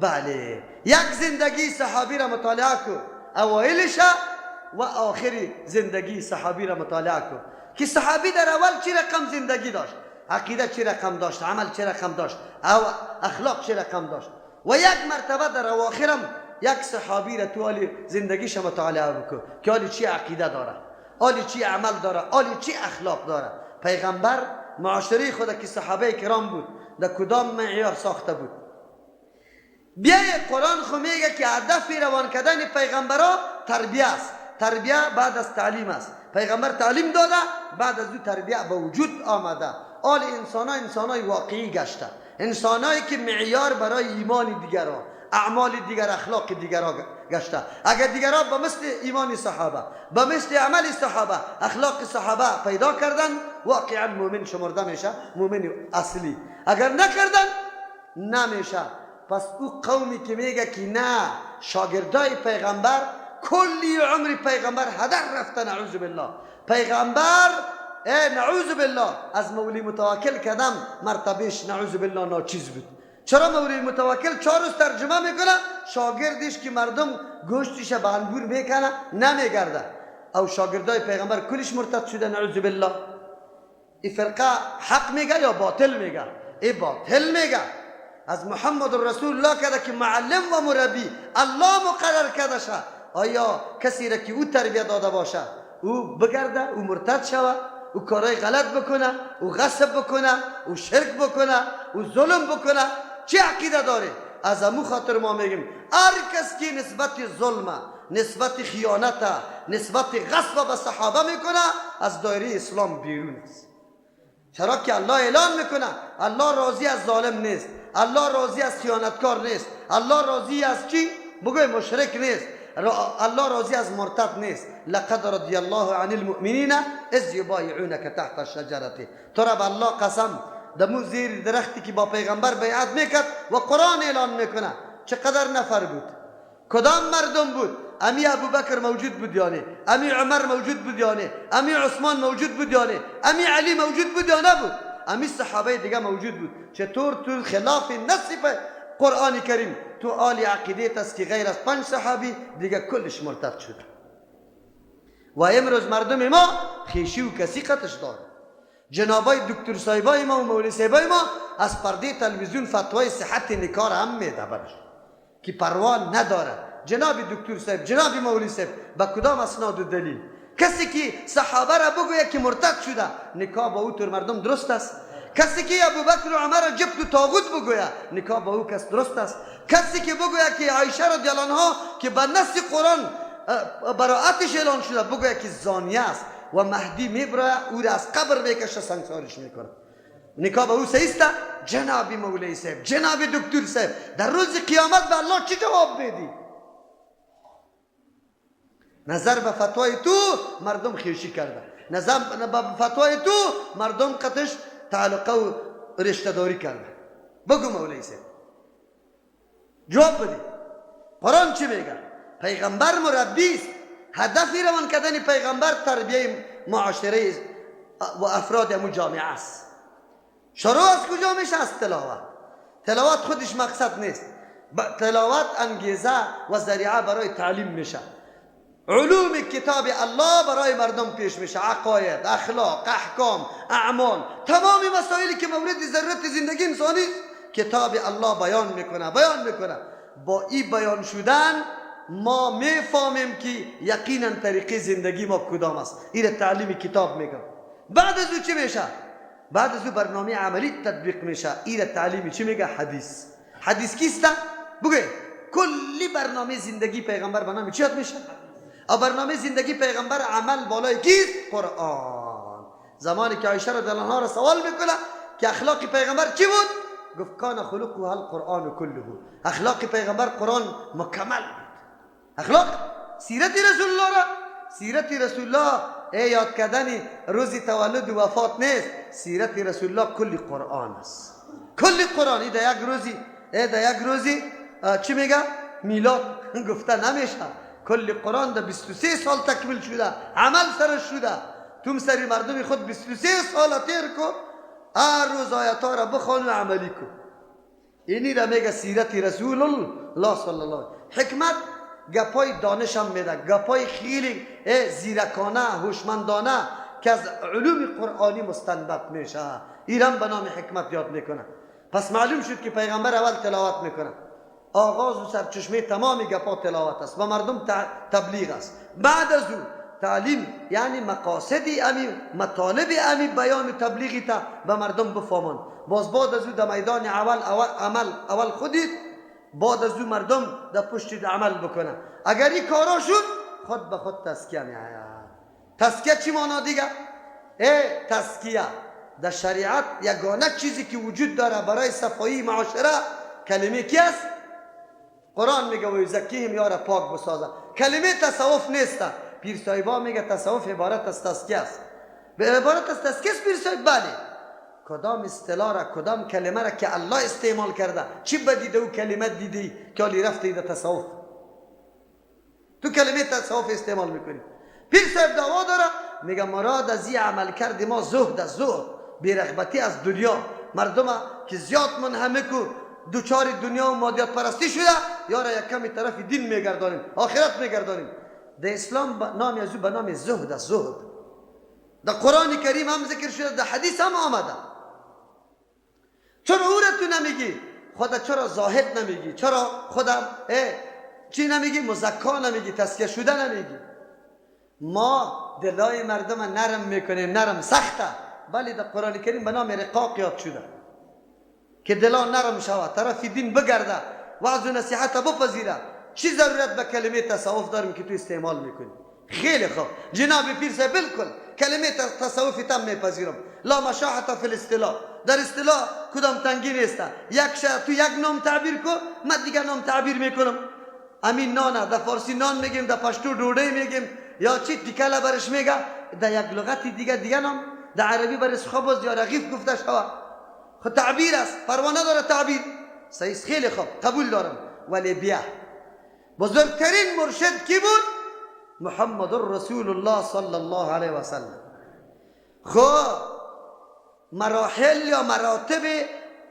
Speaker 1: بله، یک زندگی صحابی را مطالعه کن، اوایلش و آخر زندگی صحابی را مطالعه کن که صحابی در اول چه رقم زندگی داشت، عقیده چه رقم داشت، عمل چه رقم داشت، او اخلاق چه رقم داشت. و یک مرتبه در اواخرم یک صحابی را تو حال زندگیش مطالعه بکن که حالی چی عقیده داره، حالی چی عمل داره، حالی چی اخلاق داره. پیغمبر معاشره خود که صحابه کرام بود در کدام معیار ساخته بود؟ بیای قرآن خو میگه که هدف روان کردن پیغمبرا تربیه است. تربیه بعد از تعلیم است. پیغمبر تعلیم داده، بعد از او تربیه به وجود آمده. آل انسان ها انسان واقعی گشته، انسانایی که معیار برای ایمان دیگران، اعمال دیگر، اخلاق دیگران گشته. اگر دیگران به مثل ایمان صحابه، به مثل عمل صحابه، اخلاق صحابه پیدا کردن، واقعا مؤمن شمرده میشه، مؤمن اصلی. اگر نکردن نمیشه. پس او قومی که میگه که نه، شاگردای پیغمبر کلی عمر پیغمبر هدر رفته، نعوذ بالله. پیغمبر نعوذ بالله از مولی متوکل کدم مرتبهش نعوذ بالله ناچیز بود. چرا مولی متوکل 4 روز ترجمه میکنه، شاگردش که مردم گوشتش به انبور میکنه نمیگرده. او شاگردای پیغمبر کلش مرتد شده نعوذ بالله. این فرقه حق میگه یا باطل میگه؟ ای باطل میگه. از محمد رسول الله کرده که معلم و مربی الله مقرر کرده شه، آیا کسی را که او تربیت داده باشه او بگرده، او مرتد شوه، او کارهای غلط بکنه، او غصب بکنه، او شرک بکنه، او ظلم بکنه، چه عقیده داره؟ از امو خاطر ما میگیم هر کس که نسبت ظلم، نسبت خیانت، نسبت غصب به صحابه میکنه از دایره اسلام بیرون است. چرا که الله اعلان میکنه الله راضی از ظالم نیست، الله راضی از خیانتکار نیست، الله راضی از چی؟ بگوی مشرک نیست، الله راضی از مرتد نیست. لقد رضی الله عن المؤمنین اذ یبایعونک تحت الشجره. تو را به الله قسم، دمو زیر درختی که با پیغمبر بیعت میکرد و قرآن اعلان میکنه چقدر نفر بود، کدام مردم بود؟ امی ابوبکر موجود بود یا نه؟ امی عمر موجود بود یا نه؟ امی عثمان موجود بود یا نه؟ امی علی موجود بود یا نبود؟ امی صحابه دیگه موجود بود. چطور تو خلاف نص قرآن کریم تو آل عقیده است که غیر از 5 صحابی دیگه کلش مرتد شده. و امروز مردم ما خیشی و کسی قطش داره. جنابای دکتر صاحبای ما و مولوی صاحبای ما از پرده تلویزیون فتوای صحت نکاح هم میده برش که پروا نداره. جناب دکتر صاحب، جناب مولوی صاحب، با کدام اسناد و دلیل کسی که صحابه را بگوید که مرتد شده نکاح با او تر مردم درست است؟ کسی که ابوبکر و عمر را جبت و طاغوت بگوید نکاح با او کس درست است؟ کسی که بگوید که عایشه رضی الله عنها که به نص قرآن براءتش اعلان شده بگوید که زانیه است و مهدی میبره او را از قبر میکشه سنگسارش میکنه، نکاح با او صحیح است؟ جناب مولوی صاحب، جناب دکتر صاحب، در روز قیامت به الله چی جواب میدی؟ نظر به فتوای تو مردم خیشی کرده، نظر به فتوای تو مردم قطش تعلقه و رشته داری کرده. بگو مولوی صاحب جواب بده. قرآن چی میگه؟ پیغمبر مربی است. هدف روان کردن پیغمبر تربیه معاشره و افراد امو جامعه است. شروع از کجا میشه؟ از تلاوت. تلاوت خودش مقصد نیست، تلاوت انگیزه و ذریعه برای تعلیم میشه. علوم کتاب الله برای مردم پیش میشه، عقاید، اخلاق، احکام، اعمال، تمام مسائلی که مورد ضرورت زندگی انسانی کتاب الله بیان میکنه، بیان میکنه. با این بیان شدن ما میفهمیم که یقینا طریقه زندگی ما کدام است. این تعلیم کتاب میگم. بعد از او چی میشه؟ بعد از او برنامه عملی تطبیق میشه. این تعلیم چی میگه؟ حدیث. حدیث کیست؟ بگه کلی برنامه زندگی پیغمبر به نام چی یاد میشه؟ برنامه زندگی پیغمبر عمل بالای کیست؟ قرآن. زمانی که عایشه رضی الله عنها را سوال میکنه که اخلاق پیغمبر چی بود؟ گفت کان خلقه القرآن كله. اخلاق پیغمبر قرآن مکمل بود. اخلاق سیرت رسول الله را، سیرت رسول الله ای یاد کردن روز تولد و وفات نیست. سیرت رسول الله کل قرآن است، کل قرآن. ای در یک روزی، ای در یک روزی چی میگه؟ میلاد گفته نمیشه. کل قرآن در 23 سال تکمیل شده، عمل سرش شده. توم سری مردم خود 23 سال تیر کو، هر روز آیت ها را بخوان و عملی کو. اینی را میگه سیرت رسول الله صلی الله علیه. حکمت گپای دانش هم میده، گپای خیلی زیرکانه، هوشمندانه که از علوم قرآنی مستنبط میشه. ایران به نام حکمت یاد میکنه. پس معلوم شد که پیغمبر اول تلاوت میکنه، آغاز و سرچشمه تمام گپا تلاوت است و مردم تبلیغ است. بعد از او تعلیم، یعنی مقاصد امی، مطالب امی بیان و تبلیغی تا به مردم بفهمان. باز بعد از او در میدان اول عمل اول خودید، بعد از او مردم در پشت عمل بکنه. اگر این کارا شد خود به خود تزکیه میآید. تزکیه چی معنا دیگه؟ تزکیه در شریعت یگانه چیزی که وجود داره برای صفایی معاشره کلمه کی است؟ قرآن میگه و یزکیهم، یارا پاک بسازه. کلمه تصوف نیست. پیر صاحبا میگه تصوف عبارت از تزکیه است. به عبارت از تزکیه است پیر صاحب؟ بله. کدام اصطلاح را، کدام کلمه را که الله استعمال کرده، چی بدیده او کلمه دیدی که حالی رفتی در تصوف؟ تو کلمه تصوف استعمال میکنی. پیر صاحب دعوا داره، میگه مراد از این عمل کرد ما زهد از زهد، بی‌رغبتی از دنیا. مردم که زیاد منهمک و دوچار دنیا و مادیات پرستی شده، یارا یک کمی طرف دین میگردانیم، آخرت میگردانیم. در اسلام نام از او به نام زهد است، زهد. در قرآن کریم هم ذکر شده، در حدیث هم آمده. چرا او را تو نمیگی؟ خدا چرا زاهد نمیگی؟ چرا خودم چی نمیگی؟ مزکا نمیگی، تزکیه شده نمیگی. ما دلای مردم نرم میکنیم، نرم سخته، ولی در قرآن کریم به نام رقاق یاد شده که دلا نرم شود، طرف دین بگرده، وعظ و نصیحت بپذیره. چی ضرورت به کلمه تصوف داریم که تو استعمال میکنی؟ خیلی خوب جناب پیر صاحب، بالکل کلمه تصوف تم میپذیرم. لا مشاحت فی الاصطلاح، در اصطلاح کدام تنگی نیست. یک شا تو یک نام تعبیر کو، من دیگر نام تعبیر میکنم. امین نانه در فارسی نان میگیم، در پشتو ډوډۍ میگیم، یا چی تیکله برش میگه. در یک لغت دیگه دیگه نام، در عربی برش خبز یا رغیف گفته شوه. خب تعبیر است، پروا نداره تعبیر. صحیح، خیلی خوب قبول دارم. ولی بیا بزرگترین مرشد کی بود؟ محمد رسول الله صلی الله علیه و سلم. خب مراحل یا مراتب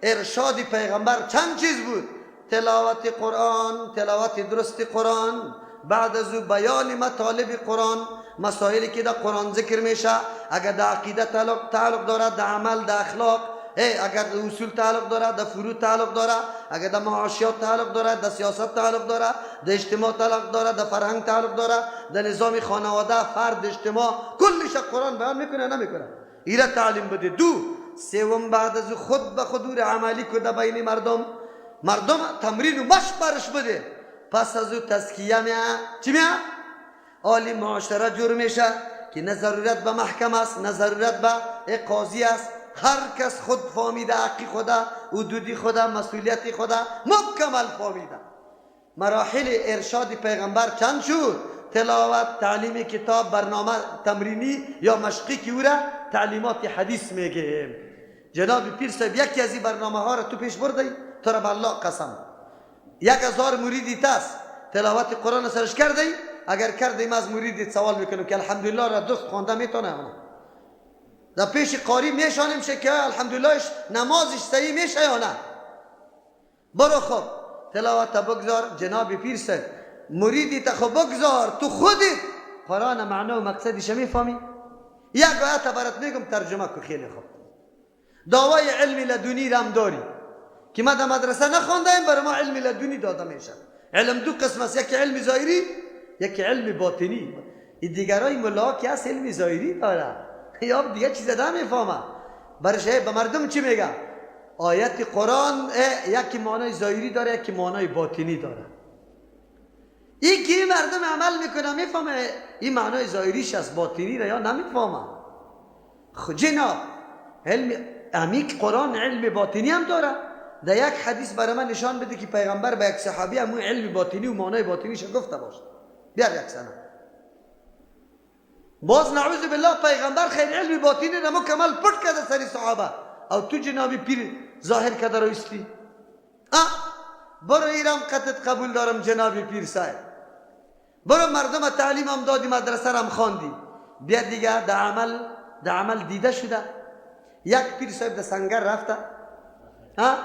Speaker 1: ارشاد پیغمبر چند چیز بود؟ تلاوت قرآن، تلاوت درست قرآن، بعد از او بیان مطالب قرآن، مسائلی که در قرآن ذکر میشه، اگر در عقیده تعلق داره، در عمل، در اخلاق، اگر در اصول تعلق داره، در فروع تعلق داره، اگر در معاشیات تعلق داره، در سیاست تعلق داره، در اجتماع تعلق داره، در فرهنگ تعلق داره، در نظام خانواده، فرد، اجتماع، کلش قرآن بیان میکنه نمیکنه؟ ایره تعلیم بده. دو سوم بعد از خود به خود عملی که در بین مردم، مردم تمرین و مشق برش بده. پس از او تزکیه میه، چی میه؟ عالی معاشره جور میشه که نه ضرورت به محکمه است، نه ضرورت به قاضی است. هر کس خود فهمیده، حقی خدا، حدودی خدا، مسئولیت خدا مکمل فهمیده. مراحل ارشاد پیغمبر چند شد؟ تلاوت، تعلیم کتاب، برنامه تمرینی یا مشقی که او را تعلیمات حدیث میگیم. جناب پیر صاحب یکی از این برنامه ها را تو پیش بردی، تو را به الله قسم 1000 مریدی تاست تلاوت قرآن سرش کردی؟ اگر کردیم از مریدی سوال میکنم که الحمدلله را دوست خوانده میتونه؟ در پیش قاری میشانیم شه که الحمدللهش نمازش صحیح میشه یا نه؟ برو خب تلاوت بگذار جناب پیر صاحب، مریدی تا خب بگذار، تو خودت قرآن معنا و مقصدش میفهمی؟ یک آیت برات میگم ترجمه کو. خیلی خوب. دعوای علم لدنی رم داری، که ما در مدرسه نخواندیم، برای ما علم لدنی داده میشه. علم دو قسم است، یکی علم ظاهری، یکی علم باطنی. این دیگرای ملا که هست علم ظاهری داره یا دیگه چیز نمیفهمه. برش به مردم چی میگه؟ آیت قرآن یکی معنای ظاهری داره، یکی معنای باطنی داره. این که مردم عمل میکنه میفهمه این معنای ظاهریش از باطنی را یا نمیفهمه. جناب علم عمیق قرآن علم باطنی هم داره. در یک حدیث برای من نشان بده که پیغمبر به یک صحابی همون علم باطنی و معنای باطنیش گفته باشه. بیار یک سنه. باز نعوذ بالله پیغمبر خیر علم باطنی را مکمل پټ کرده سری صحابه، او تو جنابی پیر ظاهر کرده رویستی. برو ایران قطعت قبول دارم جنابی پیر صاحب، برو مردم تعلیم هم دادی، مدرسه هم خواندی، بیا دیگه در عمل دیده شده. یک پیر صاحب در سنگر رفته، ها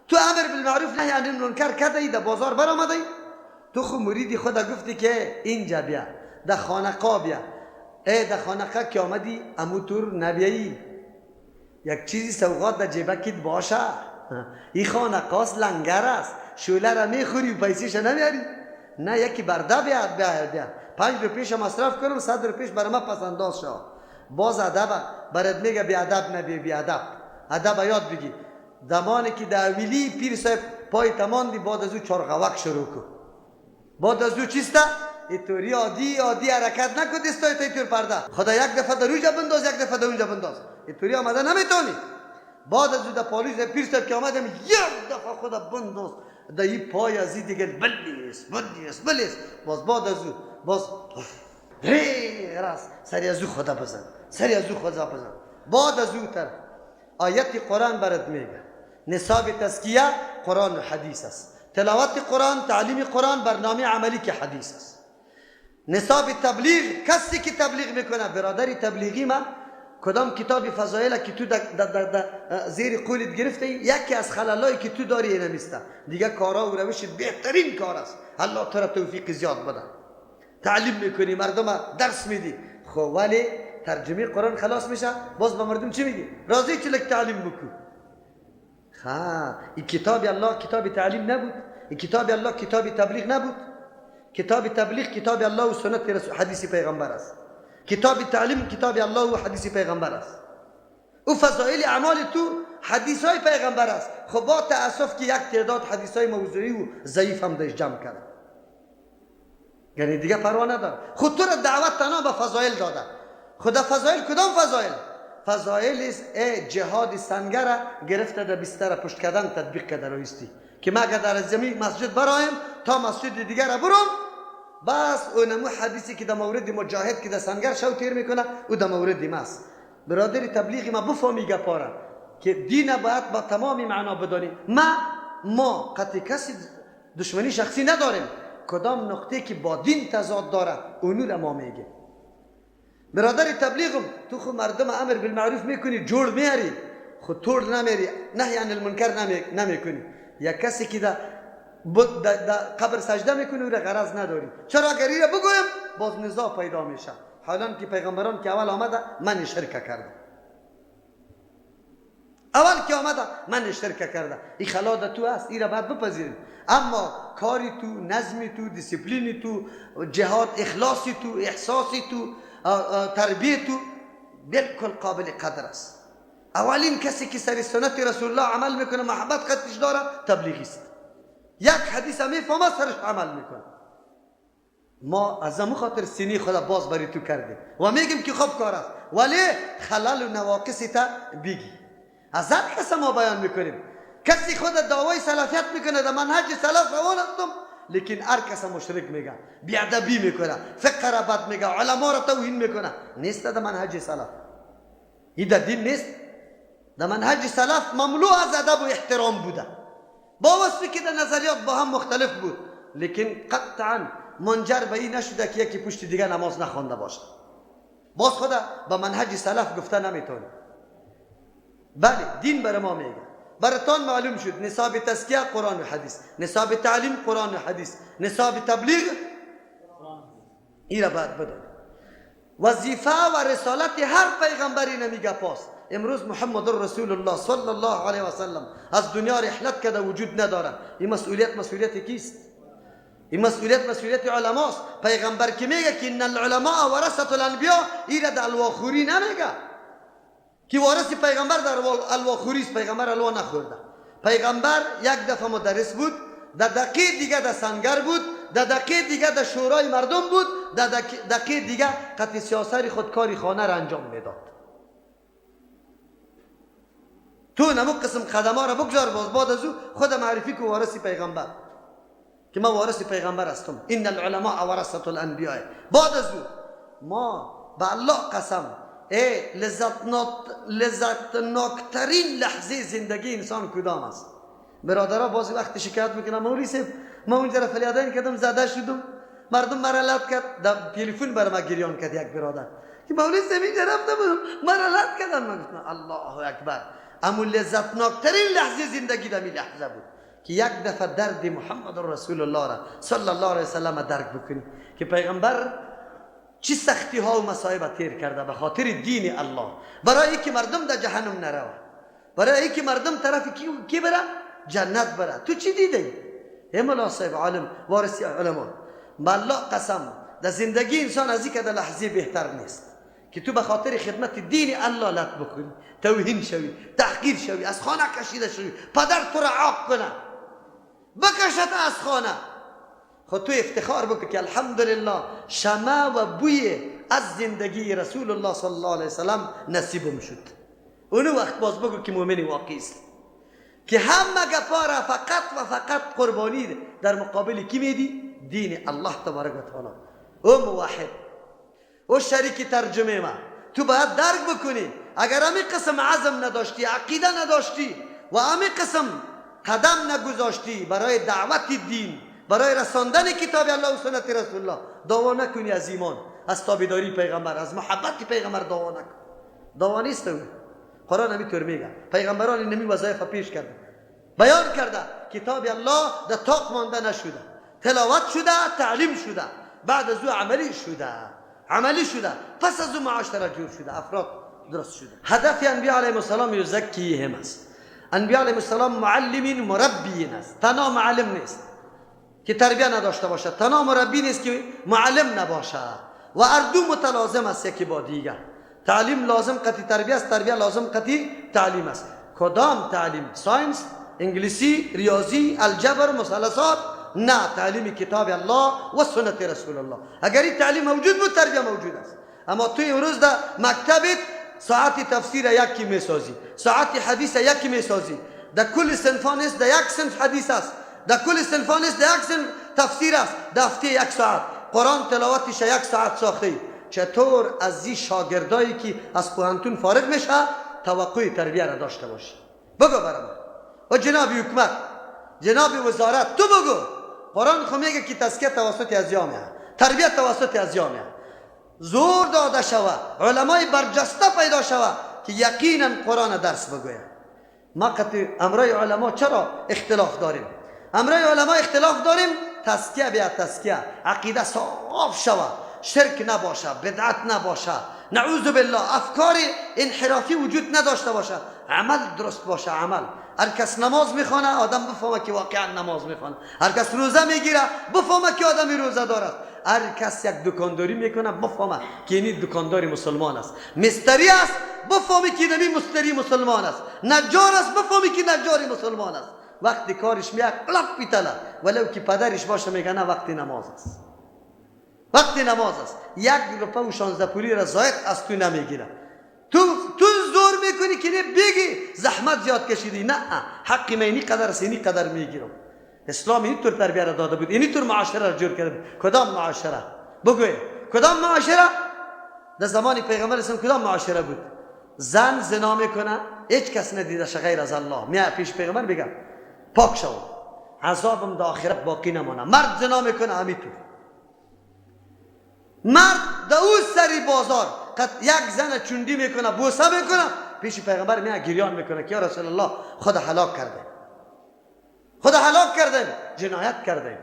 Speaker 1: تو امر بالمعروف نهی عن المنکر کرده ای، در بازار برآمده ای، تو خو مریدی خود گفتی که اینجا بیا در خانقاه بیا. ای در خانقاه که آمدی امو تور نبیایی، یک چیزی سوغات در جیبکت باشه. این خانقاست، لنگر است، شوله را میخوری و پیسیش نمیاری. نه یکی برده بیا بیا بیا 5 روپیش مصرف کنم، 100 روپیش برای من پس انداز شد. باز ادب برات میگه بی ادب نبی، بی ادب ادب یاد بگی. زمانی که در اولی پیر صاحب پای تماندی، بعد از او چارغوک شروع کن. بعد از او چیسته؟ اینطوری عادی عادی حرکت نکن، دستای تا اینطور پرده. خدا یک دفعه در اونجا بنداز، یک دفعه در اونجا بنداز. اینطوری آمده نمیتونی. بعد از او در پالیس پیر صاحب که آمدم یک دفعه خدا بنداز در این پای از این دیگه بلیس بلیس بلیس. باز بعد از او باز راست سری از او خدا بزن، سری از او خدا بزن. بعد از او تر آیت قرآن برات میگه نصاب تزکیه قرآن و حدیث است. تلاوت قرآن، تعلیم قرآن، برنامه عملی که حدیث است. نصاب تبلیغ، کسی که تبلیغ میکنه برادری تبلیغی ما کدام کتاب فضایل که تو در زیر قولت گرفته، یکی از خلالایی که تو داری نمیسته دیگه. کارا و روش بهترین کار است. الله تو را توفیق زیاد بده. تعلیم میکنی مردم درس میدی، خب ولی ترجمه قرآن خلاص میشه باز به مردم چی میگی؟ راضی چلک تعلیم بکن. ها این کتاب الله کتاب تعلیم نبود، این کتاب الله کتاب تبلیغ نبود. کتاب تبلیغ کتاب الله و سنت رسول حدیث پیغمبر است. کتاب تعلیم کتاب الله و حدیث پیغمبر است. او فضایل اعمال تو حدیث های پیغمبر است. خب با تأسف که یک تعداد حدیث های موضوعی و ضعیف هم داشت جمع کرده، یعنی دیگه پروا نداره. خود تو را دعوت تنها به فضایل داده. خدا فضایل کدام فضایل؟ فضایل جهاد سنگر گرفته در بستر پشت کردن تطبیق کرده رویستی که ما اگر در زمین مسجد برایم تا مسجد دیگر را برم، بس اونمو حدیثی که در مورد مجاهد که در سنگر شو تیر میکنه او در مورد ماست. برادر تبلیغ ما بفهمی گپاره که دین باید با تمام معنا بدانی. ما قطعی کسی دشمنی شخصی نداریم. کدام نقطه که با دین تضاد داره اونو را ما میگه. برادر تبلیغم تو خو مردم امر بالمعروف میکنی، جوړ میاری، خو تور نمیری، نهی عن المنکر نمیکنی. یا کسی که در قبر سجده میکنی او را غرض نداری. چرا اگر ایره بگویم باز نزاع پیدا میشه. حالا که پیغمبران که اول آمده من شرک کرده، اول که آمده من شرک کرده، این خلا در تو است، این را باید بپذیریم. اما کاری تو، نظمی تو، دیسیپلینی تو، جهاد، اخلاصی تو، احساسی تو، تربیت تو بالکل قابل قدر است. اولین کسی که سر سنت رسول الله عمل میکنه، محبت قدرش داره، تبلیغی است. یک حدیث میفهمه سرش عمل میکنه. ما از همون خاطر سینه خدا باز بری تو کردیم و میگیم که خوب کار است، ولی خلل و نواقص تا بگی. از هر کس ما بیان میکنیم. کسی خود دعوای سلفیت میکنه، در منهج سلف روان هستم، لیکن هر کس مشرک میگه، بیادبی میکنه، فقه را بد میگه، علما را توهین میکنه. نیست در منهج سلف، این در دین نیست. در منهج سلف مملو از ادب و احترام بوده، با وصفی که در نظریات با هم مختلف بود، لیکن قطعا منجر به این نشده که یکی پشت دیگه نماز نخوانده باشه. باز خدا به منهج سلف گفته نمیتونه. بله دین بر ما میگه. براتان معلوم شد نصاب تزکیه قرآن و حدیث، نصاب تعلیم قرآن و حدیث، نصاب تبلیغ این را باید بدانید. وظیفه و رسالت هر پیغمبری نمیگه پاس. امروز محمد رسول الله صلی الله علیه و سلم از دنیا رحلت کرده، وجود نداره. این مسئولیت مسئولیت کیست؟ این مسئولیت مسئولیت علماست. پیغمبر که میگه که ان العلماء ورثه الانبیاء، ایره در الواخوری نمیگه که وارث پیغمبر در الواخوری است. پیغمبر الوا نخورده. پیغمبر یک دفعه مدرس بود، در دقیقه دیگه در سنگر بود، در دقیقه دیگه در شورای مردم بود، در دقیقه دیگه قطع سیاست خودکاری خانه را انجام میداد. تو نمو قسم قدم‌ها را بگذار، باز بعد از او خود معرفی کو وارث پیغمبر، که ما وارث پیغمبر هستم. ان العلماء ورثه الانبیاء. بعد از او ما به الله قسم، ای لذتناکترین لحظه زندگی انسان کدام است؟ برادرها بعضی وقت شکایت میکنن، مولوی صاحب ما اونجا را فریادین کردم، زده شدم، مردم مرا لط کرد، در تلفن بر ما گریان کرد یک برادر که مولوی صاحب اینجا رفتم مرا لط کردن. من گفتم الله اکبر. اما لذتناکترین لحظه زندگی در این لحظه بود که یک دفعه درد محمد رسول الله را صلی الله علیه وسلم درک بکنی که پیغمبر چه سختی ها و مصائب تیر کرده به خاطر دین الله، برای اینکه مردم در جهنم نروه، برای اینکه مردم طرف کی بره؟ جنت بره. تو چی دیدی؟ ای ملا صاحب عالم وارث علما، به الله قسم در زندگی انسان از اینکه در لحظه بهتر نیست که تو به خاطر خدمت دین الله لط بخوری، توهین شوی، تحقیر شوی، از خانه کشیده شوی، پدر تو را عاق کنه، بکشد از خانه. خود تو افتخار بکن که الحمدلله شمع و بوی از زندگی رسول الله صلی الله علیه وسلم نصیبم شد. اونو وقت باز بگو که مؤمن واقعی است که همه گپا را فقط و فقط قربانی در مقابل کی میدی؟ دین الله تبارک و تعالی. او موحد، او شریک ترجمه ما. تو باید درک بکنی اگر همی قسم عزم نداشتی، عقیده نداشتی و همی قسم قدم نگذاشتی برای دعوت دین، برای رساندن کتاب الله و سنت رسول الله، دعوا نکنی از ایمان، از تابعداری پیغمبر، از محبت پیغمبر دعوا نکن. دعوا نیست. او قرآن همینطور میگه پیغمبران نمی وظایف پیش کرده، بیان کرده، کتاب الله در طاق مانده نشده، تلاوت شده، تعلیم شده، بعد از او عملی شده، عملی شده، پس از او معاشره جور شده، افراد درست شده. هدف انبیاء علیهم السلام یزکیهم است. انبیاء علیهم السلام معلمین مربیین است. تنها معلم نیست که تربیه نداشته باشد، تنها مربی نیست که معلم نباشد، و هر دو متلازم است یکی با دیگر. تعلیم لازم قطعی تربیه است، تربیه لازم قطعی تعلیم است. کدام تعلیم؟ science، انگلیسی، ریاضی، الجبر، مثلثات؟ نه، تعلیم کتاب الله و سنت رسول الله. اگر این تعلیم موجود بود تربیه موجود است. اما توی امروز در مکتبت ساعت تفسیر یکی میسازی، ساعت حدیث یکی میسازی، در کل صنفان است، در یک صنف حدیث است، در کل صنفان است، در یک صنف تفسیر است، در هفته یک ساعت قرآن تلاوتش یک ساعت ساخته. چطور از این شاگردایی که از پوهنتون فارغ میشه توقع تربیه را داشته باشی؟ بگو برام. و جناب حکومت، جناب وزارت، تو بگو. قرآن خو میگه که تزکیه توسط از جامعه، تربیت توسط از جامعه. زور داده شوه، علمای برجسته پیدا شوه که یقینا قرآن درس بگوید. ما قطع امرای علما چرا اختلاف داریم؟ امرای علما اختلاف داریم، تزکیه بیا تزکیه، عقیده صاف شوه، شرک نباشه، بدعت نباشه، نعوذ بالله افکار انحرافی وجود نداشته باشه، عمل درست باشه. عمل هر کس نماز میخوانه آدم بفهمه که واقعا نماز میخوانه، هر کس روزه میگیره بفهمه که آدمی روزه دارد، هر کس یک دکانداری میکنه بفهمه که این دکاندار مسلمان است، مستری است بفهمه که این مستری مسلمان است، نجار است بفهمه که نجار مسلمان است. وقتی کارش میاد قلب میتله، ولو که پدرش باشه میگه نه وقتی نماز است، وقتی نماز است. یک روپه و 16 پولی را زاید از تو نمیگیره. تو زور میکنی که نه بگی زحمت زیاد کشیدی، نه حق من اینی قدر است، اینی قدر میگیرم. اسلام اینطور تربیه را داده بود، اینطور معاشره را جور کرده بود. کدام معاشره؟ بگوی کدام معاشره؟ در زمان پیغمبر اسلام کدام معاشره بود؟ زن زنا میکنه، هیچ کس ندیده غیر از الله، میاد پیش پیغمبر میگه پاک شو، عذابم در آخرت باقی نمانه. مرد زنا میکنه همینطور، مرد در او سری بازار یک زن چوندی میکنه، بوسه میکنه، پیش پیغمبر میاد گریان میکنه که یا رسول الله خدا هلاک کرده، خدا هلاک کرده، جنایت کرده.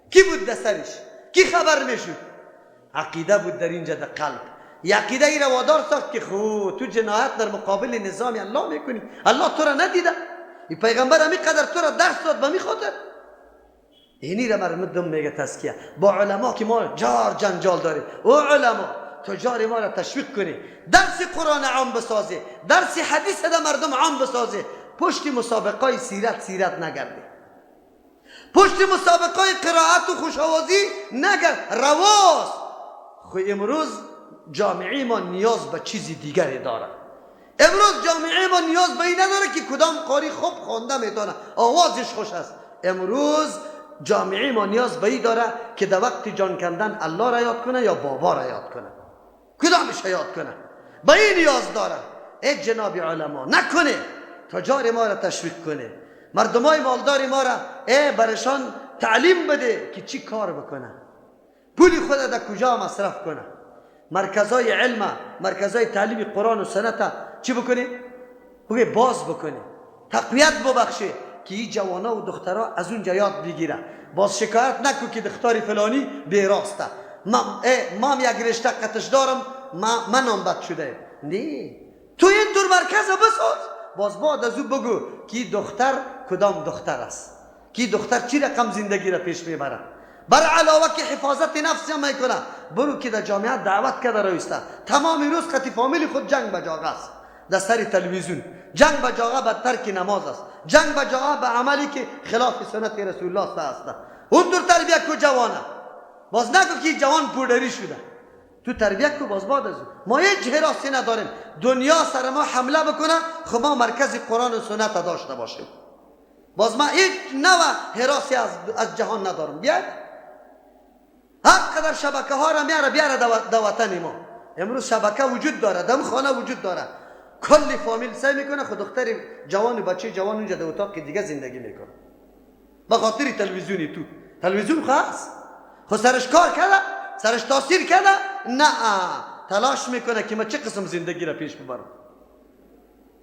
Speaker 1: کی بود در سرش؟ کی خبر میشد؟ عقیده بود در اینجا در قلب. عقیده ای را وادار ساخت که خو تو جنایت در مقابل نظام الله میکنی، الله تو را ندیده، این پیغمبر همی قدر تو را درس داد به می خاطر. اینی را مردم میگه تزکیه. با علما که ما جار جنجال داریم، او علما تجار ما را تشویق کنی، درس قرآن عام بسازی، درس حدیث در مردم عام بسازی، پشت مسابقه سیرت نگردی، پشت مسابقه قرائت و خوشآوازی نگرد، رواست. خو امروز جامعه ما نیاز به چیزی دیگری داره. امروز جامعه ما نیاز به این نداره که کدام قاری خوب خوانده میتونه، آوازش خوش است. امروز جامعه ما نیاز به این داره که در وقت جان کندن الله را یاد کنه یا بابا را یاد کنه، کدامش یاد کنه، به این نیاز داره. ای جناب علما نکنه تجار ما را تشویق کنه، مردمای مالدار ما را ای برشان تعلیم بده که چی کار بکنه، پول خود در کجا مصرف کنه، مرکزای علم، مرکزای تعلیم قرآن و سنت چی بکنه؟ بگه باز بکنه، تقویت ببخشه که این جوانا و دخترها از اونجا یاد بگیره. باز شکایت نکن که دختر فلانی بیراسته، ما یک رشته قطش دارم، منم بد شده. نه، تو این دور مرکز بساز، باز بعد از او بگو که دختر کدام دختر است، که دختر چی رقم زندگی را پیش میبره. بر علاوه که حفاظت نفس هم میکنه، برو که در جامعه دعوت کرده رویسته، تمام روز قطی فامیل خود جنگ به جاغه است، در سر تلویزیون جنگ به جاغه به ترک نماز است، جنگ به جاغه به عملی که خلاف سنت رسول الله است. اون دور تربیت کو جوانه، باز نگو که جوان پودری شده، تو تربیت کو. باز بعد از ما هیچ حراسی نداریم، دنیا سر ما حمله بکنه، خب ما مرکز قرآن و سنت داشته باشیم. باز ما هیچ نوع حراسی از جهان ندارم. بیاد هر قدر شبکه ها را میاره بیاره در وطن ما. امروز شبکه وجود داره، دم خانه وجود داره، کل فامیل سعی میکنه خود دختر جوان و بچه جوان اونجا در اتاق دیگه زندگی میکنه به خاطر تلویزیونی. تو تلویزیون خاص خود سرش کار کرده، سرش تاثیر کرده، نه تلاش میکنه که ما چه قسم زندگی را پیش ببرم.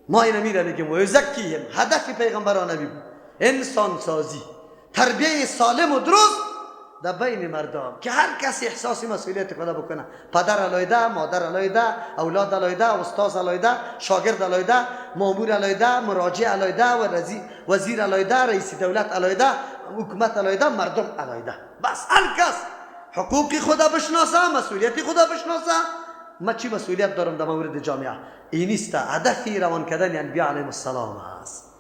Speaker 1: ما اینو میره میگیم و یزکیهم، هدف پیغمبران نبی بود انسان سازی، تربیه سالم و درست در بین مردم که هر کسی احساس مسئولیت خود بکنه، پدر علیده، مادر علیده، اولاد علیده، استاد علیده، شاگرد علیده، مامور علیده، مراجع علیده، وزیر علیده، رئیس دولت علیده، حکومت علیده، مردم علیده. بس هر کس حقوق خدا بشناسه، مسئولیت خدا بشناسه. ما چی مسئولیت دارم در مورد جامعه؟ این نیست هدفی روان کردن انبیاء علیهم السلام است.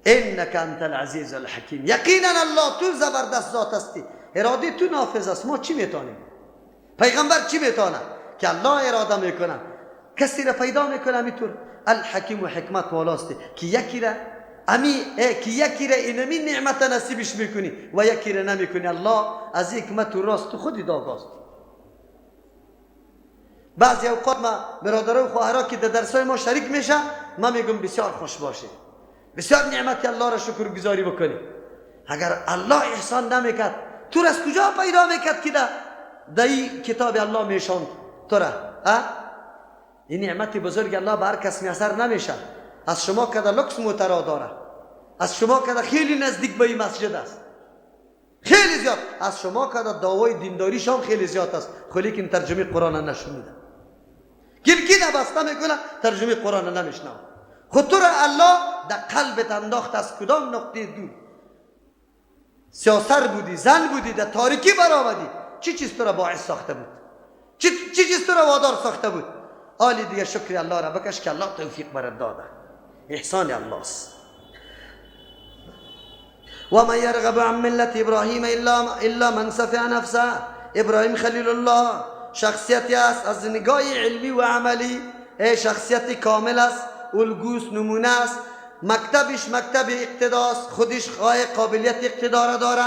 Speaker 1: انک انت العزیز الحکیم، یقینا الله تو زبردست ذات هستی، اراده تو نافذ است. ما چی میتونیم؟ پیغمبر چی میتونه که الله اراده میکنه، کسی را پیدا میکنه میتون الحکیم و حکمت والاستی که یکی را که یکی را اینمی نعمت نصیبش میکنی و یکی را نمیکنی. الله از حکمت و راست تو خودی داگاست. بعضی اوقات ما برادران و خواهرها که در درسای ما شریک میشه، ما میگم بسیار خوش باشه، بسیار نعمت الله را شکر گذاری بکنی. اگر الله احسان نمیکرد تو را از کجا پیدا میکرد که در این کتاب الله میشاند تو را؟ این نعمت بزرگ الله به هر کس میسر نمیشه. از شما که در لکس موترا داره، از شما که خیلی نزدیک به این مسجد است، خیلی زیاد، از شما که در دعوای دینداری شام خیلی زیاد است، خو لیکن ترجمه قرآن نشنیده، کلکی بسته میکنه ترجمه قرآن نمیشنوه. خود تو را الله در قلبت انداخت از کدام نقطه دور، سیاسر بودی، زن بودی، در تاریکی برآمدی، چی چیز تو را باعث ساخته بود؟ چی چیز تو را وادار ساخته بود؟ آلی دیگه شکر الله را بکش که الله توفیق برات داده، احسان الله است. و من یرغب عن ملت ابراهیم الا من سفه نفسه. ابراهیم خلیل الله شخصیتی است از نگاه علمی و عملی، شخصیت کامل است، الگوس، نمونه است، مکتبش مکتب اقتداست، خودش خواه قابلیت اقتدار داره،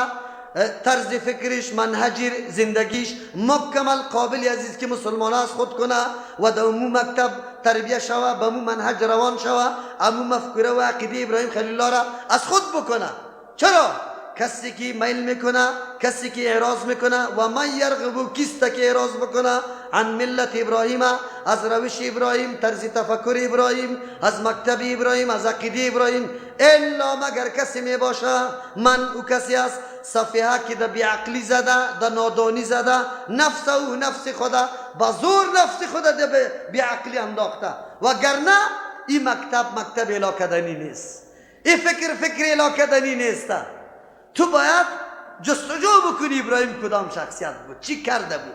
Speaker 1: طرز فکرش، منهج زندگیش مکمل قابل عزیز که مسلمان از خود کنه و در امو مکتب تربیه شوه، به امو منهج روان شوه، امو مفکوره و عقیده ابراهیم خلیل الله را از خود بکنه. چرا؟ کسی که میل میکنه، کسی که اعراض میکنه، و من یرغب کیست که اعراض بکنه عن ملت ابراهیم، از روش ابراهیم، طرز تفکر ابراهیم، از مکتب ابراهیم، از عقیده ابراهیم، الا مگر کسی می باشه، من او کسی است صفحه که در بیعقلی زده، در نادانی زده، نفس او نفس خدا با زور نفس خدا در بیعقلی انداخته. وگرنه این مکتب مکتب الا کردنی نیست، این فکر فکر الا کردنی نیست. تو باید جستجو بکنی ابراهیم کدام شخصیت بود، چی کرده بود.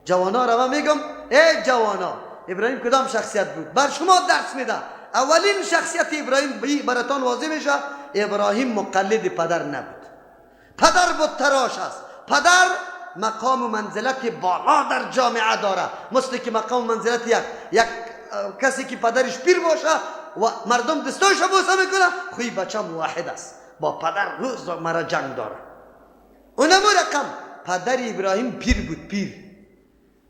Speaker 1: جوانا را میگم ای جوانا، ابراهیم کدام شخصیت بود بر شما درس میده. اولین شخصیت ابراهیم براتان واضح میشه، ابراهیم مقلد پدر نبود. پدر بود تراش است، پدر مقام و منزلت بالا در جامعه داره، مثل که مقام و منزلت یک کسی که پدرش پیر باشه و مردم دستایش بوسه میکنه، خوی بچه موحد است، با پدر روز مرا جنگ داره. اونمو رقم پدر ابراهیم پیر بود، پیر،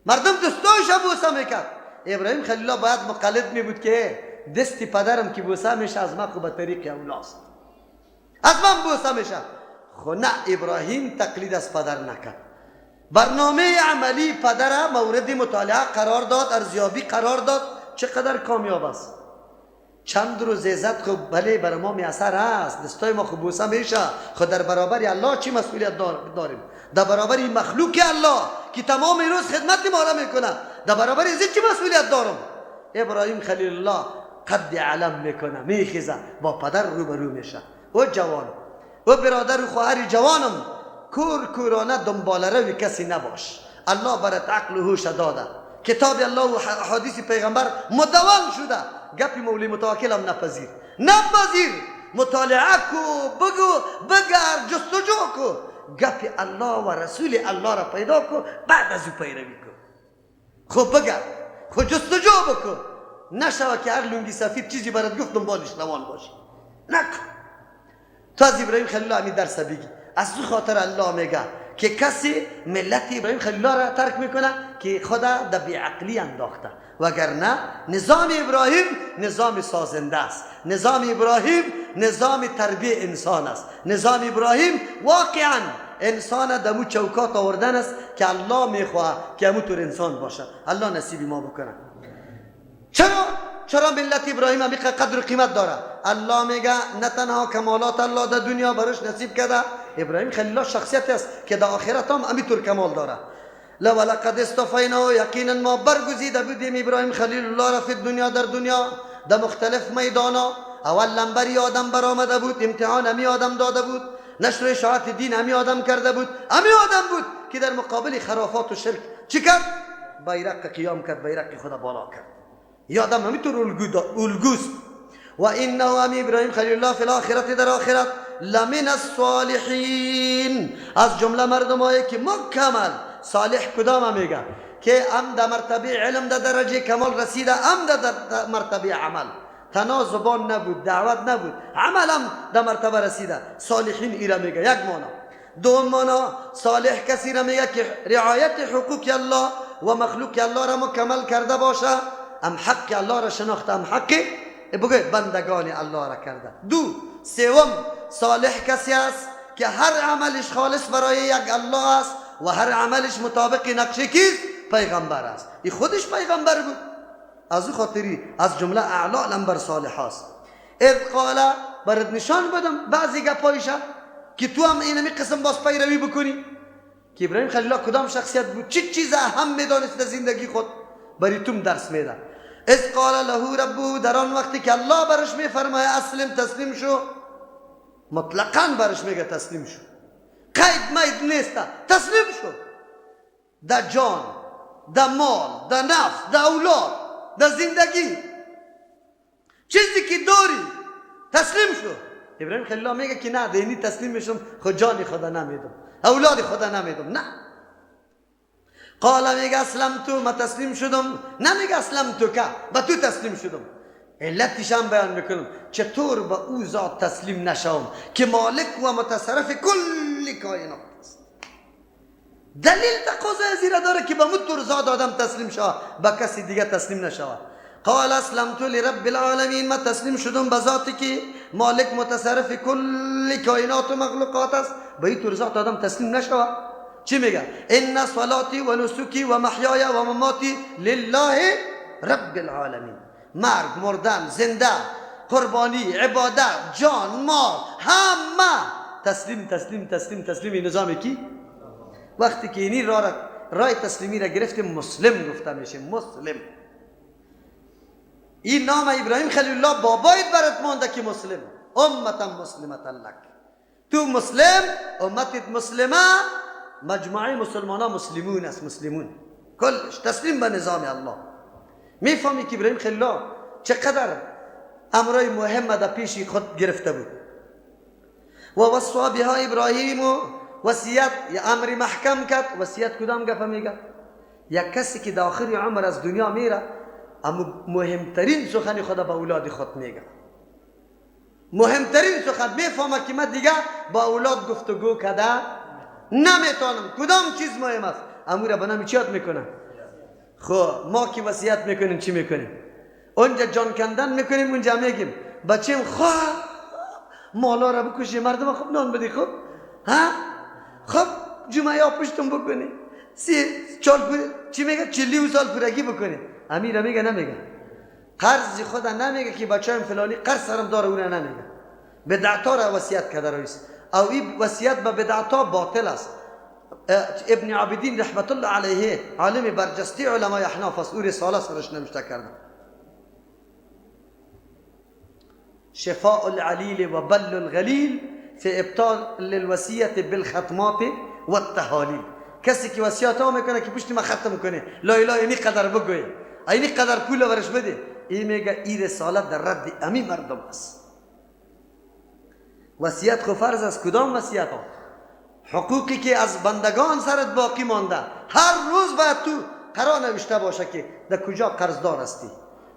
Speaker 1: مردم دستایش بوسه میکرد. ابراهیم خلیل الله باید مقلد می بود که دست پدرم که بوسه میشه از من، خو به طریق اولاست، از من بوسه میشه. خو نه، ابراهیم تقلید از پدر نکرد. برنامه عملی پدر مورد مطالعه قرار داد، ارزیابی قرار داد، چقدر کامیاب است. چند روز عزت خب بله بر ما میسر است، دستای ما خب بوسه میشه، خود در برابر الله چی مسئولیت داریم؟ در برابر مخلوق الله که تمام روز خدمت ما را میکنه، در برابر از چی مسئولیت دارم؟ ابراهیم خلیل الله قد علم میکنه، میخیزه، با پدر روبرو میشه. او جوان، او برادر و خواهر جوانم، کور کورانه دنبال روی کسی نباش. الله برات عقل و هوش داده، کتاب الله و حدیث پیغمبر مدون شده، گپی مولی متوکل هم نپذیر، نپذیر. مطالعه کو، بگو، بگرد، جستجو کو، گپی الله و رسول الله را پیدا کو، بعد از او پیروی کو. خب بگرد، خب جستجو بکو، نشوه که هر لنگی سفید چیزی برات گفت دنبالش روان باشی، نکن. تو از ابراهیم خلیل الله همین درس بگی. از او خاطر الله میگه که کسی ملت ابراهیم خلیل الله را ترک میکنه که خدا در بیعقلی انداخته، وگرنه نظام ابراهیم نظام سازنده است، نظام ابراهیم نظام تربیه انسان است، نظام ابراهیم واقعا انسان دمو چوکات آوردن است که الله میخواه که همو طور انسان باشه. الله نصیب ما بکنه. چرا ملت ابراهیم همیقه قدر و قیمت داره؟ الله میگه نه تنها کمالات الله در دنیا برش نصیب کرده، ابراهیم خلیل الله شخصیت است که در آخرت هم همینطور کمال داره. ولقد اصطفینا، یقینا ما برگزیده بودیم ابراهیم خلیل الله را فی دنیا، در دنیا، در مختلف میدانا. اول لنبری آدم برآمده بود، امتحان همی آدم داده بود، نشر اشاعت دین همی آدم کرده بود، همی آدم بود که در مقابل خرافات و شرک چی کرد؟ بیرق قیام کرد، بیرق خدا بالا کرد. یادم همینطور الگوست. و انه هم ابراهیم خلیل الله فی الاخرت، در آخرت، لمن الصالحین، از جمله مردمایی که مکمل صالح. کدام میگه که هم در مرتبه علم در درجه کمال رسیده، هم در مرتبه عمل. تنها زبان نبود، دعوت نبود، عمل هم در مرتبه رسیده. صالحین ایره میگه، یک مانا. دوم مانا صالح کسی را میگه که رعایت حقوق الله و مخلوق الله را مکمل کرده باشه، هم حق الله را شناخته، هم حق بگه بندگان الله را کرده. دو سوم صالح کسی است که هر عملش خالص برای یک الله است و هر عملش مطابق نقشه کیست؟ پیغمبر است. این خودش پیغمبر بود، از او خاطری از جمله اعلی لنبر صالح است. اذ قال، برات نشان بدم بعضی گپایشه که تو هم اینمی قسم باز پیروی بکنی که ابراهیم خلیل الله کدام شخصیت بود، چه چیز اهم میدانست در زندگی خود، بری توم درس میده. اذ قال له ربه، در آن وقتی که الله برش میفرمایه اسلم، تسلیم شو، مطلقاً برش میگه تسلیم شو، قید مید نیست، تسلیم شو، در جان، در مال، در نفس، در اولاد، در زندگی، چیزی که داری تسلیم شو. ابراهیم خلیل الله میگه که نه، دینی تسلیم میشم، خود جان خدا نمیدم، اولاد خدا نمیدم، نه. قال میگه اسلمتو، ما تسلیم شدم. نمیگه اسلمتو که به تو تسلیم شدم، علتش هم بیان میکنم چطور به او ذات تسلیم نشوم که مالک و متصرف کل کائنات است. دلیل تقاضای زیرا داره که به مطور ذات آدم تسلیم شود، به کسی دیگه تسلیم نشود. قال اسلمت لرب العالمین، ما تسلیم شدم به ذاتی که مالک متصرف کل کائنات و مخلوقات است. به این طور ذات آدم تسلیم نشود. چی میگه؟ ان صلاتی و نسکی و محیای و مماتی لله رب العالمین. مرگ، مردن، زنده، قربانی، عبادت، جان، مال، همه تسلیم تسلیم تسلیم تسلیم نظام کی؟ وقتی که اینی رای تسلیمی را گرفت مسلم گفته میشه. مسلم این نام ابراهیم خلیل الله بابایت برات مانده که مسلم، امتا مسلمتا لک، تو مسلم، امتت مسلمه، مجموعه مسلمان ها مسلمون است، مسلمون کلش تسلیم به نظام الله. میفهمی که ابراهیم خلیل الله چقدر امرای مهم در پیش خود گرفته بود. و وصا بها ابراهیم، وصیت یا امر محکم کرد. وصیت کدام گفت میگه؟ یک کسی که در آخر عمر از دنیا میره اما مهمترین سخن خود به اولاد خود میگه. مهمترین سخن میفهمه که من دیگه با اولاد گفتگو کرده نمیتونم، کدام چیز مهم است امور به نام چی یاد میکنه؟ خب ما که وصیت میکنیم چی میکنیم؟ اونجا جان کندن میکنیم، اونجا میگیم بچیم خواه مالا را بکشی، مردم خوب نان بدی، خوب ها خب جمعه ها پشتم بکنی، 3-4 چی میگه 40 سال پورگی بکنی. امیر میگه نمیگه قرض خدا نمیگه که بچه‌م فلانی قرض سرم داره، اون نمیگه. بدعتا را وصیت کرده رئیس، او این وصیت به بدعتا باطل است. ابن عابدین رحمت الله علیه عالم برجسته علمای احناف است، او رساله سرش نوشته کرده، شفاء العلیل و بل الغلیل فی ابطال الوصیت بالختمات والتهالیل. کسی که وصیت ها میکنه که پشت ما ختم کنه، لا اله اینی قدر بگوی، اینی قدر پول ورش بده، این میگه این رساله در رد امی مردم است. وصیت خو فرض است. کدام وصیت ها؟ حقوقی که از بندگان سرت باقی مانده، هر روز باید تو قرار نوشته باشه که در کجا قرضدار هستی.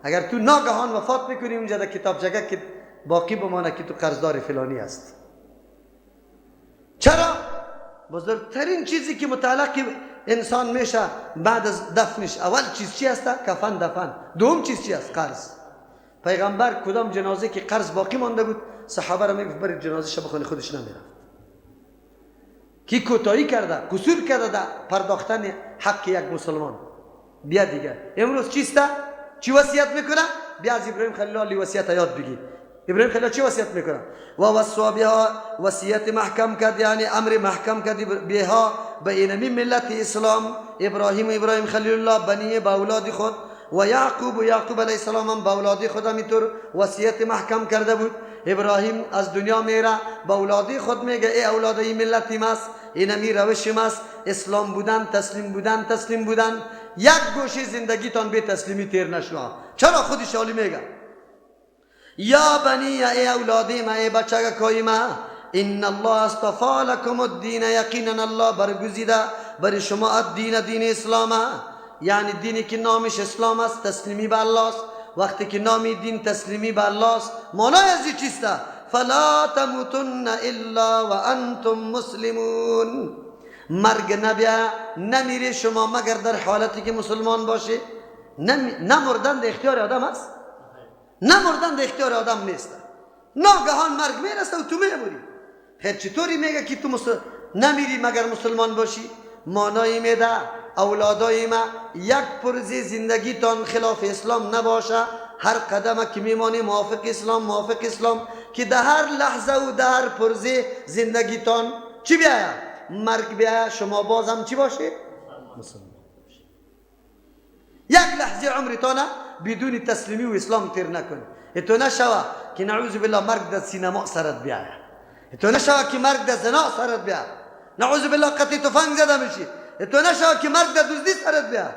Speaker 1: اگر تو ناگهان وفات میکنی اونجا در کتابچه که باقی بمانه که تو قرضدار فلانی هستی. چرا؟ بزرگترین چیزی که متعلق انسان میشه بعد از دفنش اول چیز چی هست؟ کفن دفن. دوم چیز چی هست؟ قرض. پیغمبر کدام جنازه که قرض باقی مانده بود صحابه را میگفت برید جنازه شب بخونی، خودش نمیرفت. کی کوتاهی کرده، قصور کرده در پرداختن حق یک مسلمان. بیا دیگه امروز چیسته؟ چی وصیت میکنه؟ بیا از ابراهیم خلیل الله وصیت یاد بگیر. ابراهیم خلیل چی وصیت میکنه؟ و وصا بها، وصیت محکم کرد، یعنی امر محکم کرد بها به اینمی ملت اسلام، ابراهیم ابراهیم خلیل الله بنی به اولاد خود، و یعقوب و یعقوب علیه السلام هم به اولاد خود همینطور وصیت محکم کرده بود. ابراهیم از دنیا میره به اولاد خود میگه ای اولاد این ملت ماست، اینمی روش ماست، اسلام بودن، تسلیم بودن، تسلیم بودن. یک گوشه زندگیتان به تسلیمی تیر نشوه. چرا خودش عالی میگه یا بنی، ای اولادی ما، ای بچگکای ما، ان الله اصطفی لکم الدین، یقینا الله برگزیده بر شما الدین، دین اسلام، یعنی دینی که نامش اسلام است، تسلیمی به الله است. وقتی که نام دین تسلیمی به الله است، معنای از این چیست؟ فلا تموتن الا وانتم مسلمون. مرگ نبیا نمیری شما مگر در حالتی که مسلمان باشی. نمردن در اختیار آدم است؟ نمردن در اختیار آدم نیست. ناگهان مرگ میرسه و تو میمیری. خیر چطوری میگه که تو نمیری مگر مسلمان باشی؟ معنای میده اولادای ما یک پرزه زندگیتان خلاف اسلام نباشه، هر قدم که میمانی موافق اسلام، موافق اسلام، که در هر لحظه و در هر پرزه زندگیتان چی بیاید؟ مرگ بیاید، شما بازم چی باشه؟ مسلمان باشه. یک لحظه عمرتان بدون تسلیمی و اسلام تیر نکنی. اتو نشوه که نعوذ بالله مرگ در سینما سرت بیاید، اتو نشوه که مرگ در زنا سرت بیاید، نعوذ بالله قطعی تفنگ زده میشی، اتو نشوه که مرگ در دزدی سرت بیاید،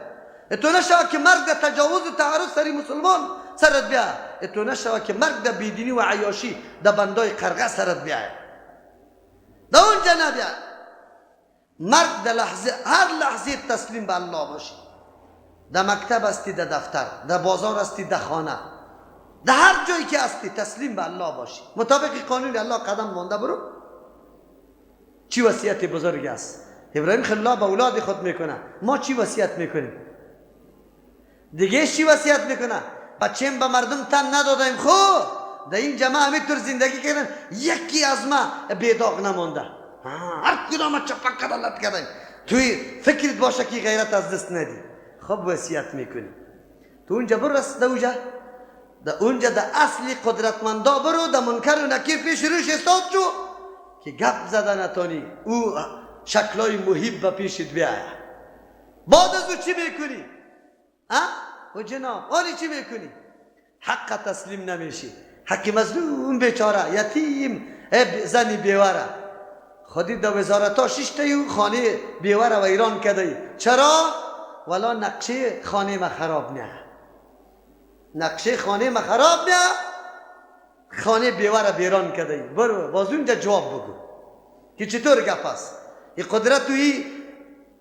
Speaker 1: اتو نشوه که مرگ در تجاوز و تعرض سری مسلمان سرت بیاید، اتو نشوه که مرگ در بیدینی و عیاشی در بندای قرغه سرت بیاید. در اونجا نبیاید. مرگ در لحظه، هر لحظه تسلیم به الله باشی. در مکتب هستی، در دفتر، در بازار هستی، در خانه، در هر جایی که هستی تسلیم به الله باشی، مطابق قانون الله قدم مانده برو. چی وصیت بزرگ است ابراهیم خلیل الله به اولاد خود میکنه. ما چی وصیت میکنیم؟ دیگه چی وصیت میکنه؟ بچیم به مردم تن ندادیم، خب در این جماعه همینطور زندگی کردن، یکی از ما بیداغ نمانده، هر کدام چپک کردن لط کردن. توی فکرت باشه که غیرت از دست ندی. خب وصیت میکنی تو اونجا برس، در اونجا، در اونجا در اصل قدرتمندا برو، در منکر و نکیر پیش روش استاد شو که گپ زده نتانی، او شکلای محیب به پیشت بیایه. بعد از او چی میکنی؟ او جناب آنی چی میکنی؟ حق تسلیم نمیشی، حق مظلوم بیچاره یتیم زنی بیوره خودی در وزارت ها ششته و خانه بیوره و ایران کده. چرا؟ ولا نقشه خانه ما خراب نه، نقشه خانه ما خراب نه، خانه بیوره بیران کده. برو باز اونجا جواب بگو که چطور گپ است. این قدرت و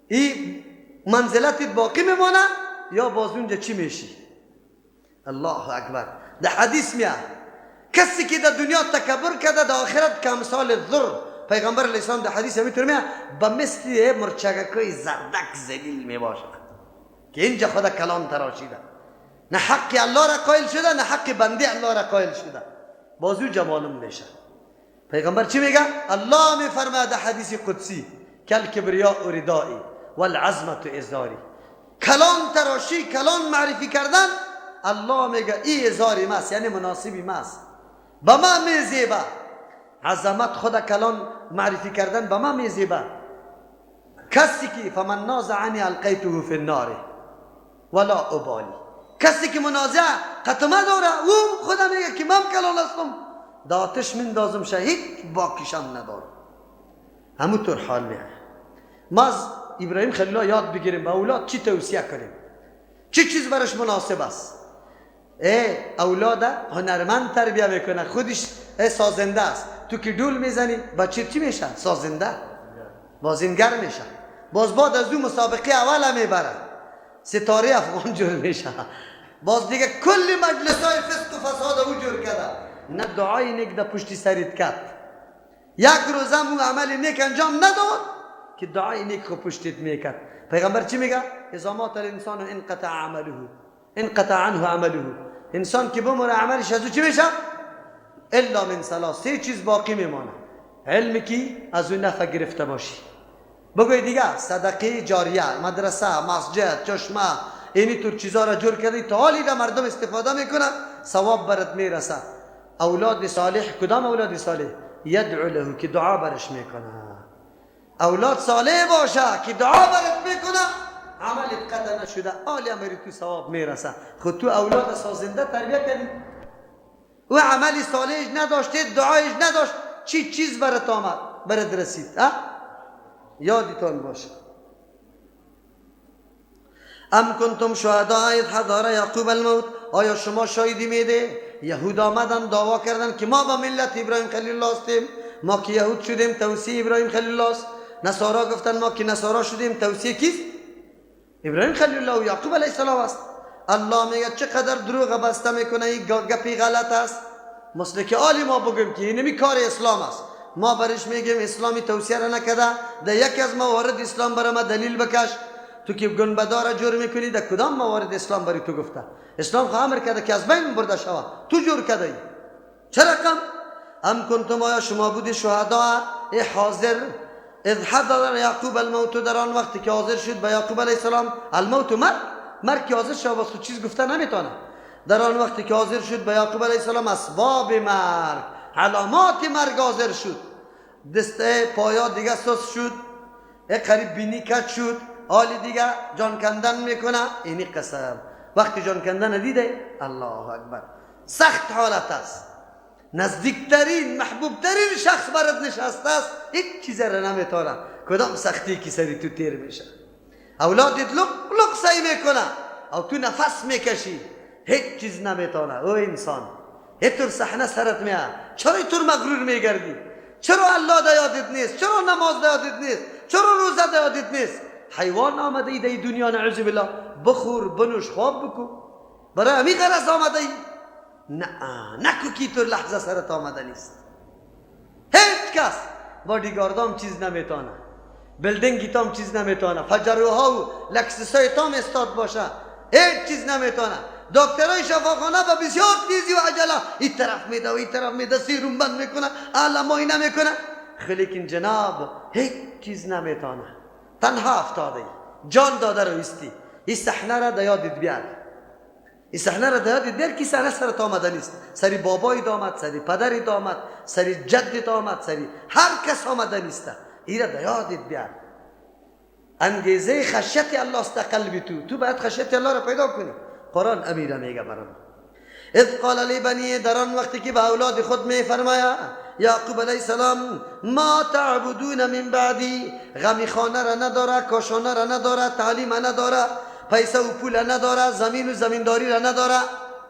Speaker 1: ای منزلت باقی میمانه یا باز اونجا چی میشی؟ الله اکبر. در حدیث میاد کسی که در دنیا تکبر کرده در آخرت که امثال ذر، پیغمبر علیه السلام در حدیث همینطور میاد به مثل مرچگکای زردک ذلیل میباشه که اینجا خدا کلام تراشیده، نه حق الله را قائل شده نه حق بنده الله را قائل شده، باز اونجا معلوم میشه. پیغمبر چی میگه؟ الله میفرماید در حدیث قدسی کل کبریاء ردایی والعظمت ازاری. کلام تراشی، کلام معرفی کردن، الله میگه ای ازاری ماست، یعنی مناسبی ماست، به ما میزیبه. عظمت خدا کلام معرفی کردن به ما میزیبه. کسی که فمن نازعنی القیته فی النار ولا ابالی، کسی که منازع قطمه داره او خدا میگه که من کلال هستم، در آتش مندازم شهید باکیشم ندارم. همونطور حال میه. ما از ابراهیم خلیل الله یاد بگیریم به اولاد چی توصیه کنیم، چی چیز برش مناسب است. اولاد هنرمند تربیه میکنه، خودش سازنده است. تو که دول میزنی بچه چی میشه؟ سازنده، بازنگر میشه. باز بعد از او مسابقه اول میبره، ستاره افغان جور میشه. باز دیگه کل مجلس های فسق و فساد او جور کرده، نه دعای نیک در پشتی سریت کرد، یک روزم او عمل نیک انجام نداد که دعای نیک خو پشتیت میکرد. پیغمبر چی میگه؟ اذا مات الانسان انقطع عمله، انقطع عنه عمله. انسان که بمره عملش از او چی میشه؟ الا من ثلاث، سه چیز باقی میمانه. علمی که از او نفع گرفته باشی، بگوی دیگه صدقه جاریه، مدرسه، مسجد، چشمه، اینی طور چیزا را جور کردی تا حالی را مردم استفاده میکنه، ثواب برات میرسه. اولاد صالح، کدام اولاد صالح؟ یدعو له، که دعا برش میکنه. اولاد صالح باشه که دعا برات میکنه، عملت قطع نشده، آلی امری تو ثواب میرسه. خود تو اولاد سازنده تربیه کردی و عمل صالحش نداشته، دعایش نداشت، چی چیز برات آمد برات رسید؟ یادتان باشه. ام کنتم شهداء اذ حضر یعقوب الموت، آیا شما شاهدی میده؟ یهود آمدن دعوا کردن که ما با ملت ابراهیم خلیل الله هستیم، ما که یهود شدیم توصیه ابراهیم خلیل الله است. نصارا گفتن ما که نصارا شدیم توصیه کیست؟ ابراهیم خلیل الله و یعقوب علیه السلام است. الله میگه چقدر دروغ بسته میکنه، این گپی غلط است. مثل که آلی ما بگیم که اینمی کار اسلام است، ما برش میگیم اسلامی توصیه را نکرده، در یکی از موارد اسلام برای ما دلیل بکش. تو که گنبدار جور میکنی در کدام موارد اسلام برای تو گفته؟ اسلام خو امر کرده که از بین برده شوه، تو جور کرده ای. چرا کم؟ ام کنتم، آیا شما بودی شهدا ای حاضر اذ حضر یعقوب الموت، در آن وقتی که حاضر شد به یعقوب علیه السلام الموت، مرگ، مرگ که حاضر شد باز چیز گفته نمیتونه. در آن وقتی که حاضر شد به یعقوب علیه السلام اسباب مرگ، علامات مرگ حاضر شد، دست پایا دیگه سس شد، قریب بینی کج شد، حال دیگه جان کندن میکنه. اینی قسم وقتی جان کندن دیده، الله اکبر، سخت حالت است. نزدیکترین محبوبترین شخص برات نشسته است، هیچ چیز را نمیتونه. کدام سختی که سری تو تیر میشه، اولادت لق لق سعی میکنه او تو نفس میکشی، هیچ چیز نمیتونه. او انسان اینطور صحنه سرت میاد، چرا اینطور مغرور میگردی؟ چرا الله در یادت نیست؟ چرا نماز در یادت نیست؟ چرا روزه در یادت نیست؟ حیوان آمده ای در دنیا، نعوذ بالله، بخور بنوش خواب بکو، برای همی غرض آمده ای؟ نه، نکو که اینطور لحظه سرت آمده نیست. هیچ کس بادیگاردام چیز نمیتونه، building تام چیز نمیتونه، فجروها و لکسسای تام استاد باشه، هیچ چیز نمیتونه. دکترای شفاخانه با بسیار تیزی و عجله این طرف میده و این طرف میده، سیروم بند میکنه، علمایی نمیکنه، لیکن جناب هیچ چیز نمیتونه. تنها افتاده ای، جان داده رو ایستی. این صحنه را در یادت بیار. این صحنه را یاد در کی صحنه سرت آمده نیست. سری بابای آمد، سری پدرت آمد، سری جدت آمد، سری هر کس آمده نیست. این را یادت بیار. انگیزه خشیت الله است قلب تو. تو باید خشیت الله را پیدا کنی. قرآن امیره میگه برام. اذ قال لبنی، در آن وقتی که به اولاد خود میفرماید یعقوب علیه السلام، ما تعبدون من بعدی، غمی خانه را نداره، کاشانه را نداره، تعلیم نداره، پیسه و پول نداره، زمین و زمینداری را نداره،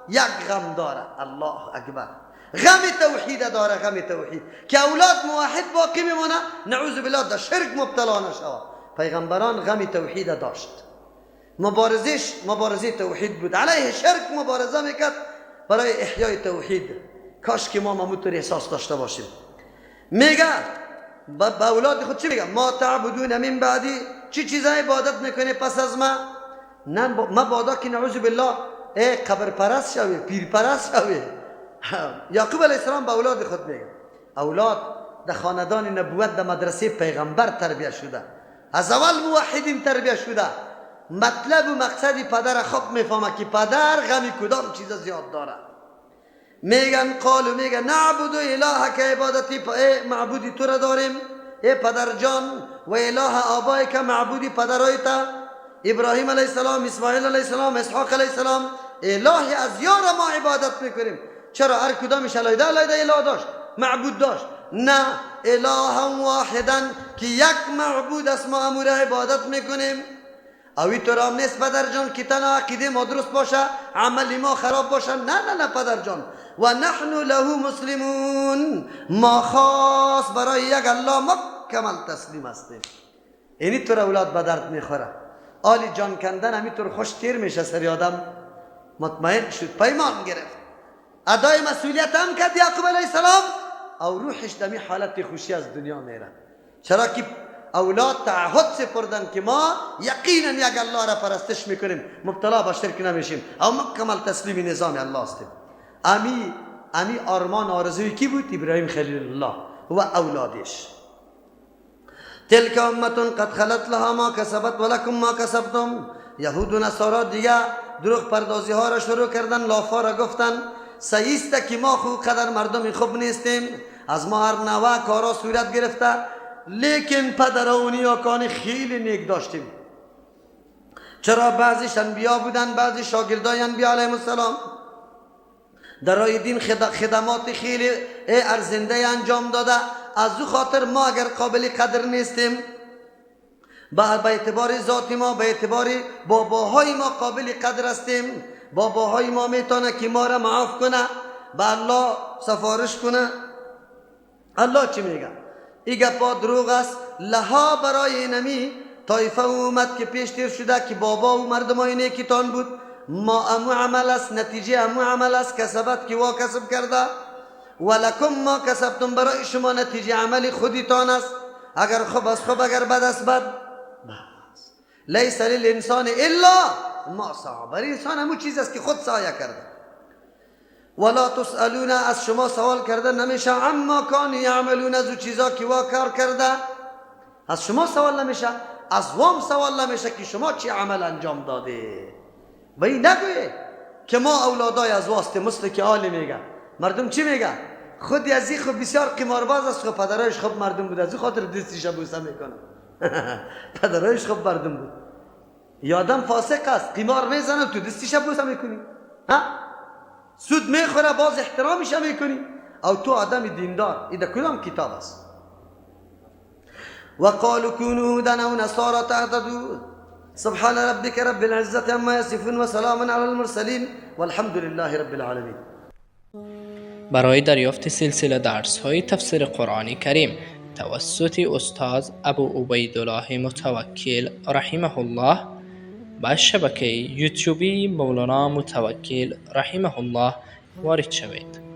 Speaker 1: یک غم داره. الله اکبر. غم توحید داره، غم توحید که اولاد موحد باقی میمونه، نعوذ بالله در شرک مبتلا نشود. پیغمبران غم توحید داشت، مبارزش مبارزه توحید بود، علیه شرک مبارزه میکرد برای احیای توحید. کاش که ما همونطور احساس داشته باشیم. میگه به اولاد خود چی میگه؟ ما تعبدون من بعدی، چی چیزای عبادت میکنه پس از ما؟ نه مبادا که نعوذ بالله ای قبر پرست شوی، پیر پرست شوی. یعقوب علیه السلام به اولاد خود میگه. اولاد در خاندان نبوت، در مدرسه پیغمبر تربیه شده، از اول موحدین تربیه شده. مطلب و مقصد پدر خوب میفهمه که پدر غمی کدام چیز زیاد داره. میگن قالو، میگن نعبد الهک، عبادتی معبودی تو را داریم ای پدر جان، و اله آبایک، معبودی پدرای تا ابراهیم علیه السلام، اسماعیل علیه السلام، اسحاق علیه السلام، اله از یار ما عبادت میکنیم. چرا هر کدامش علیده علیده اله داشت، معبود داشت؟ نه، اله واحدا که یک معبود است، ما امور عبادت میکنیم. اوی تو رام نیست پدر جان که تنها عقیده ما درست باشه، عمل ما خراب باشه. نه نه نه پدر جان، و نحن له مسلمون، ما خاص برای یک الله مکمل تسلیم هستیم. اینی طور اولاد به درد میخوره. آلی جان کندن همینطور خوش تیر میشه سری آدم. مطمئن شد، پیمان گرفت، ادای مسئولیت هم کرد یعقوب علیه السلام، او روحش دمی حالت خوشی از دنیا میره. چرا که اولاد تعهد سپردن که ما یقینا یک الله را پرستش میکنیم، مبتلا به شرک نمیشیم، او مکمل تسلیم نظام الله هستیم. امی آرمان آرزوی کی بود؟ ابراهیم خلیل الله و اولادش. تلک امة قد خلت لها ما کسبت ولکم ما کسبتم. یهود و نصارا دیگه دروغ پردازی ها را شروع کردن، لافا را گفتن صحیح است که ما خو قدر مردم خوب نیستیم، از ما هر نوع کارا صورت گرفته، لیکن پدر و نیاکان خیلی نیک داشتیم. چرا؟ بعضیش انبیا بودن، بعضی شاگردای انبیا علیهم السلام در راه دین خدمات خیلی ارزنده انجام داده. از او خاطر ما اگر قابل قدر نیستیم، به اعتبار ذات ما، به اعتبار باباهای ما قابل قدر هستیم. باباهای ما میتونه که ما را معاف کنه، به الله سفارش کنه. الله چی میگه؟ ای گپا دروغ است. لها برای نمی طایفه اومد که پیش تیر شده که بابا و مردمای نیکیتان بود، ما امو عمل است، نتیجه امو عمل است، کسبت که وا کسب کرده، ولکم ما کسبتم، برای شما نتیجه عمل خودتان است. اگر خوب است خوب، اگر بد است بد. بس لیس للانسان الا ما سعی، برای انسان همون چیز است که خود سعی کرده. ولا تسألون، از شما سوال کرده نمیشه، عما کانوا یعملون، از او چیزا که وا کار کرده از شما سوال نمیشه، از وام سوال نمیشه که شما چی عمل انجام داده. و این نگوی که ما اولادای از واسطه، مثل که آلی میگه مردم چی میگه؟ خودی از این خب بسیار قمارباز است، خب پدرایش خوب مردم بود، از این خاطر دستیش بوسه میکنه. پدرایش خوب مردم بود. یادم فاسق است، قمار میزنه، تو دستیش بوسه میکنی، ها سود میخوره، باز احترامش میکنی، او تو آدم دیندار. این در کدام کتاب است؟ وقالوا كونوا هودا او نصارى تهتدوا. سبحان ربك رب العزة عما يصفون وسلام على المرسلين والحمد لله رب العالمين.
Speaker 2: برای دریافت سلسله درس های تفسیر قرآن کریم توسط استاد ابو عبیدالله متوکل رحمه الله به شبکه یوتیوبی مولانا متوکل رحمه الله وارد شوید.